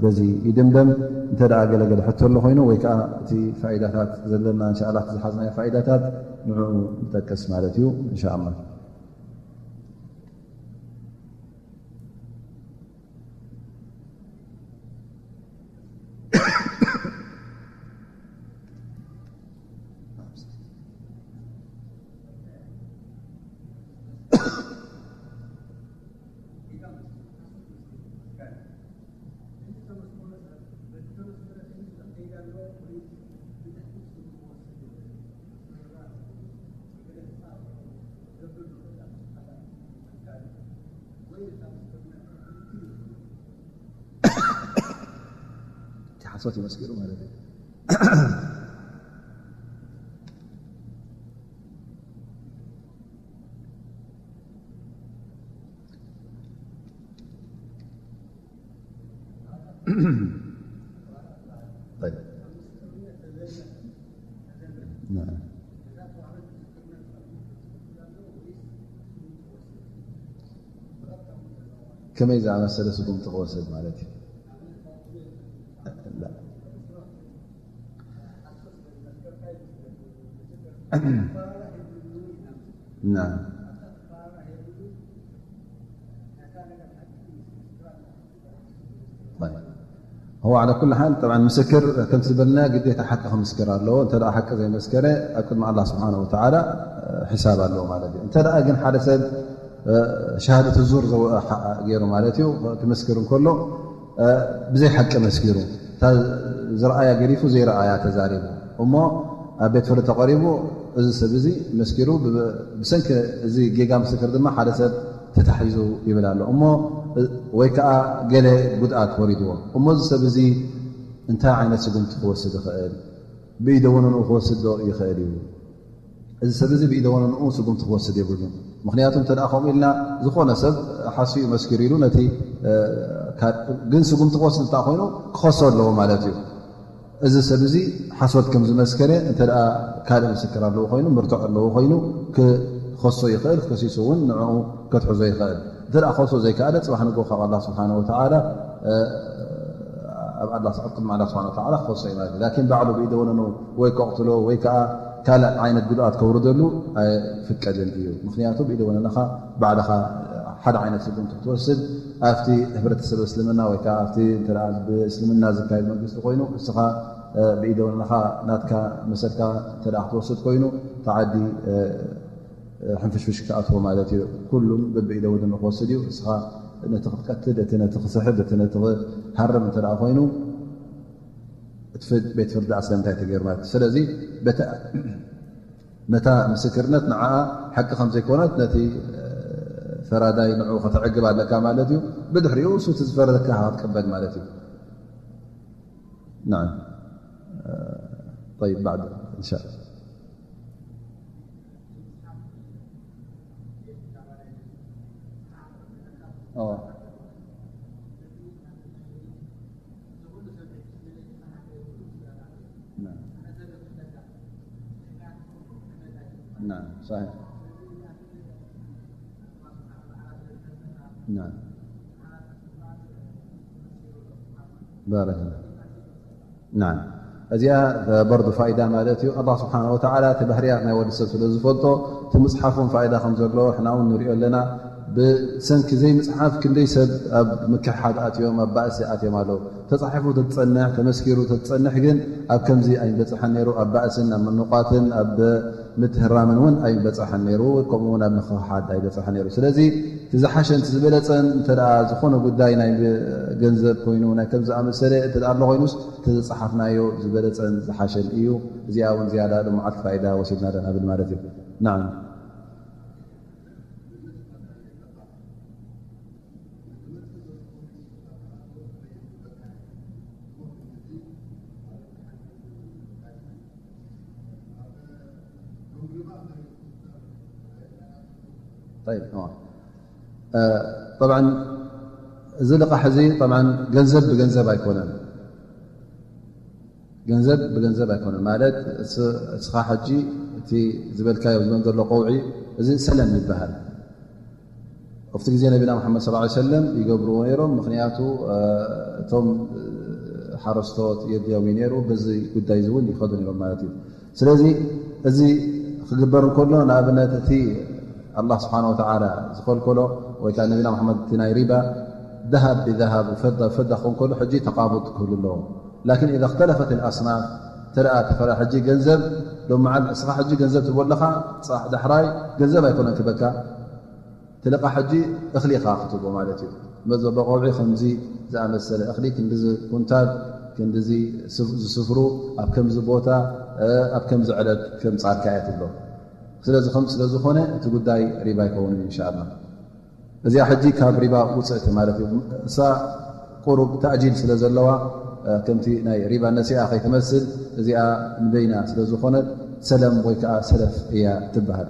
በዚ ይድምደም እንተ ገለገለ ሕቶ ኣሎ ኮይኑ ወይ ከዓ እቲ ፋይዳታት ዘለና እንሻላ ዝሓዝናዮ ፋይዳታት ንኡ ንጠቅስ ማለት እዩ እንሻላ ሓሶት ይመስኪሩ ማለት እዩ ከመይ ዝኣመሰለ ስጉምቲ ክወስድ ማለት እዩ ه على كل ሓል ምስክር ከምቲ ዝበልና ግዴታ ሓቂ ክምስክር ኣለዎ እተ ሓቂ ዘይመስከረ ኣብ ቅድሚ ላ ስብሓ ወ ሕሳብ ኣለዎ ማለት እዩ እንተ ግን ሓደ ሰብ ሸሃደት ዙር ገይሩ ማለት እዩ ክምስክር እንከሎ ብዘይ ሓቂ መስኪሩ ዝረኣያ ገዲፉ ዘይረኣያ ተዛሪቡ እሞ ኣብ ቤት ፍርዲ ተቐሪቡ፣ እዚ ሰብ እዚ መስኪሩ፣ ብ-፣ ብሰንኪ እዚ ጌጋ ምስክር ድማ ሓደ ሰብ ተታሒዙ ይብል ኣሎ። እሞ ወይ ከዓ ገለ ጉድኣት ወሪድዎ። እሞ እዚ ሰብ እዚ እንታይ ዓይነት ስጉምቲ ክወስድ ይኽእል? ብኢደ ወነንኡ ክወስድ ዶ ይኽእል እዩ? እዚ ሰብ እዚ ብኢደ ወነንኡ ስጉምቲ ክወስድ የብሉን። ምኽንያቱ እንተ ደኣ ከምኡ ኢልና፣ ዝኾነ ሰብ ሓስዩ መስኪሩ ኢሉ ነቲ፣ እ፣ ካ-፣ ግን ስጉምቲ ክወስድ እንተ ኮይኑ ክኸሶ ኣለዎ ማለት እዩ። እዚ ሰብ እዚ ሓሶት ከም ዝመስከረ እንተ ደኣ ካልእ ምስክር ኣለዎ ኮይኑ፣ ምርትዖ ኣለዎ ኮይኑ ክኸሶ ይኽእል፣ ከሲሱ እውን ንዕኡ ከትሕዞ ይኽእል። እንተ ደኣ ክኸሶ ዘይከኣለ፣ ጽባሕ ንግሆ ካብ ኣላህ ስብሓነሁ ወተዓላ፣ እ፣ ኣብ ኣላህ፣ ኣብ ቅድሚ ኣላህ ስብሓነሁ ወተዓላ ክኸሶ እዩ ማለት እዩ። ላኪን ባዕሉ ብኢደ ወነኑ ወይ ከቕትሎ ወይ ከኣ ካልእ ዓይነት ጉድኣት ከውርደሉ ኣይፍቀድን እዩ። ምኽንያቱ ብኢደ ወነንኻ ባዕልኻ ሓደ ዓይነት ስጉምቲ ክትወስድ ኣብቲ ሕብረተሰብ እስልምና ወይ ከኣ ኣብቲ እንተ ደኣ ብእስልምና ዝካየድ መንግስቲ ኮይኑ እስኻ፣ እ፣ ብኢደ ወነንኻ ናትካ መሰልካ እንተ ደኣ ክትወስድ ኮይኑ፣ እቲ ዓዲ፣ እ፣ እ፣ ሕንፍሽፍሽ ክኣትዎ ማለት እዩ። ኩሉም በብኢደ ወነኑ ክወስድ እዩ። እስኻ ነቲ ክትቀትል፣ እቲ ነቲ ክስሕብ፣ እቲ ነቲ ክሃርም እንተ ደኣ ኮይኑ፣ እቲ ፍርድ፣ ቤት ፍርዲ ኣስለ እንታይ ተገይሩ ማለት እዩ። ስለዚ በቲ፣ ነታ ምስክርነት ንዓኣ ሓቂ ከም ዘይኮነት ነቲ፣ እ፣ ፈራዳይ ንዕኡ ከተዕግብ ኣለካ ማለት እዩ። ብድሕሪኡ እሱ እቲ ዝፈረደካ ክትቅበል ማለት እዩ። نعم. آه، طيب، بعد إن شاء الله. آه. نعم. نعم، صحيح. نعم. بارك الله. نعم. እዚኣ በርዱ ፋይዳ ማለት እዩ። ኣላህ ስብሓነሁ ወተዓላ እቲ ባህርያት ናይ ወዲ ሰብ ስለ ዝፈልጦ፣ እቲ ምጽሓፍ እውን ፋይዳ ከም ዘለዎ ሕና እውን ንሪኦ ኣለና። ብሰንኪ ዘይምጽሓፍ ክንደይ ሰብ ኣብ ምክሕሓድ ኣትዮም፣ ኣብ ባእሲ ኣትዮም ኣለዉ። ተጻሒፉ ተትጸንሕ፣ ተመስኪሩ ተትጸንሕ ግን ኣብ ከምዚ ኣይምበጽሐን ነይሩ። ኣብ ባእስን ኣብ ምንቋትን ኣብ ምትህራምን እውን ኣይምበጽሐን ነይሩ። ከምኡ እውን ኣብ ምክሕሓድ ኣይበጽሐን ነይሩ። ስለዚ እቲ ዝሓሸን እቲ ዝበለጸን እንተ ደኣ ዝኾነ ጉዳይ ናይ ገንዘብ ኮይኑ፣ ናይ ከም ዝኣመሰለ እንተ ደኣ ኣሎ ኮይኑስ፣ እቲ ዝጸሓፍናዮ ዝበለጸን ዝሓሸን እዩ። እዚኣ እውን ዝያዳ ሎማዓልቲ ፋይዳ ወሲድና ደናብል ማለት እዩ። ናዓም። طيب، تمام. እ፣ ጠብዓን እዚ ልቓሕ እዚ ጠብዓን ገንዘብ ብገንዘብ ኣይኮነን። ገንዘብ ብገንዘብ ኣይኮነን ማለት እስ-፣ እስኻ ሕጂ እቲ ዝበልካዮ ዝመን ዘሎ ቀውዒ እዚ ሰለም ይበሃል። ኣብቲ ግዜ ነቢና መሓመድ ሰለላሁ ዐለይሂ ወሰለም ይገብርዎ ነይሮም። ምኽንያቱ፣ እ፣ እቶም፣ እ፣ ሓረስቶት የድልዮም እዩ ነይሩ። በዚ ጉዳይ እዚ እውን ይኸዱ ነይሮም ማለት እዩ። ስለዚ እዚ ክግበር እንከሎ ንኣብነት እቲ ኣላህ ስብሓነ ወተዓላ ዝኸልከሎ ወይ ከዓ ነቢና መሓመድ እቲ ናይ ሪባ ደሃብ ብደሃብ ፈዳ ፈዳ ክኸውን ከሎ ሕጂ ተቃቡድ ክህሉ ኣለዎ። ላኪን ኢዛ እኽተለፈት ልኣስናፍ እንተ ደኣ ተፈላ ሕጂ ገንዘብ ሎም መዓል እስኻ ሕጂ ገንዘብ ትቦ ኣለኻ ጻሕ ዳሕራይ ገንዘብ ኣይኮነን ክበካ ትልቃ ሕጂ እኽሊ ኢኻ ክትቦ ማለት እዩ። መዘቦ ቀውዒ ከምዚ ዝኣመሰለ እኽሊ ክንዲዚ ኩንታል ክንዲዚ ዝስፍሩ ኣብ ከምዚ ቦታ ኣብ ከምዚ ዕለት ከም ጻልካ እያ ትብሎ። ስለዚ ከም ስለ ዝኾነ እቲ ጉዳይ ሪባ ኣይከውንን ኢንሻኣላ። እዚኣ ሕጂ ካብ ሪባ ውፅእቲ ማለት እዩ። እሳ ቁሩብ ተእጂል ስለ ዘለዋ ከምቲ ናይ ሪባ ነሲኣ ከይትመስል እዚኣ ንበይና ስለ ዝኾነት ሰለም ወይ ከዓ ሰለፍ እያ ትበሃል።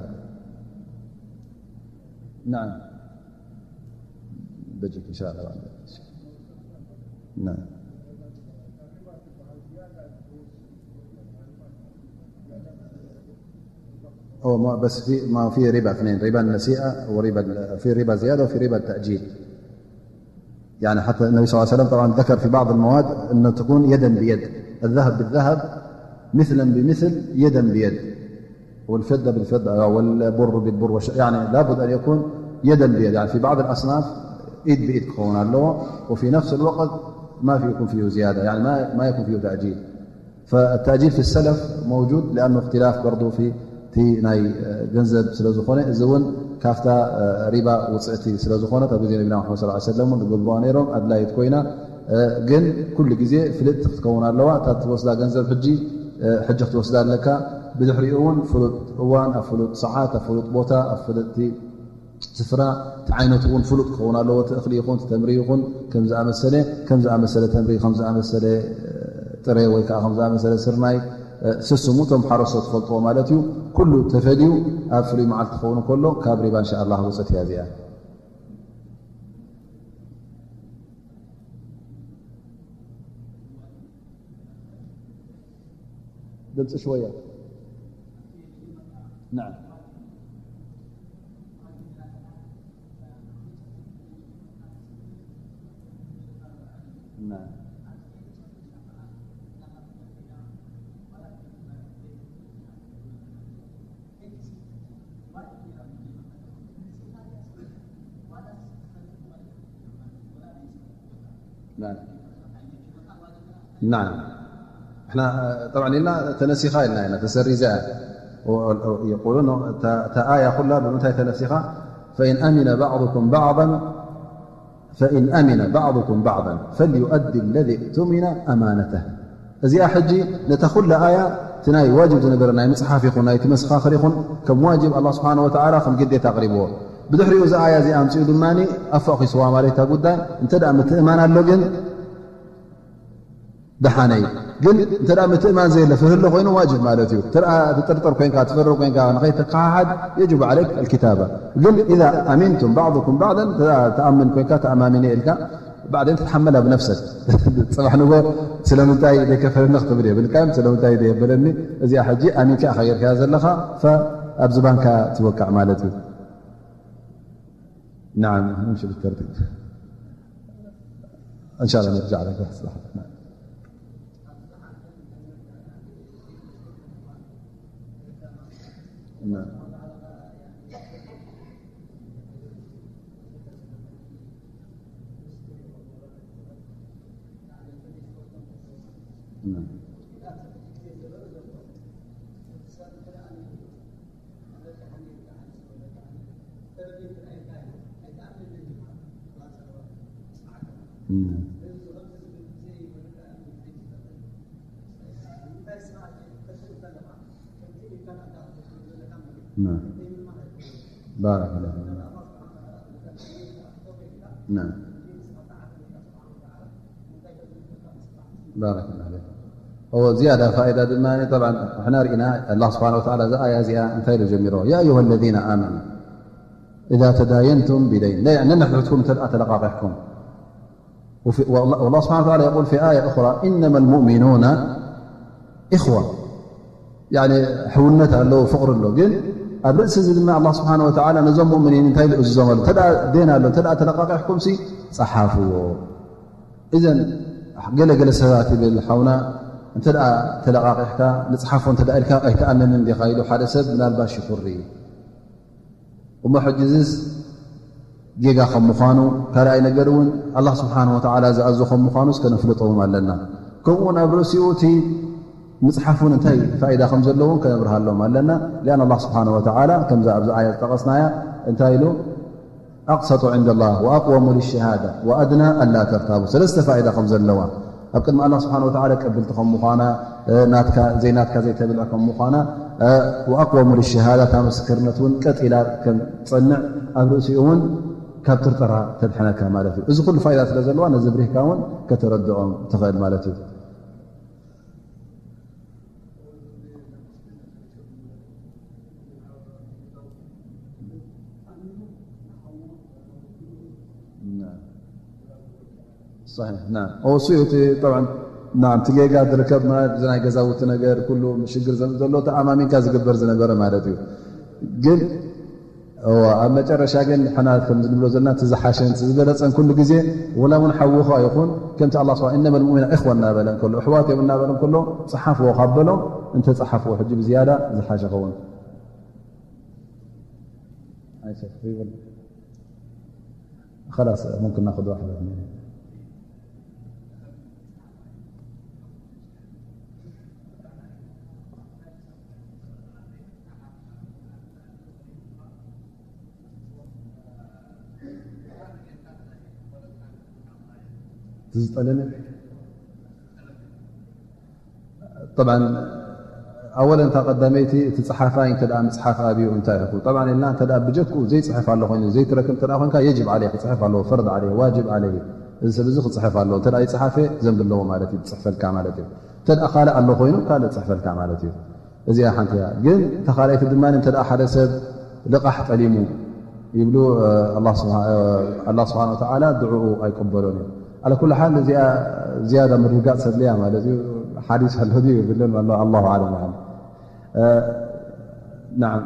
نعم. بجيك إن شاء الله بعد. نعم. هو ما بس في، ما في ربا اثنين، ربا النسيئة وربا ال-، في ربا زيادة وفي ربا التأجيل. يعني حتى النبي صلى الله عليه وسلم طبعا ذكر في بعض المواد أن تكون يدا بيد، الذهب بالذهب، مثلا بمثل، يدا بيد، والفضة بالفضة والبر بالبر والش-، يعني لابد أن يكون يدا بيد. يعني في بعض الأصناف إيد بإيد كون الله، وفي نفس الوقت ما في يكون فيه زيادة، يعني ما، ما يكون فيه تأجيل. فالتأجيل في السلف موجود لأنه اختلاف برضو في، في ናይ ገንዘብ ስለ ዝኾነ እዚ እውን ካብታ ሪባ ውፅእቲ ስለ ዝኾነ ኣብ ግዜ ነቢና መሓመድ ሰለላሁ ዐለይሂ ወሰለም ዝገብርዋ ነይሮም ኣድላይት ኮይና ግን ኩሉ ግዜ ፍልጥቲ ክትከውን ኣለዋ። እታ ትወስዳ ገንዘብ ሕጂ ሕጂ ክትወስዳ ኣለካ። ብድሕሪኡ እውን ፍሉጥ እዋን፣ ኣብ ፍሉጥ ሰዓት፣ ኣብ ፍሉጥ ቦታ፣ ኣብ ፍልጥቲ ስፍራ፣ እቲ ዓይነቱ እውን ፍሉጥ ክኸውን ኣለዎ። እቲ እኽሊ ይኹን፣ እቲ ተምሪ ይኹን፣ ከም ዝኣመሰለ፣ ከም ዝኣመሰለ ተምሪ፣ ከም ዝኣመሰለ ጥረ ወይ ከዓ ከም ዝኣመሰለ ስርናይ፣ ስስሙ እቶም ሓረስቶት ትፈልጥዎ ማለት እዩ። ኩሉ ተፈልዩ ኣብ ፍሉይ መዓልቲ ክኸውን ከሎ ካብ ሪባ እንሻ ኣላህ ወፀት እያ እዚኣ። ድምፂ ሽወያ። نعم. نعم. نعم. نعم. احنا طبعا لنا تنسيخا لنا هنا تسري زاد. يقولون تا آية كلها بمتى تنسيخا؟ فإن أمن بعضكم بعضا فإن أمن بعضكم بعضا فليؤد الذي اؤتمن أمانته. እዚኣ ሕጂ ነታ ኩላ ኣያ እቲ ናይ ዋጅብ ዝነበረ ናይ ምጽሓፍ ይኹን ናይቲ መሰኻኽር ይኹን ከም ዋጅብ ኣላህ ስብሓን ወተዓላ ከም ግዴታ ኣቕሪብዎ። ብድሕሪኡ እዛ ኣያ እዚኣ ኣምጺኡ ድማ ኣፋኺስዋ ማለት እታ ጉዳይ። እንተ ደኣ ምትእማን ኣሎ ግን ደሓነይ። ግን እንተ ደኣ ምትእማን ዘየለ ፍርህሎ ኮይኑ ዋጅብ ማለት እዩ። እንተ ደኣ ትጥርጥር ኮይንካ፣ ትፈርህ ኮይንካ፣ ንኸይተከሓሓድ የጅቡ ዓለይክ ኣልኪታባ። ግን ኢዛ ኣሚንቱም ባዕዱኩም ባዕደን፣ እንተ ደኣ ትኣምን ኮይንካ፣ ተኣማሚነ ኢልካ፣ ባዕደን ትትሓመላ ብነፍሰክ። ጽባሕ ንጎ ስለምንታይ ዘይከፈለኒ ክትብል የብልካን፣ ስለምንታይ ዘየበለኒ፣ እዚኣ ሕጂ ኣሚንካ ኢኻ ጌርካያ ዘለኻ፣ ፈ-፣ ኣብዚ ባንካ ትወቅዕ ማለት እዩ። نعم، نمشي بالترتيب. إن شاء الله نرجع لك بعد الصلاة. نعم. نعم. نعم. نعم. نعم. بارك الله فيك. نعم. بارك الله فيك. هو زيادة فائدة ድማ طبعا احنا رئينا الله سبحانه وتعالى እዛ ኣያ እዚኣ እንታይ ኢሉ ጀሚሮ? يا أيها الذين آمنوا إذا تداينتم بدين. ነንሕድሕድኩም እንተ ደኣ ተለቃቂሕኩም. وفي-، والله، والله سبحانه وتعالى يقول في آية أخرى: إنما المؤمنون إخوة. يعني ሕውነት ኣሎ፣ ፍቕሪ ኣሎ። ግን ኣብ ርእሲ እዚ ድማ ኣላህ ስብሓነ ወተዓላ ነዞም ሙእሚኒን እንታይ ኢሉ እዝዞም ኣሎ? እንተ ደኣ ዴን ኣሎ፣ እንተ ደኣ ተለቃቂሕኩም ሲ ጸሓፍዎ። እዘን ገለ ገለ ሰባት ይብል ሓውና፣ እንተ ደኣ ተለቃቂሕካ ንጽሓፎ እንተ ደኣ ኢልካ ኣይትኣምንን ዲኻ ኢሉ ሓደ ሰብ ምናልባሽ ይኹሪ። እሞ ሕጂ እዚስ ጌጋ ከም ምዃኑ፣ ካልኣይ ነገር እውን ኣላህ ስብሓነሁ ወተዓላ ዝኣዞ ከም ምዃኑስ ከነፍልጦ እውን ኣለና። ከምኡ እውን ኣብ ርእሲኡ እቲ ምጽሓፍ እውን እንታይ ፋይዳ ከም ዘለዎ እውን ከነብርሃሎም ኣለና። ሊኣን ኣላህ ስብሓነሁ ወተዓላ ከምዛ ኣብዚ ኣያ ዝጠቐስናያ እንታይ ኢሉ? أقسط عند الله وأقوم للشهادة وأدنى ألا ترتابوا። ሰለስተ ፋይዳ ከም ዘለዋ ኣብ ቅድሚ ኣላህ ስብሓን ወተዓላ ቀብልቲ ከም ምዃና፣ እ፣ ናትካ ዘይናትካ ዘይተብልዕ ከም ምዃና፣ እ፣ ወኣቅወሙ ልሸሃዳ፣ እታ ምስክርነት እውን ቀጥ ኢላ ከም ትጸንዕ፣ ኣብ ርእሲኡ እውን ካብ ጥርጠራ ተድሕነካ ማለት እዩ። እዚ ኩሉ ፋይዳ ስለ ዘለዋ ነዚ ብሪህካ እውን ከተረድኦም ትኽእል ማለት እዩ። صحيح. نعم. እሱ እቲ طبعا نعم ትጌጋ ዝርከብ ማለት እዚ ናይ ገዛውቲ ነገር ኩሉ ሽግር ዘምፅእ ዘሎ ተኣማሚንካ ዝግበር ዝነበረ ማለት እዩ። ግን እዎ፣ ኣብ መጨረሻ ግን ንሕና ከምዚ ንብሎ ዘለና እቲ ዝሓሸን እቲ ዝበለፀን ኩሉ ግዜ ወላ እውን ሓውኻ ይኹን ከምቲ ኣላህ ስብሓን إنما المؤمنون إخوة እናበለ እንከሎ፣ ኣሕዋት እዮም እናበለ እንከሎ፣ ፀሓፍዎ ካብ በሎም፣ እንተፀሓፍዎ ሕጂ ብዝያዳ ዝሓሸ ኸውን። ኣይሰ-፣ ይበል። خلاص ممكن ناخذ واحدة. ትዝጠለኒ طبعا ኣወለን እታ ቀዳመይቲ እቲ ጸሓፋይ እንተ ደኣ ምጽሓፍ ኣብዩ እንታይ ይኹን? ጠብዓ ኢልና እንተ ደኣ ብጀክኡ ዘይጽሕፍ ኣሎ ኮይኑ ዘይትረክብ እንተ ደኣ ኮንካ የጅብ ዓለይ ክጽሕፍ ኣለዎ፣ ፈርድ ዓለይ፣ ዋጅብ ዓለይ። እዚ ሰብ እዚ ክጽሕፍ ኣለዎ። እንተ ደኣ ይጽሓፈ ዘንቢ ኣለዎ ማለት እዩ፣ ክጽሕፈልካ ማለት እዩ። እንተ ደኣ ካልእ ኣሎ ኮይኑ ካልእ ክጽሕፈልካ ማለት እዩ። እዚኣ ሓንቲ እያ። ግን እታ ካልኣይቲ ድማ እንተ ደኣ ሓደ ሰብ ልቓሕ ጠሊሙ ይብሉ፣ ኣላህ ስብሓ-፣ ኣላህ ስብሓን ወተዓላ ድዕኡ ኣይቅበሎን እዩ። ዓላ ኩሉ ሓል እዚኣ ዝያዳ ምርግጋጽ ተድልያ ማለት እዩ። ሓዲስ ኣሎ ድዩ የብልን ኣሎ፣ ኣላሁ ኣዕለም። እ፣ ናዓም።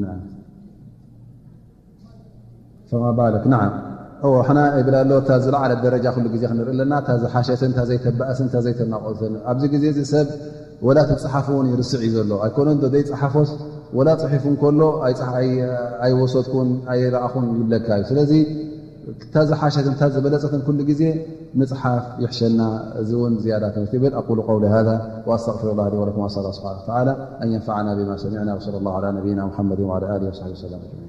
ናዓም። ፈማ ባለክ፣ ናዓም። እዎ፣ ሕና ይብል ኣሎ፣ እታ ዝለዓለት ደረጃ ኩሉ ግዜ ክንርኢ ኣለና፣ እታ ዝሓሸትን፣ እታ ዘይተባእስን፣ እታ ዘይተናቆትን። ኣብዚ ግዜ እዚ ሰብ ወላ ትጽሓፍ እውን ይርስዕ እዩ ዘሎ። ኣይኮነን ዶ ዘይጸሓፎስ፣ ወላ ጽሒፉ እንከሎ ኣይጸሓ-፣ ኣይ-፣ ኣይወሰድኩን፣ ኣይረኣኹን ይብለካ እዩ። ስለዚ እታ ዝሓሸትን፣ እታ ዝበለጸትን ኩሉ ግዜ ምጽሓፍ ይሕሸና። እዚ እውን ዝያዳ ትምህርቲ ይብል። أقول قولي هذا وأستغفر الله لي ولكم وأسأل الله سبحانه وتعالى أن ينفعنا بما سمعنا وصلى الله على نبينا محمد وعلى آله وصحبه وسلم أجمعين.